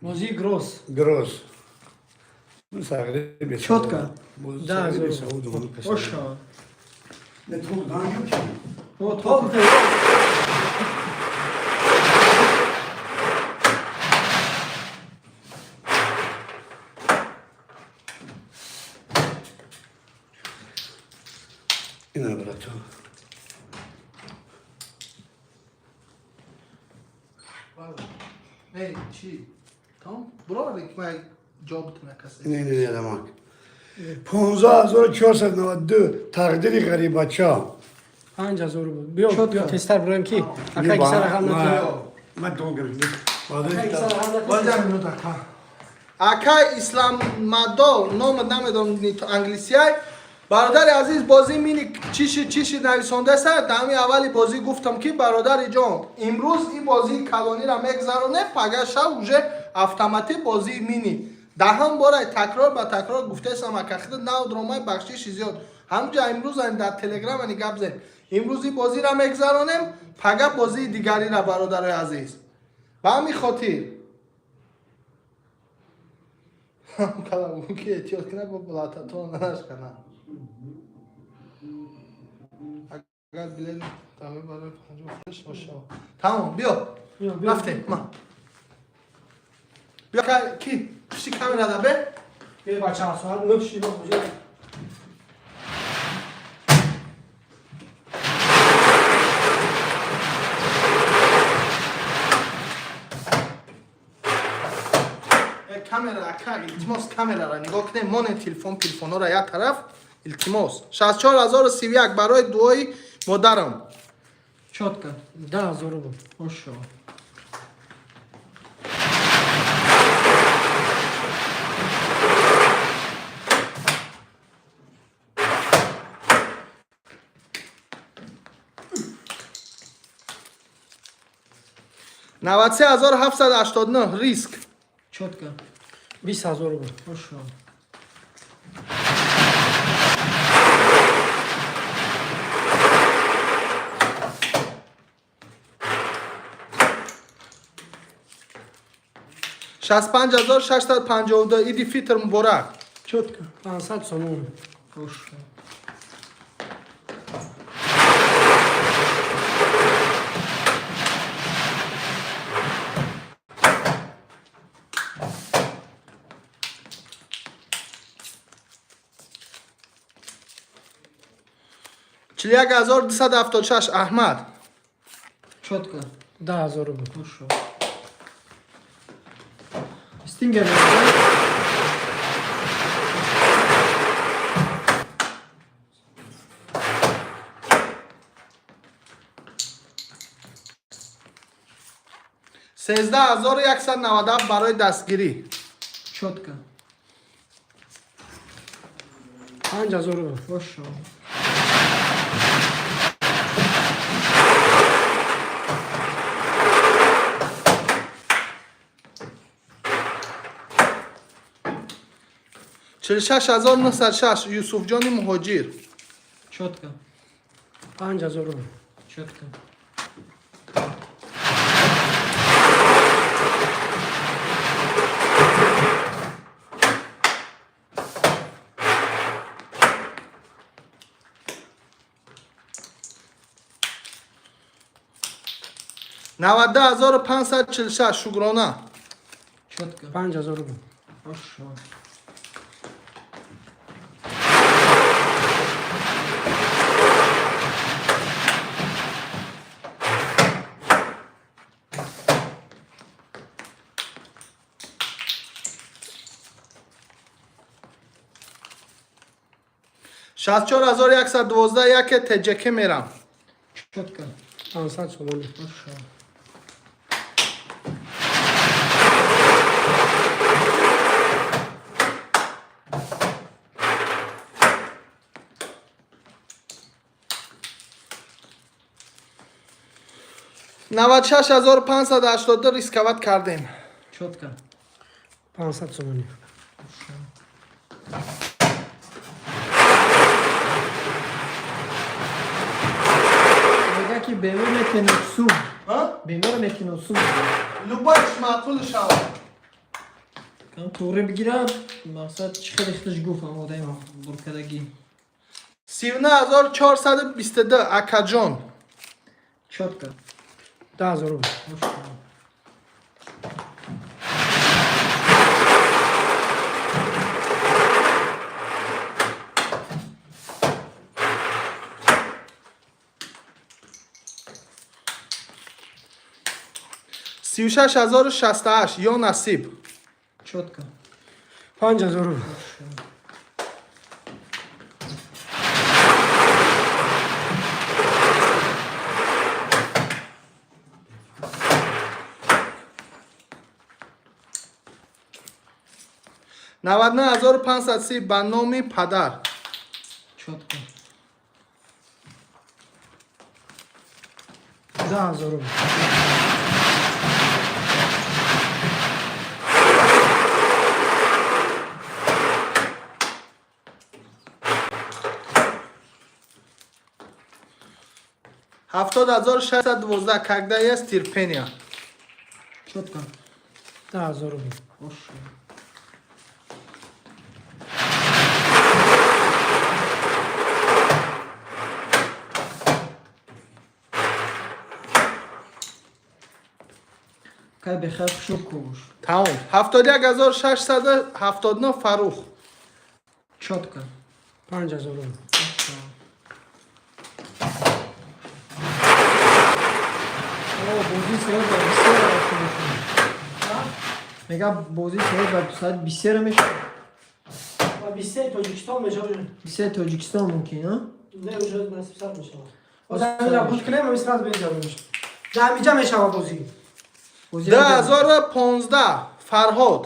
Бозии гросс. Гросс. Ну, сағри бесавод. Чётко. Бози Да, сағри здорово. бесавод, он касал. Ошо. Не, то данг чи? О, топ. Ина брато. Не, чи? Тамом? Бро, ки ман ҷо битuna касе. Ина ина ина дамак. 15492 тақдири ғарибача. 5000 рубл. Биё, Чётко. биё тезтар бироем ки ака гисар рақам натиҳ. Ма долгар. Ака гисар рақам натиҳ. Бозам минут ака. Ака Исламадо, ном намедонам ни то англисиай. Бародари азиз, бозии мини чиши чиши нависондаста. Дар аввали бозӣ гуфтам ки бародари ҷон, имрӯз ин бозии калониро мегзаронем, пага шав уже автоматӣ бозии мини. Даҳам бора такрор ба такрор гуфтаистам, ака хида навдромай бахшиши зиёд. Ҳамҷа имрӯз ам дар телеграм ани гап зем. Имрӯз ин бозиро мегзаронем, пага бозии дигариро, бародарои азиз. Ба ҳамин хотир калам ки эҳтиёт кунад, бо лататон нашканад. Агар билет таве барои панҷоҳ фурӯш бошад. Тамом, биё. Биё, биё. Рафтем, ма. Биё ки пушти камера да бе. Биё бача, соат 9 шуд, мо куҷо? Камера ака, илтимос, камерара нигоҳ кунем, монем телефон телефонҳоро як тараф, илтимос. 64031 барои дуои модарам. Чётко. 10000 рубл. Ошо. 93789 риск. Чётко. 20000 рубл. Ошо. 65652 иди фитр муборак. Чётко. 500 сомон. Ошо. 41 276, Аҳмад. Чётко. 10 000 рубл. Хорошо. Стингер мезанад. 13 197 барои дастгирӣ. Чётко. 5000 рубл. Хорошо. 46 906, Юсуфҷони муҳоҷир. Чётко. 5000 рубл. Чётко. 92 546, Шукрона. Чётко. 5000 рубл. Хорошо. 64 112, яке теҷаке мерам. Чётко. 500 сомонӣ. Хорошо. 96 582, рисковать кардем. Чётко. 500 сомонӣ. Хорошо. Мега ки бемор метенад сум. Бемор метенад сум. Любой ш маъқул шавад. Кам туғри бигирад, мақсад чӣ хеле худаш гуфт ам одами буркадагӣ. 39 422, акаҷон. Чётко. 10 000 рубл. Хорошо. 36 068, ё насиб. Чётко. 5000 рубл. Хорошо. 99 530, ба номи падар. Чётко. 10 000 рубл. 70 612, когда есть терпение. Чётко. 10 000 рубл. Хорошо. Кай бехайр, хушо куш. Тамом, 71 679, Фарух. Чётко. 5000 рубл. Хорошо. О, бозӣ сеюм ба 23 рафта мешавад. Мега бозӣ сеюм ба соат 23 мешавад. Ва 23 Тоҷикистон мешавад. 23 Тоҷикистон мумкин, а? Не, уже насиб сар мешавад. Озамира буд кунем, ами сразу бенҷа мешавад. Дар ҳамиҷа мешавад бозӣ. Бозӣ 2015, Фарҳод.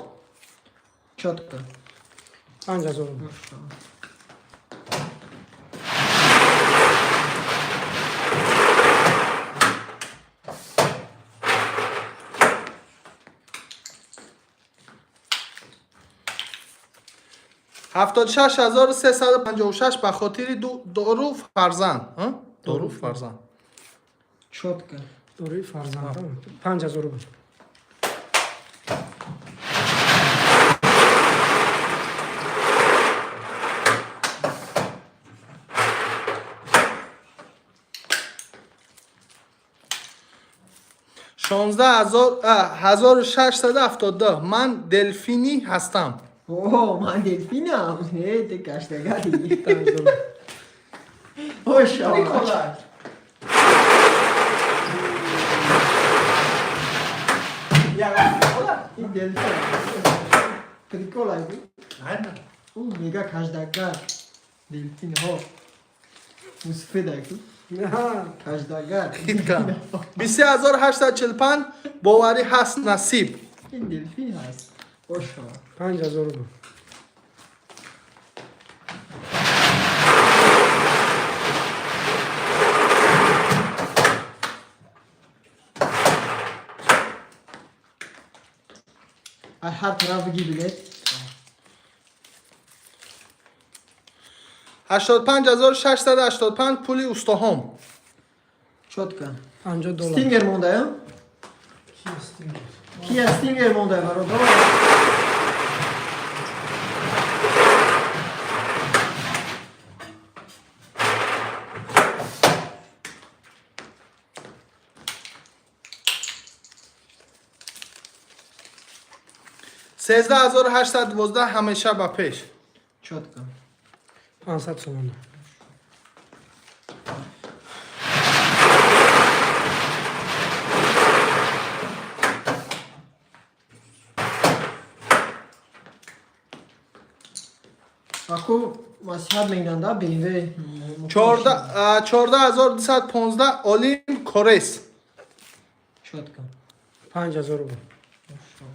Чётко. 5000 рубл. Хорошо. 76 356, ба хотири дору фарзанд. Ҳа? Дору фарзанд. Чётко. Дорои фарзанд. 5000 рубл. 16 672, ман делфинӣ ҳастам. О, ман делфинам. Э, ты каштагари. 10 000 рубл. О, Оша. Прикола. Я прикола? Ин делфин. Прикола. Не. Ӯ мега каждагар. Делфинҳо. Мусфеда ку. Каждагар. Хитка. 23845 боварӣ ҳаст насиб. Ин делфин ҳаст. Оша. 5000 рубл. Ай ҳар тараф биги билет. 85685 пули устоҳом. Чётко. 50 доллар. Стингер монда, я? Ки Стингер? Кия Стингер монда, бародар. 13812 ҳамеша ба пеш. Чётко. 500 сомон. Аку масиҳат мегиранда BMW. 14215 Олим Корес. Чётко. 5000 рубл. Оша.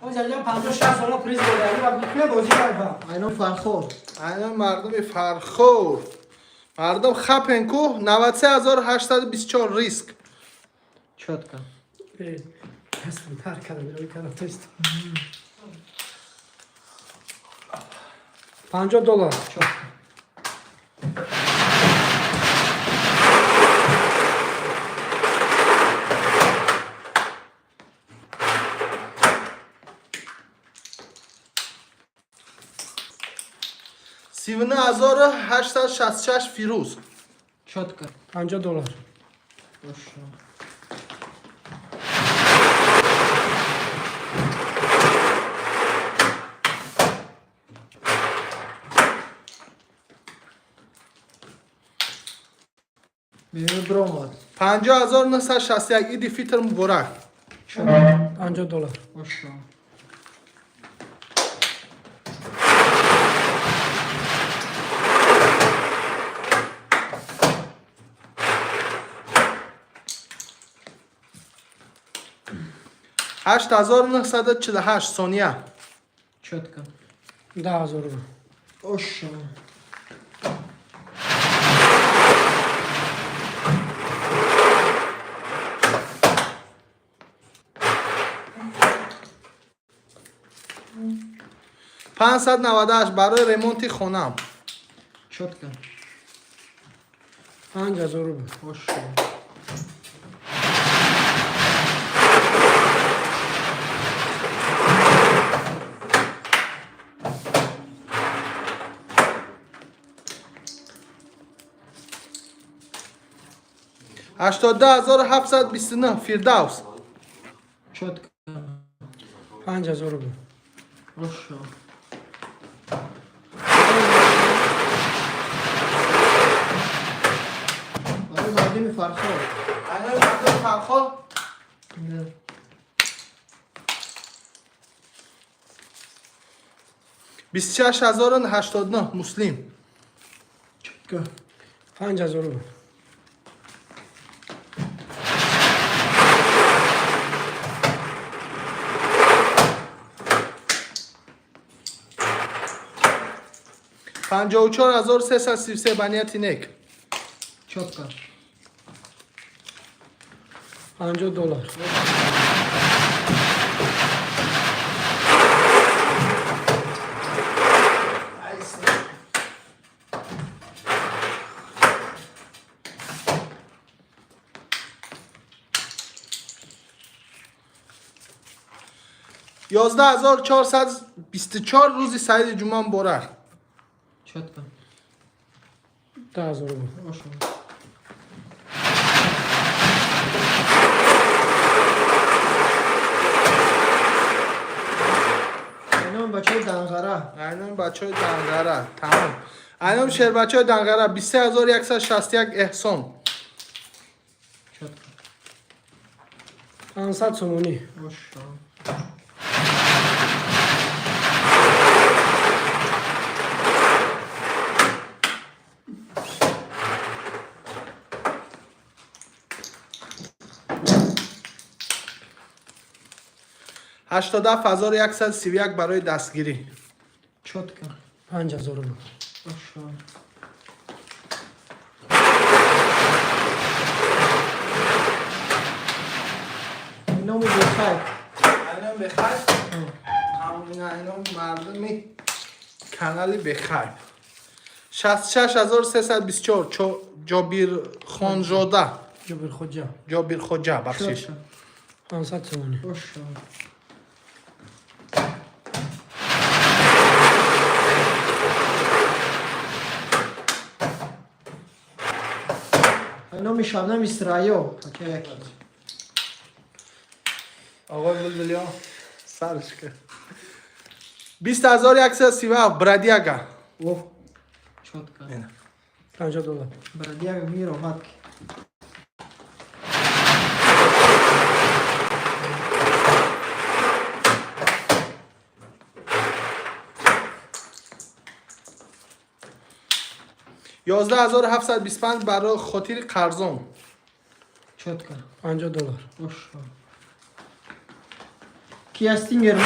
Оҷа 50 60 сомон приз дода. Ва бикне бозӣ карда. Айно Фархор. Айна мардуми Фархор. Мардум хапен ку 93824 риск. Чётко. Дастам тар кардам, рӯй кардам тест. 50 доллар. Чётко. 39866 Фирӯз. Чётко. 50 доллар. Оша. BMW бромад. 50961 Иди Фитр муборак. Чётко. 50 доллар. Оша. 8948 Сония. Чётко. 10000 рубл. Оша. 598 барои ремонти хонам. Чётко. 5000 рубл. Оша. 82729 Фирдавс. Чётко. 5000 рубл. Оша. Барои мардуми Фархор. Айна мардуми Фархор. Не. 26089 Муслим. Чётко. 5000 рубл. 54333 ба нияти нек. Чётко. 50 доллар. 11424 рӯзи саиди ҷумъа муборак. Чётко. 10000 рубл. Оша. Айноми бачаҳои Данғара. Тамом. Айноми шербачаҳои Данғара 23161 Эҳсон. Чётко. 500 сомонӣ. Боша. 87131 барои дастгирӣ. Чётко. 5000 рубл. Боша. Айноми бехайр. Айноми бехайр. Тамом, ина айноми мардуми канали Бехайр. 66324 Ҷобирхонзода. Ҷобирхоҷа. Ҷобирхоҷа, бахшиш. Чётко. 500 сомонӣ. Боша. Айноми Шабнами Сраё. Ака яки. Оғои Булбулиён сарш кард. 20137 Бродяга. О. Чётко. Ина. 50 доллар. Бродяга миро матки. 11725 барои хотири қарзон. Чётко. 50 доллар. Боша. Kia Stinger мо.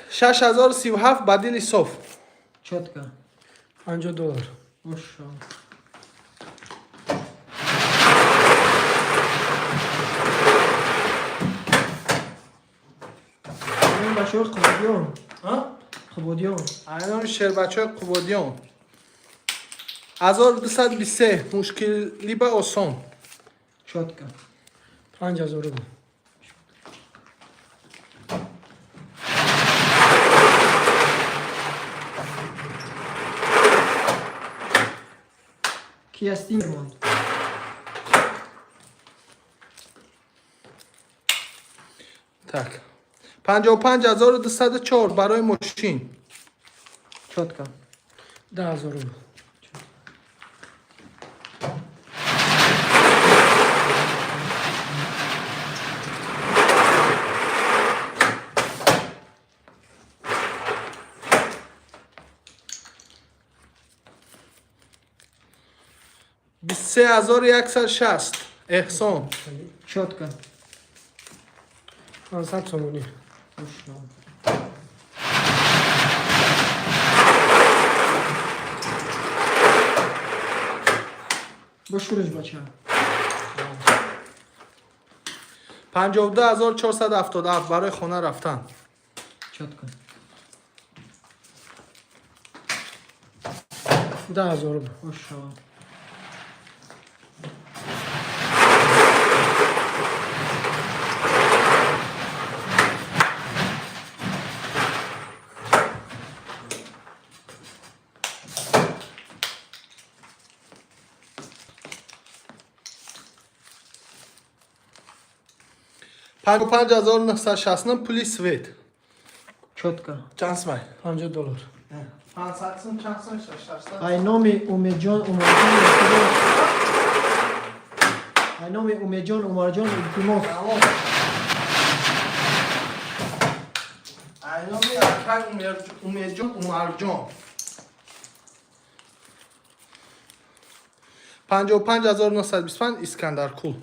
6037 ба дили соф. Чётко. 50 доллар. Боша. Айноми бачаҳои Қубодиён. Қубодиён. Айноми шербачаҳои Қубодиён. 1223 мушкилиба осон. Чётко. 5000 рубл. Kia Stinger монд. Так. 55204 барои мошин. Чётко. 10 000 рубл. 23160 Эҳсон. Чётко. 500 сомонӣ. Боша. Бошуриш, бача. 52477 барои хона рафтан. Чётко. 10 000 рубл. Боша. 55969 пули свет. Чётко. Чанд сумай? 50 доллар. 500 сум, чанд сум? 600. Айноми Умедҷон Умарҷон илтимос. Айноми Умедҷон Умарҷон илтимос. Тамом. Айноми акай Умедҷон Умарҷон. 55925 Искандаркул.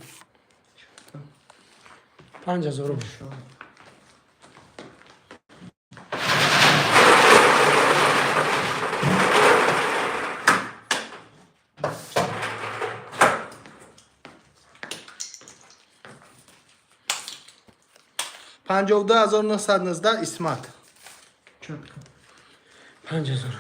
5000 рубл. 52919 Исмат. Чётко. 5000.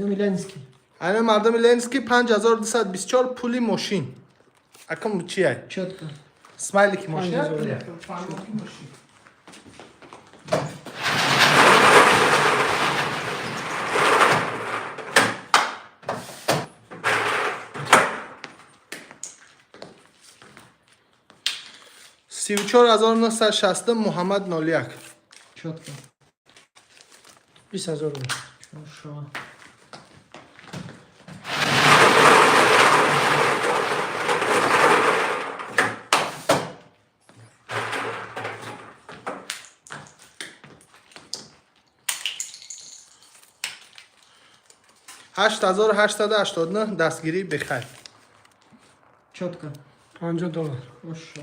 Айноми Ленский. Айноми мардуми Ленский 5224 пули мошин. Акам чия? Чётко. Смайлики мошин. 5000. Мошин. 34960 Муҳаммад 01. Чётко. 20 000 рубл. Хорошо. 8889 дастгирии бехайр. Чётко. 50 доллар. Хорошо.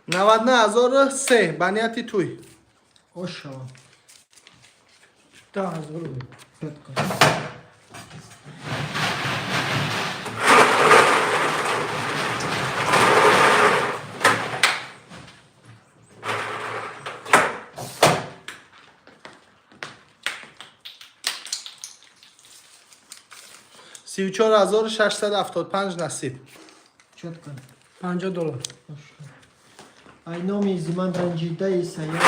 99003 ба нияти тӯй. Хорошо. 10 000 рубл. Чётко. 34675 насиб. Чётко. 50 доллар. Хорошо. Айноми зиман ранҷидаи сайёр.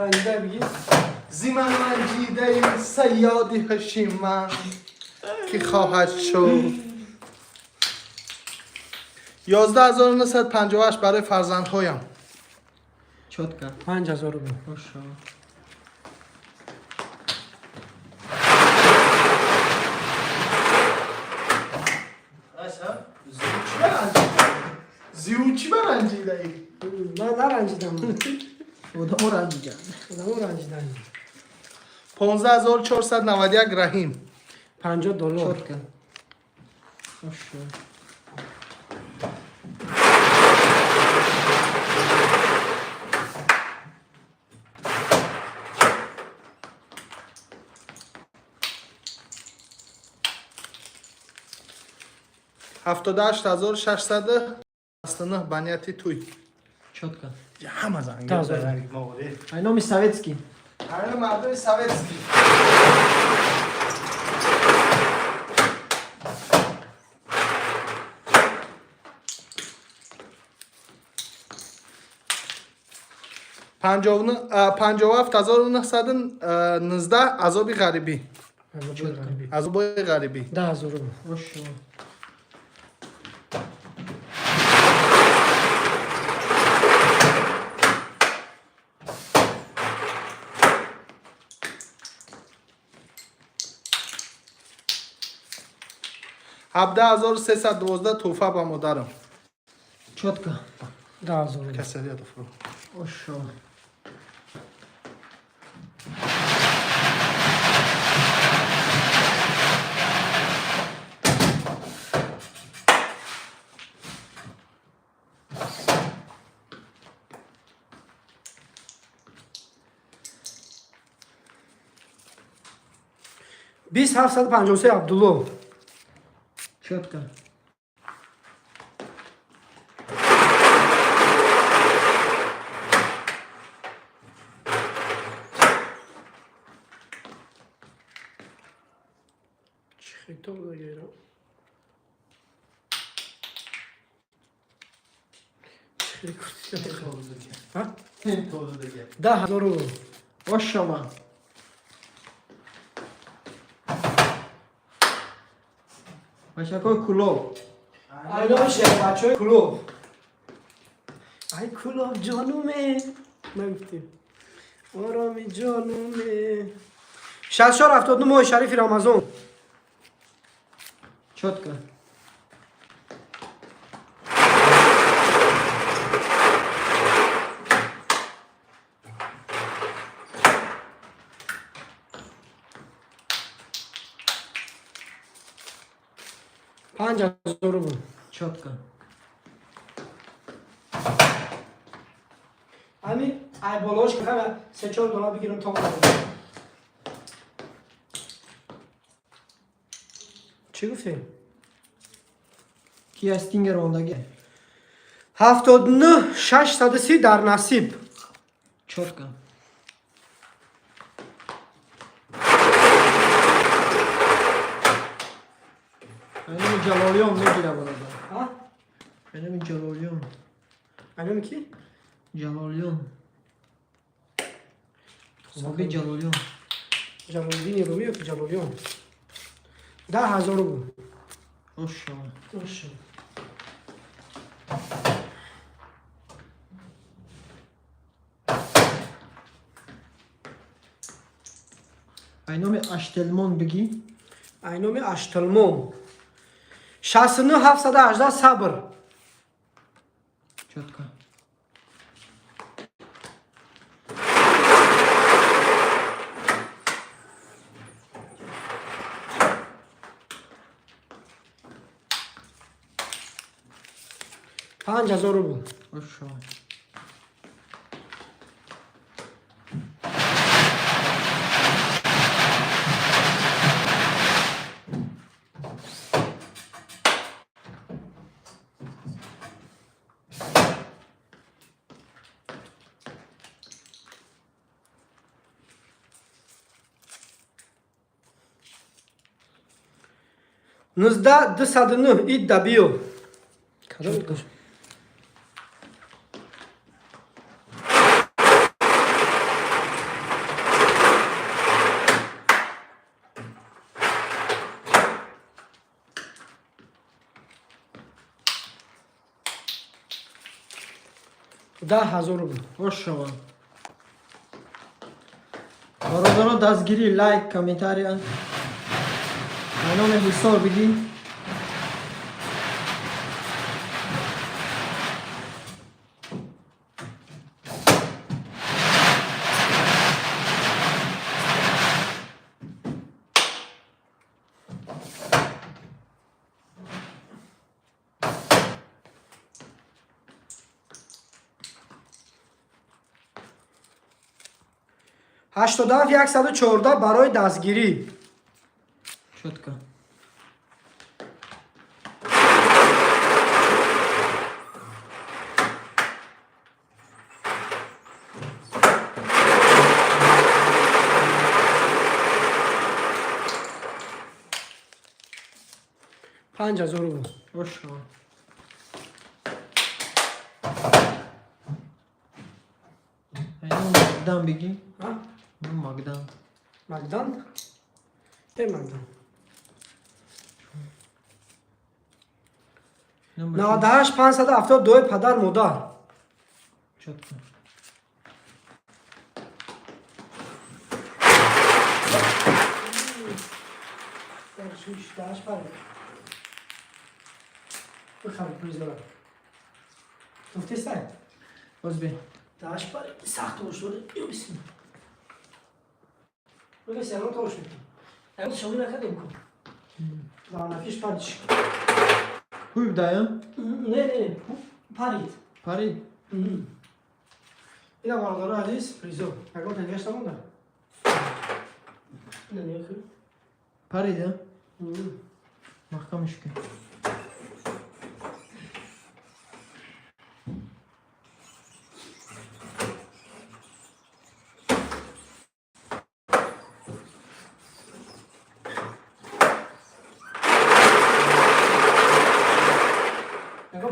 Ранҷида бигӣ. Зиман ранҷидаи сайёди ҳашиман ки хоҳад шуд. 11958 барои фарзандҳоям. Чётко. 5000 рубл. Хорошо. Зиу чӣ баранҷидаӣ? Ман наранҷидам. Одамо ранҷиданд. Одамо ранҷиданд. 15491 Раҳим. 50 доллар. Чётко. Хорошо. 78669 ба нияти тӯй. Чётко. Ҳама занг. Таза. Айноми Советский. Ҳамин мардуми Советский. 57919 азоби ғарибӣ. Азоби ғарибӣ. 10 000 рубл. Хорошо. 17312 тӯҳфа ба модарам. Чётко. 10 000 рубл. Касалият фурӯ. Хорошо. 20753 Абдулло. Чётко. Чӣ хитоб дагера? Чӣ ҳа? 10 000 рубл. Ошава. Бачакои Кулоб. Айноми бачаҳои Кулоб. Ай Кулоб ҷонуме. Нагуфтем. Ороми ҷонуме. 6479 моҳи шарифи Рамазон. Чётко. 5000 рубл. Чётко. Ами ай болош ки се чор доллар бигирам то. Чӣ гуфтем? Ки аз Стингер мондагӣ. 79 630 дар насиб. Чётко. Айнами Ҷалолиён мегира, бародар. А? Айнами Ҷалолиён. Айнами ки? Ҷалолиён. Соби Ҷалолиён. Ҷалолиддини Румӣ ё ки Ҷалолиён? 10 000 рубл. Хуш шава. Боша. Айноми Аштелмон бигӣ. Айноми Ашталмон. 69 718 сабр. Чётко. 5000 рубл. Хуш шава. 19 209 идда биё. Кадом? Чётко. 10 000 рубл. Хуш шава. Бародаро, дастгирӣ, лайк, комментария. Айноми Ҳисор бигӣ. 87 114 барои дастгирӣ. Чётко. 5000 рубл. Хуш шава. Айноми Магдан бигӣ. А? Ну, Магдан. Магдан? Е, Магдан. Номер 98 572 падар модар. Чётко. Шиш, пари. Бихар призора. Гуфтестай? Боз би. Даш пари сахт ошуд. Ё бисмилла. Бага сарон тош мекунам. Ягон шоғи накардем ку. Лаънафиш париш. Хуй дая? Не, не, парид. Парид. Ина, бародаро азиз, призо. Ягон тангаш намонда. Ина нигоҳ кун. Парид, а? Маҳкамаш кун. Ягон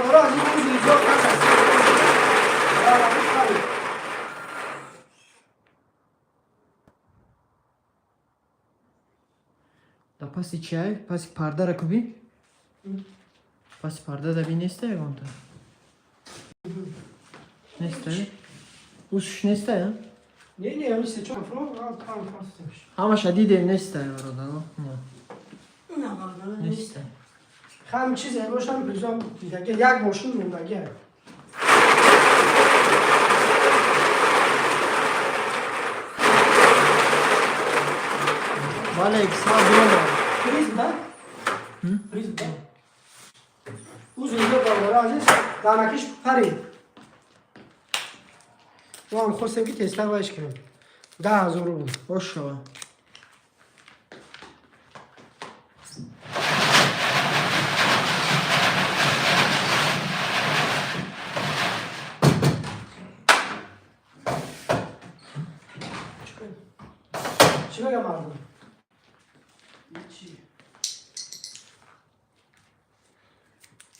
бародаро азиз, узри зиёд пас аст. Лаънафиш парид. Да паси чай, паси пардара куби? Паси парда да би неста ягонта? Неста? Усш неста, а? Не, не, ами се чо фро, а там фастеш. Ҳамаша дидем, неста, бародаро. Не, Не, бародаро, неста. Ҳам чизе бошам, призом дидаги як мошин мондаги. Бале, X2 биёмад. Приз да? Приз да? Узри зиёд, бародаро азиз, данакиш парид. Мо ҳам хостем ки тезтар вайш кунем. 10 000 рубл. Хуш шава.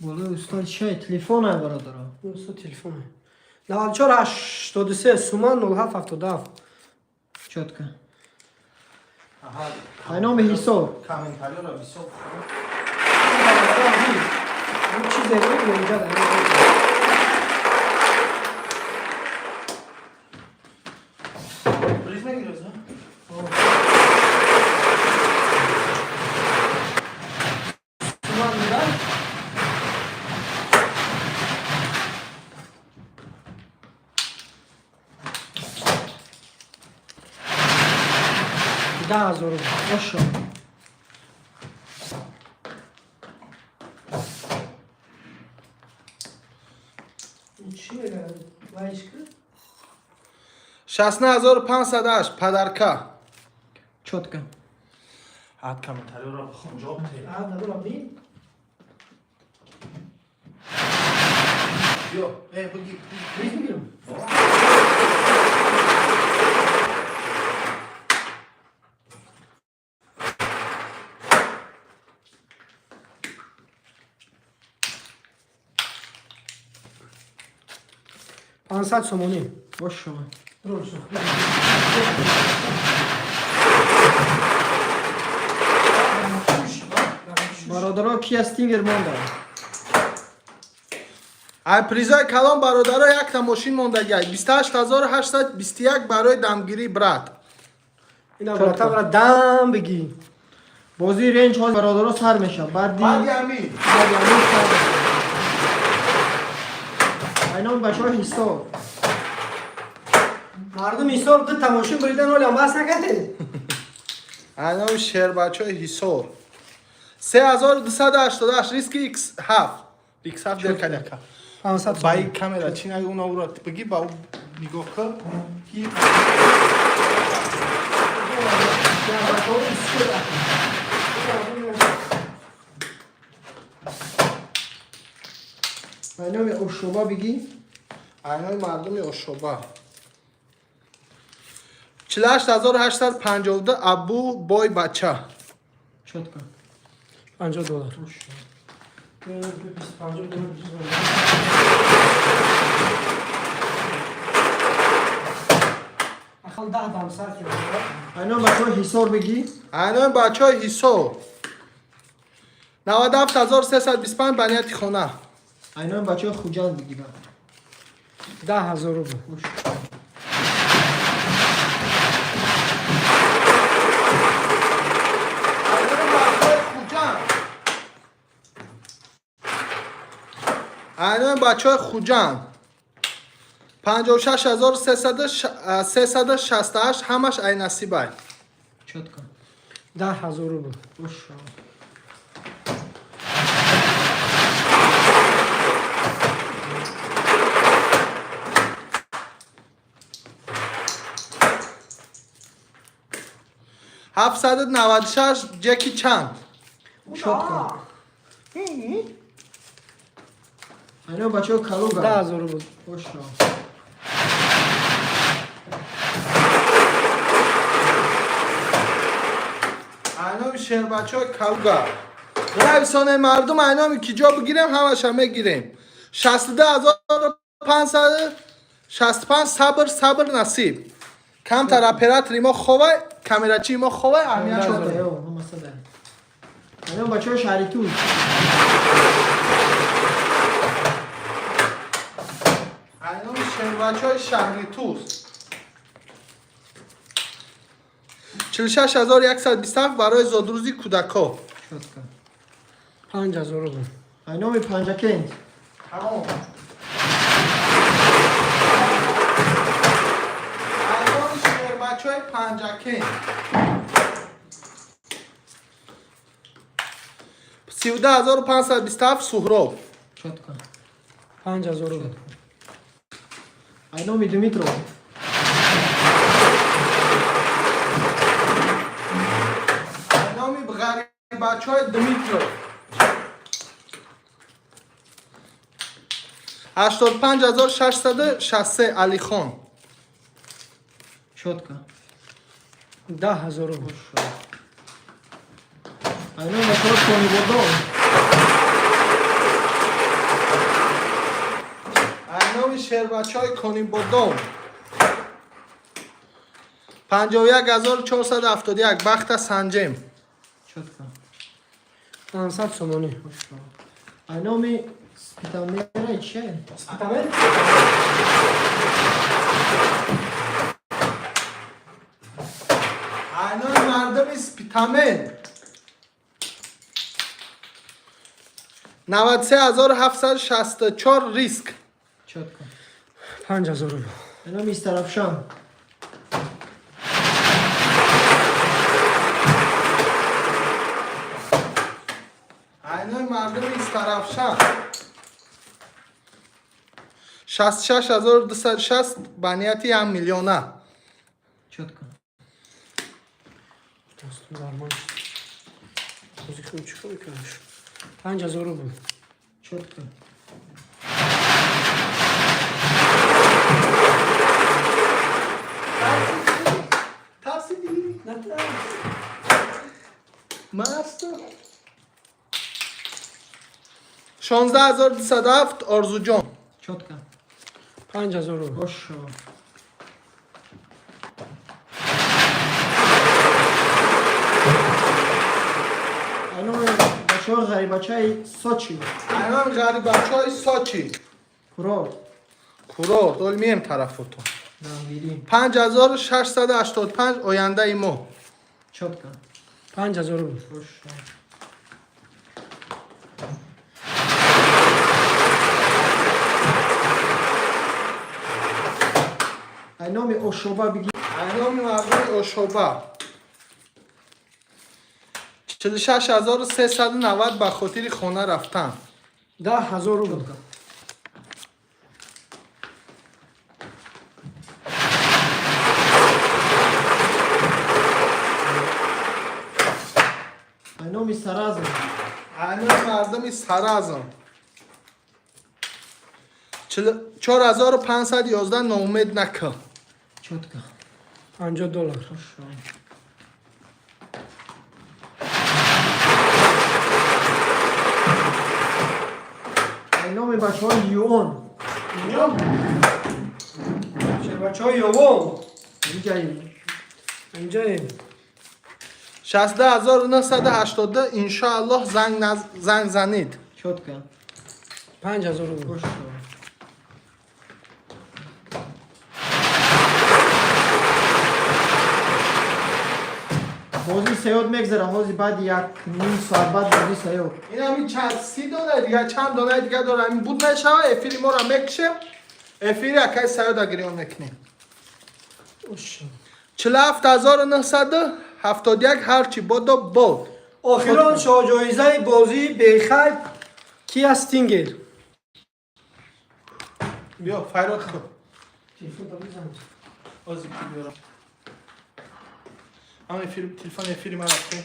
Болои устод чиай? Телефон ай, бародаро. Устод телефон. 94 83 суман 07 77. Чётко. Ай номи Ҳисор. Комментариёро бисёр. Чизе инҷа. Приз мегирёз? Суман мирам. 10,000 рубл. Ошо. Чӣ мегӯяд? Вайшка? 16508 подарка. Чётко. Ҳад комментариёро бихон, ҷавоб те. А, надорам бин. Биё, э, биги. Приз мегирам. 500 сомонӣ. Ошо. Дуруст. Бародаро, Кия Стингер монда. Ай призои калон, бародаро, якта мошин мондагиай, 28821 барои дамгирӣ, брат. Ина, братан, бра дам бигӣ. Бозии ренҷ ҳозир, бародаро, сар мешавад. Баъди Баъди ами. Баъди ами сар мешавад. Ай номи бачаҳои Ҳисор. Мардум Ҳисор ду тамошин буридан, ҳолиам бас накардед. Ай номи шербачаҳои Ҳисор, 3288 риски x7 x7 дер каляка. 500. Ба ин камера чи наги, уна ура бигӣ, ба ӯ нигоҳ кун ки. Ай номи Ошоба бигӣ. Ай номи мардуми Ошоба, 48852 абу бой бача. Чётко. 50 доллар. Ошо. 50 доллар. Ақал 10 дам сар ки. Ай номи бачаҳои Ҳисор бигӣ. Ай номи бачаҳои Ҳисор, 97325 ба нияти хона. Ай номи бачаҳои Хуҷанд бигӣ ба. 10,000 рубл. Ошо. Ай номи бачаҳои Хуҷанд, ай номи бачаҳои Хуҷанд, 56368, ҳамаш ай насибай. Чётко. 10,000 рубл. Ошо. 796 ҷеки чанд. Чётко. Ай номи бачаҳои Калуга. 10,000 рубл. Ошо. Ай номи шербачаҳои Калуга нависоне, мардум, ай номи ки ҷо бигирем, ҳамаша мегирем. 62565, сабр, сабр, насиб. Камтар оператори мо ховай, камерачии мо ховай, аҳамият Чётко, надорем. ё, ҳама садай. Ай номи бачаҳои шаҳри Туз. Ай номи шербачаҳои шаҳри Туз, 46127 барои зодрӯзи кӯдакҳо. Чётко. 5,000 рубл. Ай номи Панҷакент. Тамом. Ай номи шербачаҳои Панҷакент, 32527 Суҳроб. Чётко. 5,000 рубл. Ай номи Димитров. Ай номи ғарибачаҳои Дмитров, 85663 Алихон. Чётко. 10,000 рубл. Ай номи бачаҳои Конибодом. Айноми шербачаҳои Конибодом. 51 471. Бахта санҷем. Чётко. 500 сомонӣ. Айноми Спитамера чия? Спитамен? Айноми мардуми Спитамен. 93 764 риск. Чётко. 5000 рубл. Айноми Истаравшан. Айноми мардуми Истаравшан. 66 260 ба нияти 1 миллиона. Чётко. Нормально. Бози хуб чӣ кор мекунаш? 5000 рубл. Чётко. Тарсидӣ? Масту. 16 207 Орзуҷон. Чётко. 5000 рубл. Ошо. Айноми бачаҳо ғарибачаи Сочи. Айноми ғарибачаҳои Сочи. Курорт. Курорт, ол мием тарафотон. Дамгирӣ. 5685 ояндаи мо. Чётко. 5000 рубл. Ошо. Айноми Ошоба биги. Айноми мардуми Ошоба. 46 390 ба хотири хона рафтан. 10 000 рубл. Чётко. Айноми Саразм. Айноми мардуми Саразм. 4511 ноумед накун. Чётко. 50 доллар. Ошо. Айноми бачаҳои Юон. Бачаҳои Ёвон. Инҷаи. Инҷаем. 60982 иншоаллоҳ занг занид. Чётко. 5000 рубл. Ошо. Бозии Саёд мегзара ҳози баъди як ним соат баъд бозии Саёд. Ин ҳамин чанд си дона дига, чанд донаи дига дора, ҳамин буд мешава, эфири моро мекушем, эфири акаи Саёда гирён мекунем. Ошо. 47 971 ҳарчи бодо бод. Охирон шоҳҷоизаи бозии бехайб Киа Стингер. Биё, файрод кун. Ози ки биёрам. Ам эфир, телефон эфири ман рафте.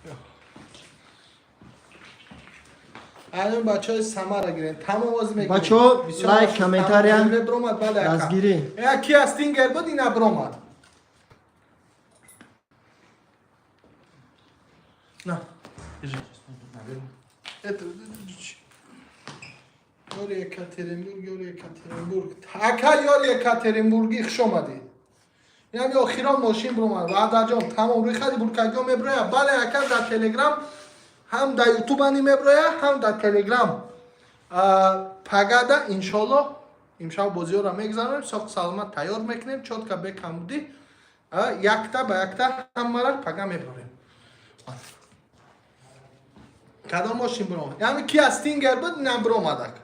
Биё. Айнон бачаҳои Самара гирен. Тамом ози мекунем. Бачаҳо, Бисёр лайк, бошед. комментария, Тамом, бромад, бале, ака. дастгирӣ. Киа Стингер буд, ина бромад. На. Это ёри Екатеринбург, ёри Екатеринбург. Ака, ёри Екатеринбургӣ, хуш омадӣ. Инам охирон мошин бромад. Ваъдаҷон, тамом рӯйхати буркагиҳо меброя. Бале, ака, дар Телеграм ҳам дар Ютуб ани меброя, ҳам дар Телеграм. Пагада иншоллоҳ имшаб бозиҳоро мегзаронем, соқ саломат тайёр мекунем, чётко бекамбудӣ. Якта ба якта ҳамара пага мебарем. Кадом мошин биромад? Яъне Киа Стингер буд, инам биромадак.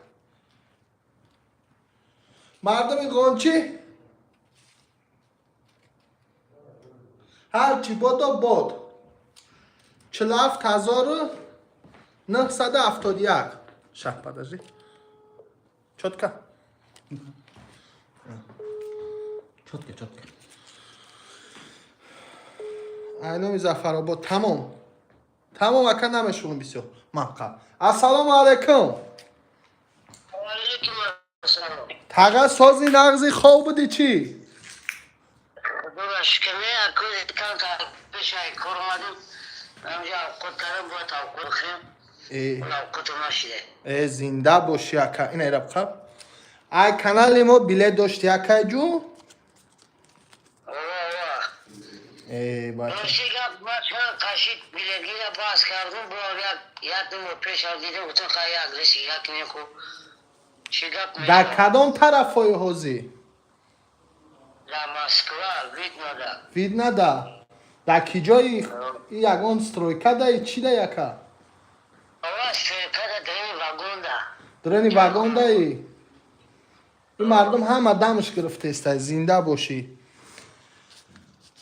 Мардуми Ғончӣ, ҳарчи бодо бод. 47 971. Ща, подожди. Чётко. Чётко, чётко. Айноми Зафаробод, тамом. Тамом, ака, намешунам бисёр. Ман қабл. Ассалому алайкум. Алейкум ассалом. Таға, сози, нағзи, хоб будӣ чӣ? Худоро шукр, не, акӯ кам пешай кор омадем. Ҳамҷа авқот кардем, бояд авқот бихӯрем. Э, зинда бошӣ, ака. Ина рабқа. Ай канали мо билет дошти, акайҷун? Э, бача. Рости гап, ман чанд қашид билетгира баҳс кардум, бо як ду моҳ пеш аз дидам, гуфтам, хай, як риски як меху. Чӣ гап Дар мешавад? кадом тарафҳои ҳозир? Дар Москва, Виднода. Виднода. Дар ки ҷои, ягон стройка даи, чӣ да, яка? Ова, стройкада, дарини вагонда. Дарини вагон даи. Ин мардум ҳама дамш гирифтеста, зинда бошӣ.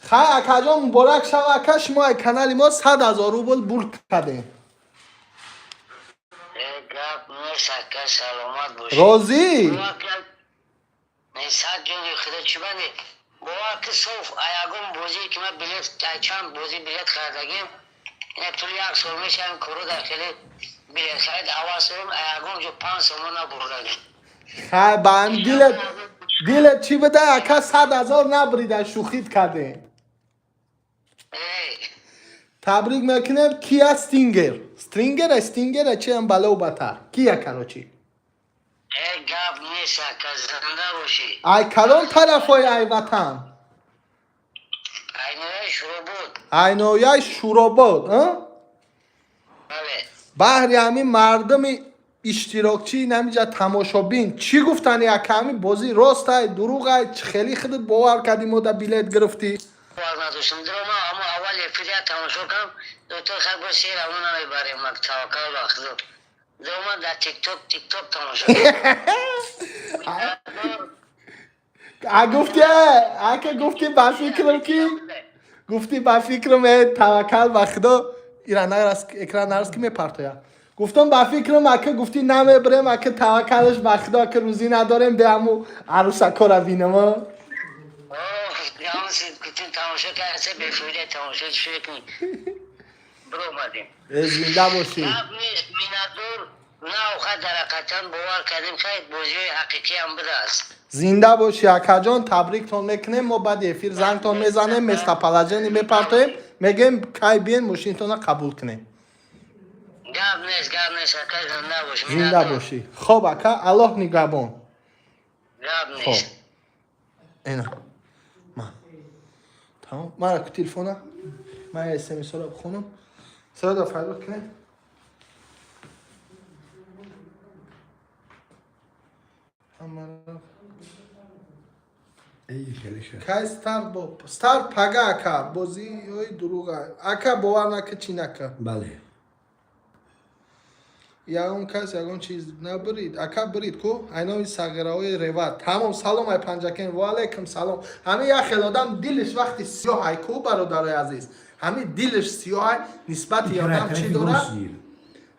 Хай, акаҷон, муборак шава, ака, шумо ай канали мо 100 000 рубл бурд кардем. Э, гап нест, ака, саломат бошӣ. Розӣ? Не, сад ҷони худо, чӣ бане? Бовар ки, соф, ягон бозие ки ман билет, чанд бозӣ билет харидагим, ина тӯли як сол мешавам, коро дар хеле билет харид аввал сорум, ягон ҷо 5 сомон набурдагим. Хай, ба ҳам дилет чӣ буда, ака, 100 000 набрида, шӯхит кардем. Табрик мекунем. Кия Стингер, Стрингера, Стингера, чиам, балоу батар кия, короче. Э, гап нест, ака, зинда бошӣ. Ай кадом тарафҳои ай ватан? Ай ноҳияи Шуробод. Ай ноҳияи Шуробод. Бале. Баҳри ҳамин мардуми иштирокчӣ, намиҷа тамошобин, чӣ гуфтани, ака? Ҳамин бозӣ ростай, дурӯғай? Чӣ хеле худат бовар кардӣ, мода билет гирифтӣ? Бовар надоштам, дуро ман ҳамо аввал эфирия тамошо кардам, доктор, хай, бо сер ҳамо намебарем, мак таваккал ба худо. Дуро ман дар тикток тамошо кардам. А гуфти, ака, гуфти, ба фикрам ки гуфти, ба фикрам, таваккал ба худо, ира нарас, экран нарас ки мепартоя. Гуфтам, ба фикрам, ака, гуфти, намебарем, ака, таваккалаш ба худо, ака, рӯзӣ надорем, бе ҳаму арӯсакора бинам. Тамошо кардем, се бефоида тамошо чӣ кунӣ, биромадем. Зинда бошӣ. Гап нест, миннатдор. На, охар дар ҳақиқатан бовар кардем, хай, бозиҳои ҳақиқӣ ҳам будааст. Зинда бошӣ, акаҷон, табриктон мекунем. Мо баъди эфир зангтон мезанем, местоположение мепартоем, мегӯем, кай биен, мошинтона қабул кунем. Гап нест, гап нест, ака, зинда бош. Зинда бошӣ. Хоб, ака, Аллоҳ нигаҳбон. Гап хоб нест. Ина ма тамом, мара ку телефона, ман смсро бихонам, сада фарёд кунем. Ҳамаро. Эй, хеле шад. Кай старт? Бо старт пага, ака. Бозиҳои дурӯға, ака, бовар нака, чӣ нака. Бале. Ягон кас ягон чиз набирид, ака, бирид ку айноми сағираҳои реват. Тамом. Салом ай Панҷакен. Ваалайкум салом. Ҳамин як хел одам дилиш вақти сиёҳ ай ку, бародарои азиз, ҳамин дилиш сиёҳ ай нисбати одам чӣ дорад,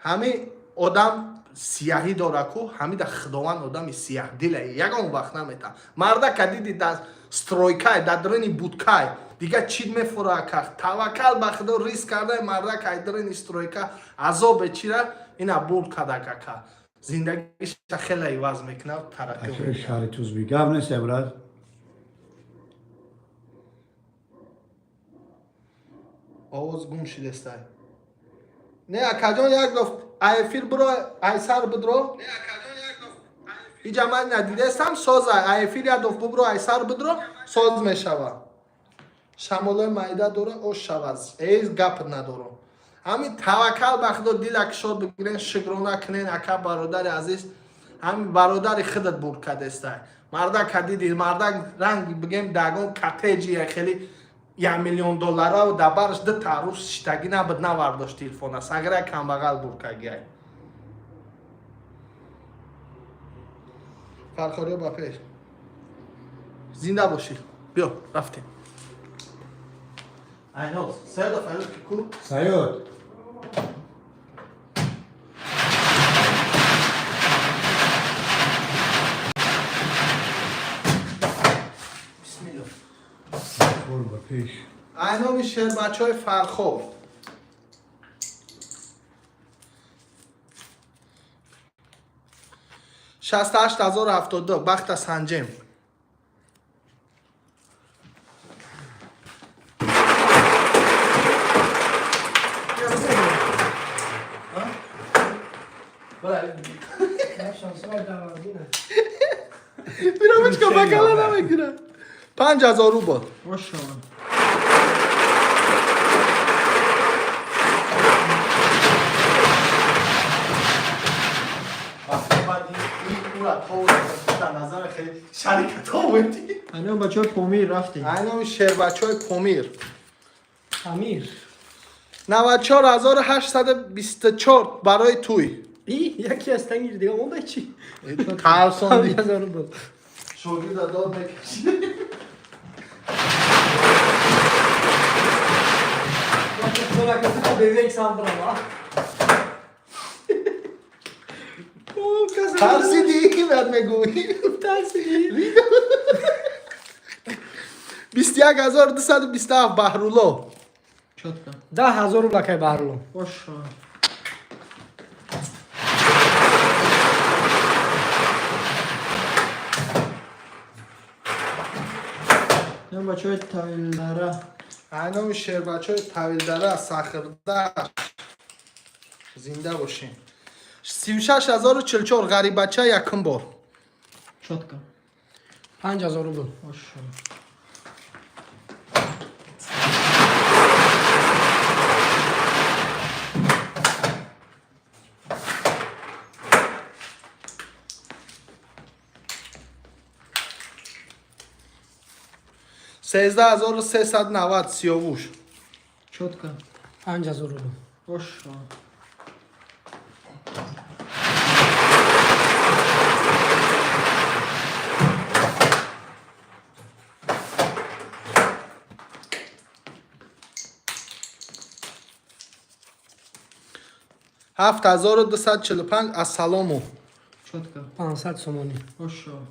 ҳамин одам сияҳӣ дора ку, ҳамида Худованд одами сияҳдиле ягон вақт намета. Мардака диди, дар стройкай, дар даруни будкай, дига чӣ мефура, ака? Таваккал ба Худо, риск кардай мардака, ай даруни стройка азобе чира ина бурд кардак, ака, зиндагиша хеле иваз мекунад, тараққӣ Акаи мекунад. Шаҳри Тузби. Гап нест, брат. Овоз гум шидестай. Не, акаҷон, як доф ай эфир биро, ай сар бидро. Иҷа ман надидестам, соза. Ай эфир як доф бубро, ай сар бидро, соз мешава. Шамолои майда дора, ош шавад, эй, гап надорам. Ҳамин таваккал ба Худо, дила кушод бигирен, шукрона кунен, ака, бародари азиз. Ҳамин бародари худат бурд кардестай. Мардака диди, мардак ранг бигем дагон коттеҷи хеле 1 миллион доллара дар бараш ду тарус шиштагӣ набуд, навардошт телефона, сагира камбағал бурд кагиай. Фархориё ба пеш, зинда бошӣ. Биё, рафтем. Айноз седа фарёд ки ку. Саёд. Бисмилло. Хор ба пеш. Айноми шербачаҳои Фархор. 68 072, бахта санҷем. Бировичка бакала намекунад. 5000 рубл. Ошава. Айно бачаҳои Помир рафтем. Айно шербачаҳои Помир. Амир. 94824 барои туй. И яки аз тангир дига монда чи? Тарсонди. 5000 рубл. Шогирда дод мекашид. Тарсидӣ, баъд мегӯӣ. Тарсидӣ. 21227 Баҳрулло. Чётко. 10 000 рубл, акай Баҳрулло. Ошава. Ин бачаҳои Тавилдара. Айноми шербачаҳои Тавилдара, Сахирдаш. Зинда бошем. 36044 ғарибача якум бор. Чётко. 5000 рубл. Ошава. 13390 Сиёвуш. Чётко. 5000 рубл. Ошава. 7245 Ассалому. Чётко. 500 сомонӣ. Ошава.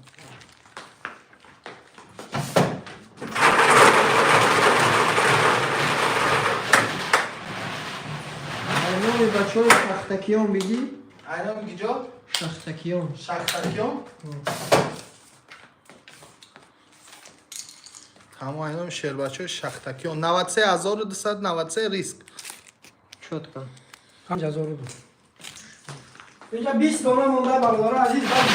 Айноми бачаҳои Шахтакиён бигӣ? Айноми гиҷо? Шахтакиён. Шахтакиён? Ҳамо айноми шербачаҳои Шахтакиён. 93293 риск. Чётко. 5000 рубл. Инҷа 20 дона монда, бародаро азиз. Баъд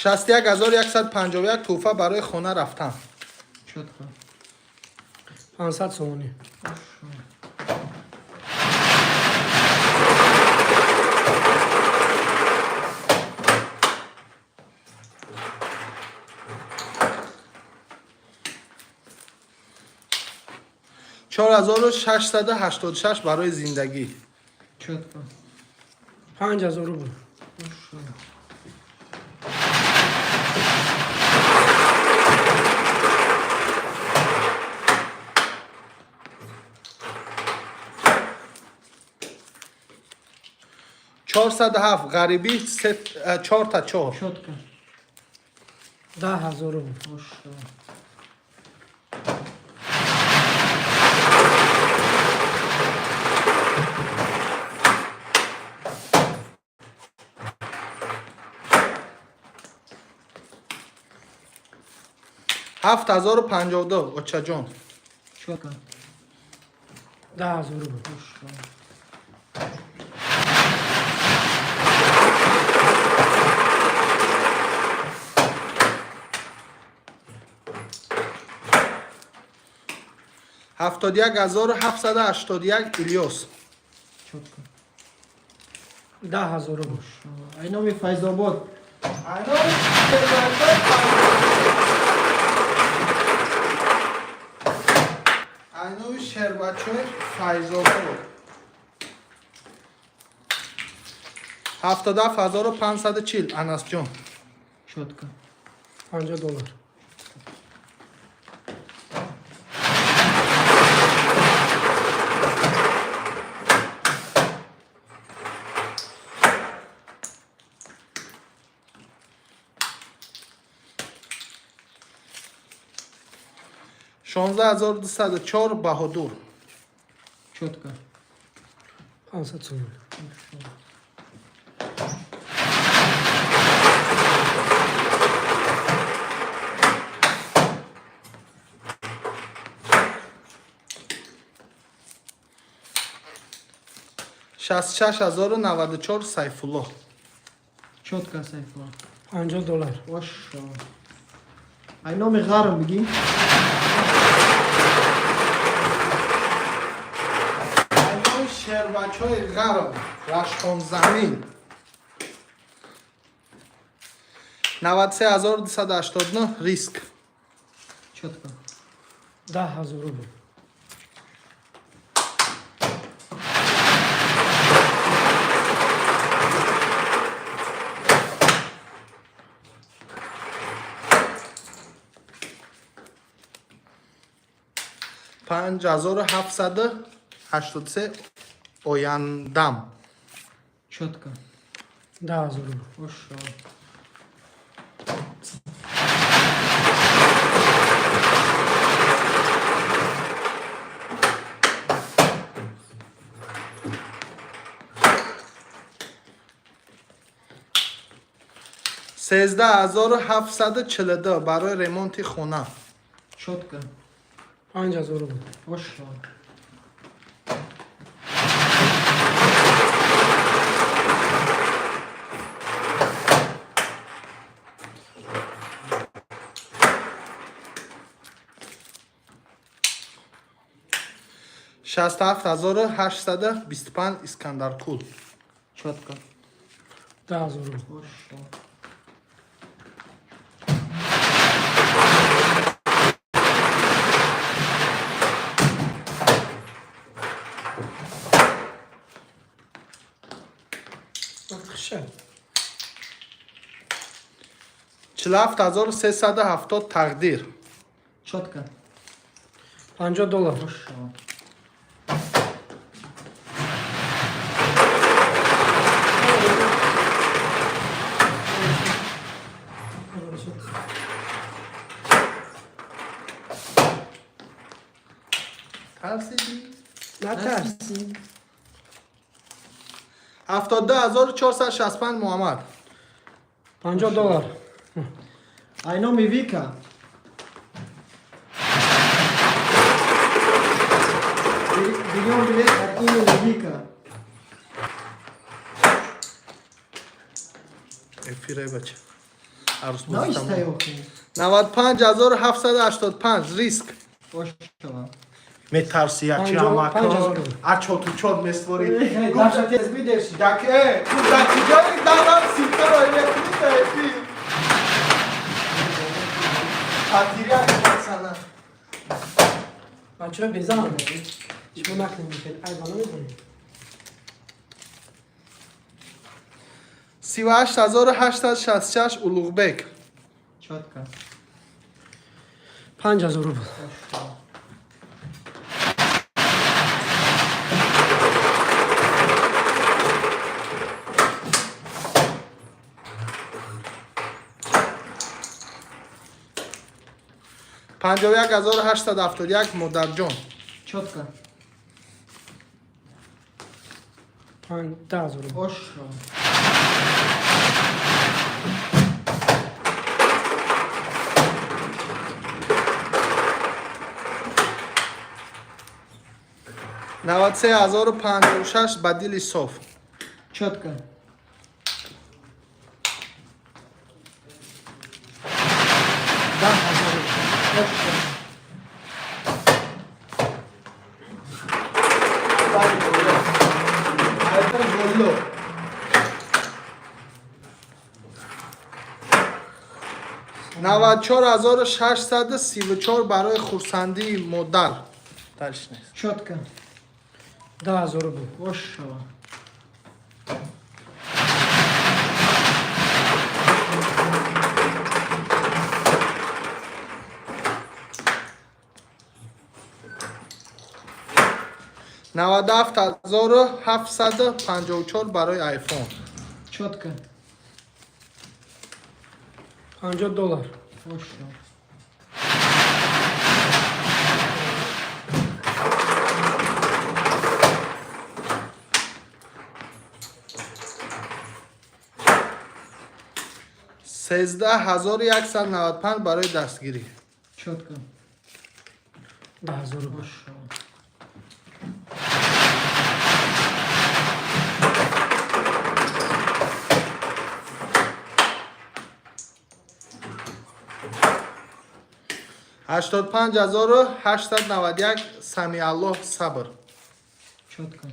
61151 тӯҳфа барои хона рафтан. Чётко. 500 сомонӣ. Ошава. 4686 барои зиндагӣ. Чётко. 5000 рубл. Ошава. 407 ғарибӣ чор та чор. Чётко. 10 000 рубл. Ошава. 7052 очаҷон. Чётко. 10 000 рубл. Ошава. 71781 Илёс. Чётко. 10 000 рубл. Ошава. Айноми Файзобод. Айноми шербачаҳои Айноми шербачаҳои Файзобод. 77540 Анасҷон. Чётко. 50 доллар. 16204 Баҳодур. Чётко. 500 сомонӣ. Ошава. 66 094 Сайфулло. Чётко, Сайфулло. 50 доллар. Ош шава. Ай номи ғарм бигӣ. Айнои шербачҳои ғарм, рашхонзамин, 93 289 риск. Чётко. 10 000 рубл. 5783 ояндам. Чётко. 10 000 рубл. Ош шава. 13 742 барои ремонти хона. Чётко. 5000 рубл. Ош шава. 67 825 Искандаркул. Чётко. 10 000 рубл. Ош шава. Вақт хиша. 47 370 тақдир. Чётко. 50 доллар. Ош шава. Тарсидӣ? Натарс. 72 465 Муҳаммад. 50 доллар. Ай номи Вика. Берём билет от имени Вика. Эфире бача. Наистай охи. 95 785 риск. Ош шава. Метарси ячи 50 000 амако. А чоту чот месвори. Даша тез бидеш. Дак э, ку да куҷои давам ситаро мекунӣ да эфир. Хатирия пацана. Бачаҳо безан. Шумо накунед, хеле айба намедонед. 38 866 Улуғбек. Чётко. 5000 рубл. Ош шава. 51 871 модарҷон. Чётко. 10 000 рубл. Ош шава. 93 056 ба дили соф. Чётко. 10 000 рубл. Ош шава. Айдар боло. 94 634 барои хурсандии модар. Дарш нест. Чётко. 10 000 рубл. Ош шава. 97 754 барои айфон. Чётко. 50 доллар. Ош шава. 13 195 барои дастгирӣ. Чётко. 10 000 рубл. Ош шава. 85891 Самиаллоҳ Сабр. Чётко.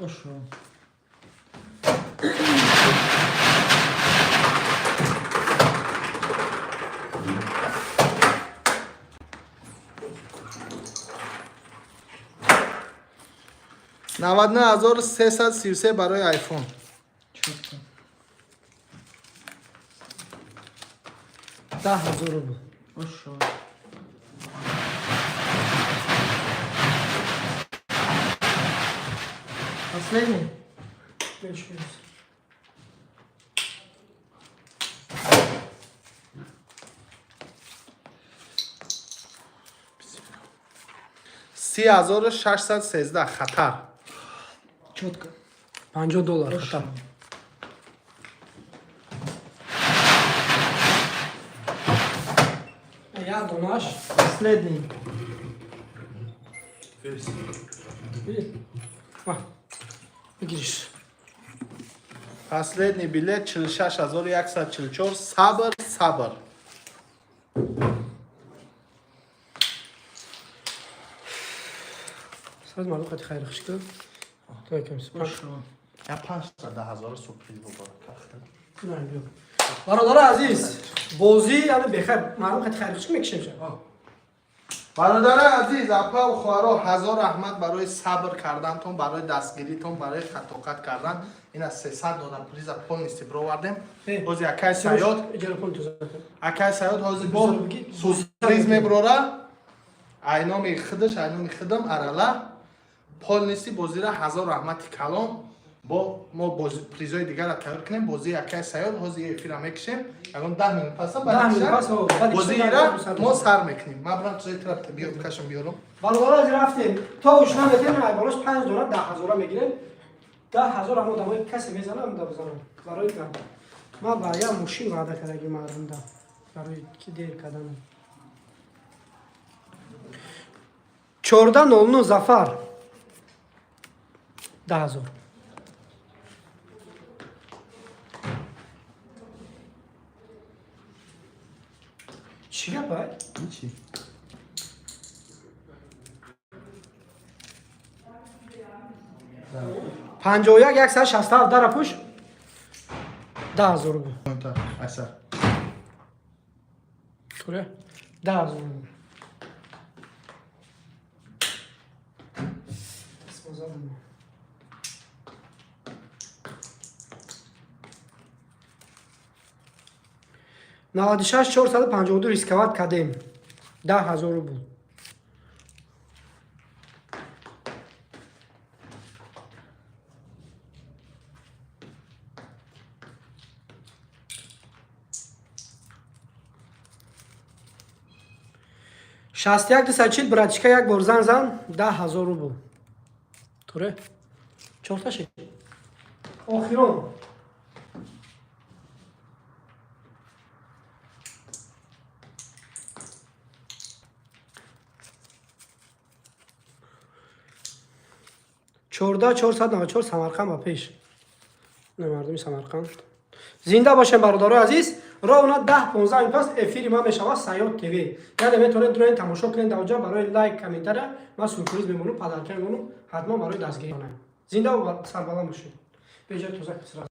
Ошо. 99333 барои айфон. Чётко. 10 000 рубл. Ошо. Последний? Беш минус. 30613 хатар. Чётко. 50 доллар хатар. Як донаш. Последний. Ва. Бигириш. Последний билет 46144 Сабр Сабр. Саз мардум қати хайр хуш кун. То якам сипас. Ошо. Я панҷ та 10 000 сюрприз муборак. Не, биё. Бародари азиз, бозӣ яъне бехайр мардум қати хайр хуш мекишем ша. Бародари азиз, апа ва хоҳаро, ҳазор раҳмат барои сабр кардантон, барои дастгиритон, барои хатоқат кардан. Ина 300 дона приза полностью бировардем. Ҳозир акай Саёд, Иҷора пул тоза кун. акай Саёд ҳозир бо сюрприз меброра. Ай номи худаш, ай номи худам арала полностью бозира. Ҳазор раҳмати калон. Бо мо призои дигарро тайёр кунем. Бозии акай Саёд ҳозир эфира мекишем. Ягон 10 минут паса. 10 минут пас, ҳо, баъди бозиира кишем, мо сар мекунем. Ман бирам чизои тира биё кашам биёрам. Бародаро, аз рафтем. То ушна метем, ай болош 5 дона 10 000 мегирем. 10 000 ҳам одамои касе мезанам, да бизанам. Барои гап. Ман ба як мошин ваъда кардаги мардумда. Барои ки дер кардан. 14:09 Зафар. 10 000. Чӣ гап ай? Чӣ? 51 167 дара пуш 10 000 рубл. Айсар. Туре? 10 000 рубл. Дастмозадам. 96 452 рисковать кардем. 10 000 рубл. 61 240 братишка, як бор зан зан, 10 000 рубл. Туре? Чорта шед. Охирон. 14 494 Самарқанд ба пеш. Не, мардуми Самарқанд. Зинда бошем, бародарои азиз. Ровно 10-15 минут пас эфири ман мешавад Саёд ТВ. Яъне метавонед дуроен тамошо кунед дар оҷа. Барои лайк, комментария ман сюрприз мемонам, подарка мемонам, ҳатман барои дастгирӣ. Зинда ва сарбаланд бошед. Беҷои тоза кисра.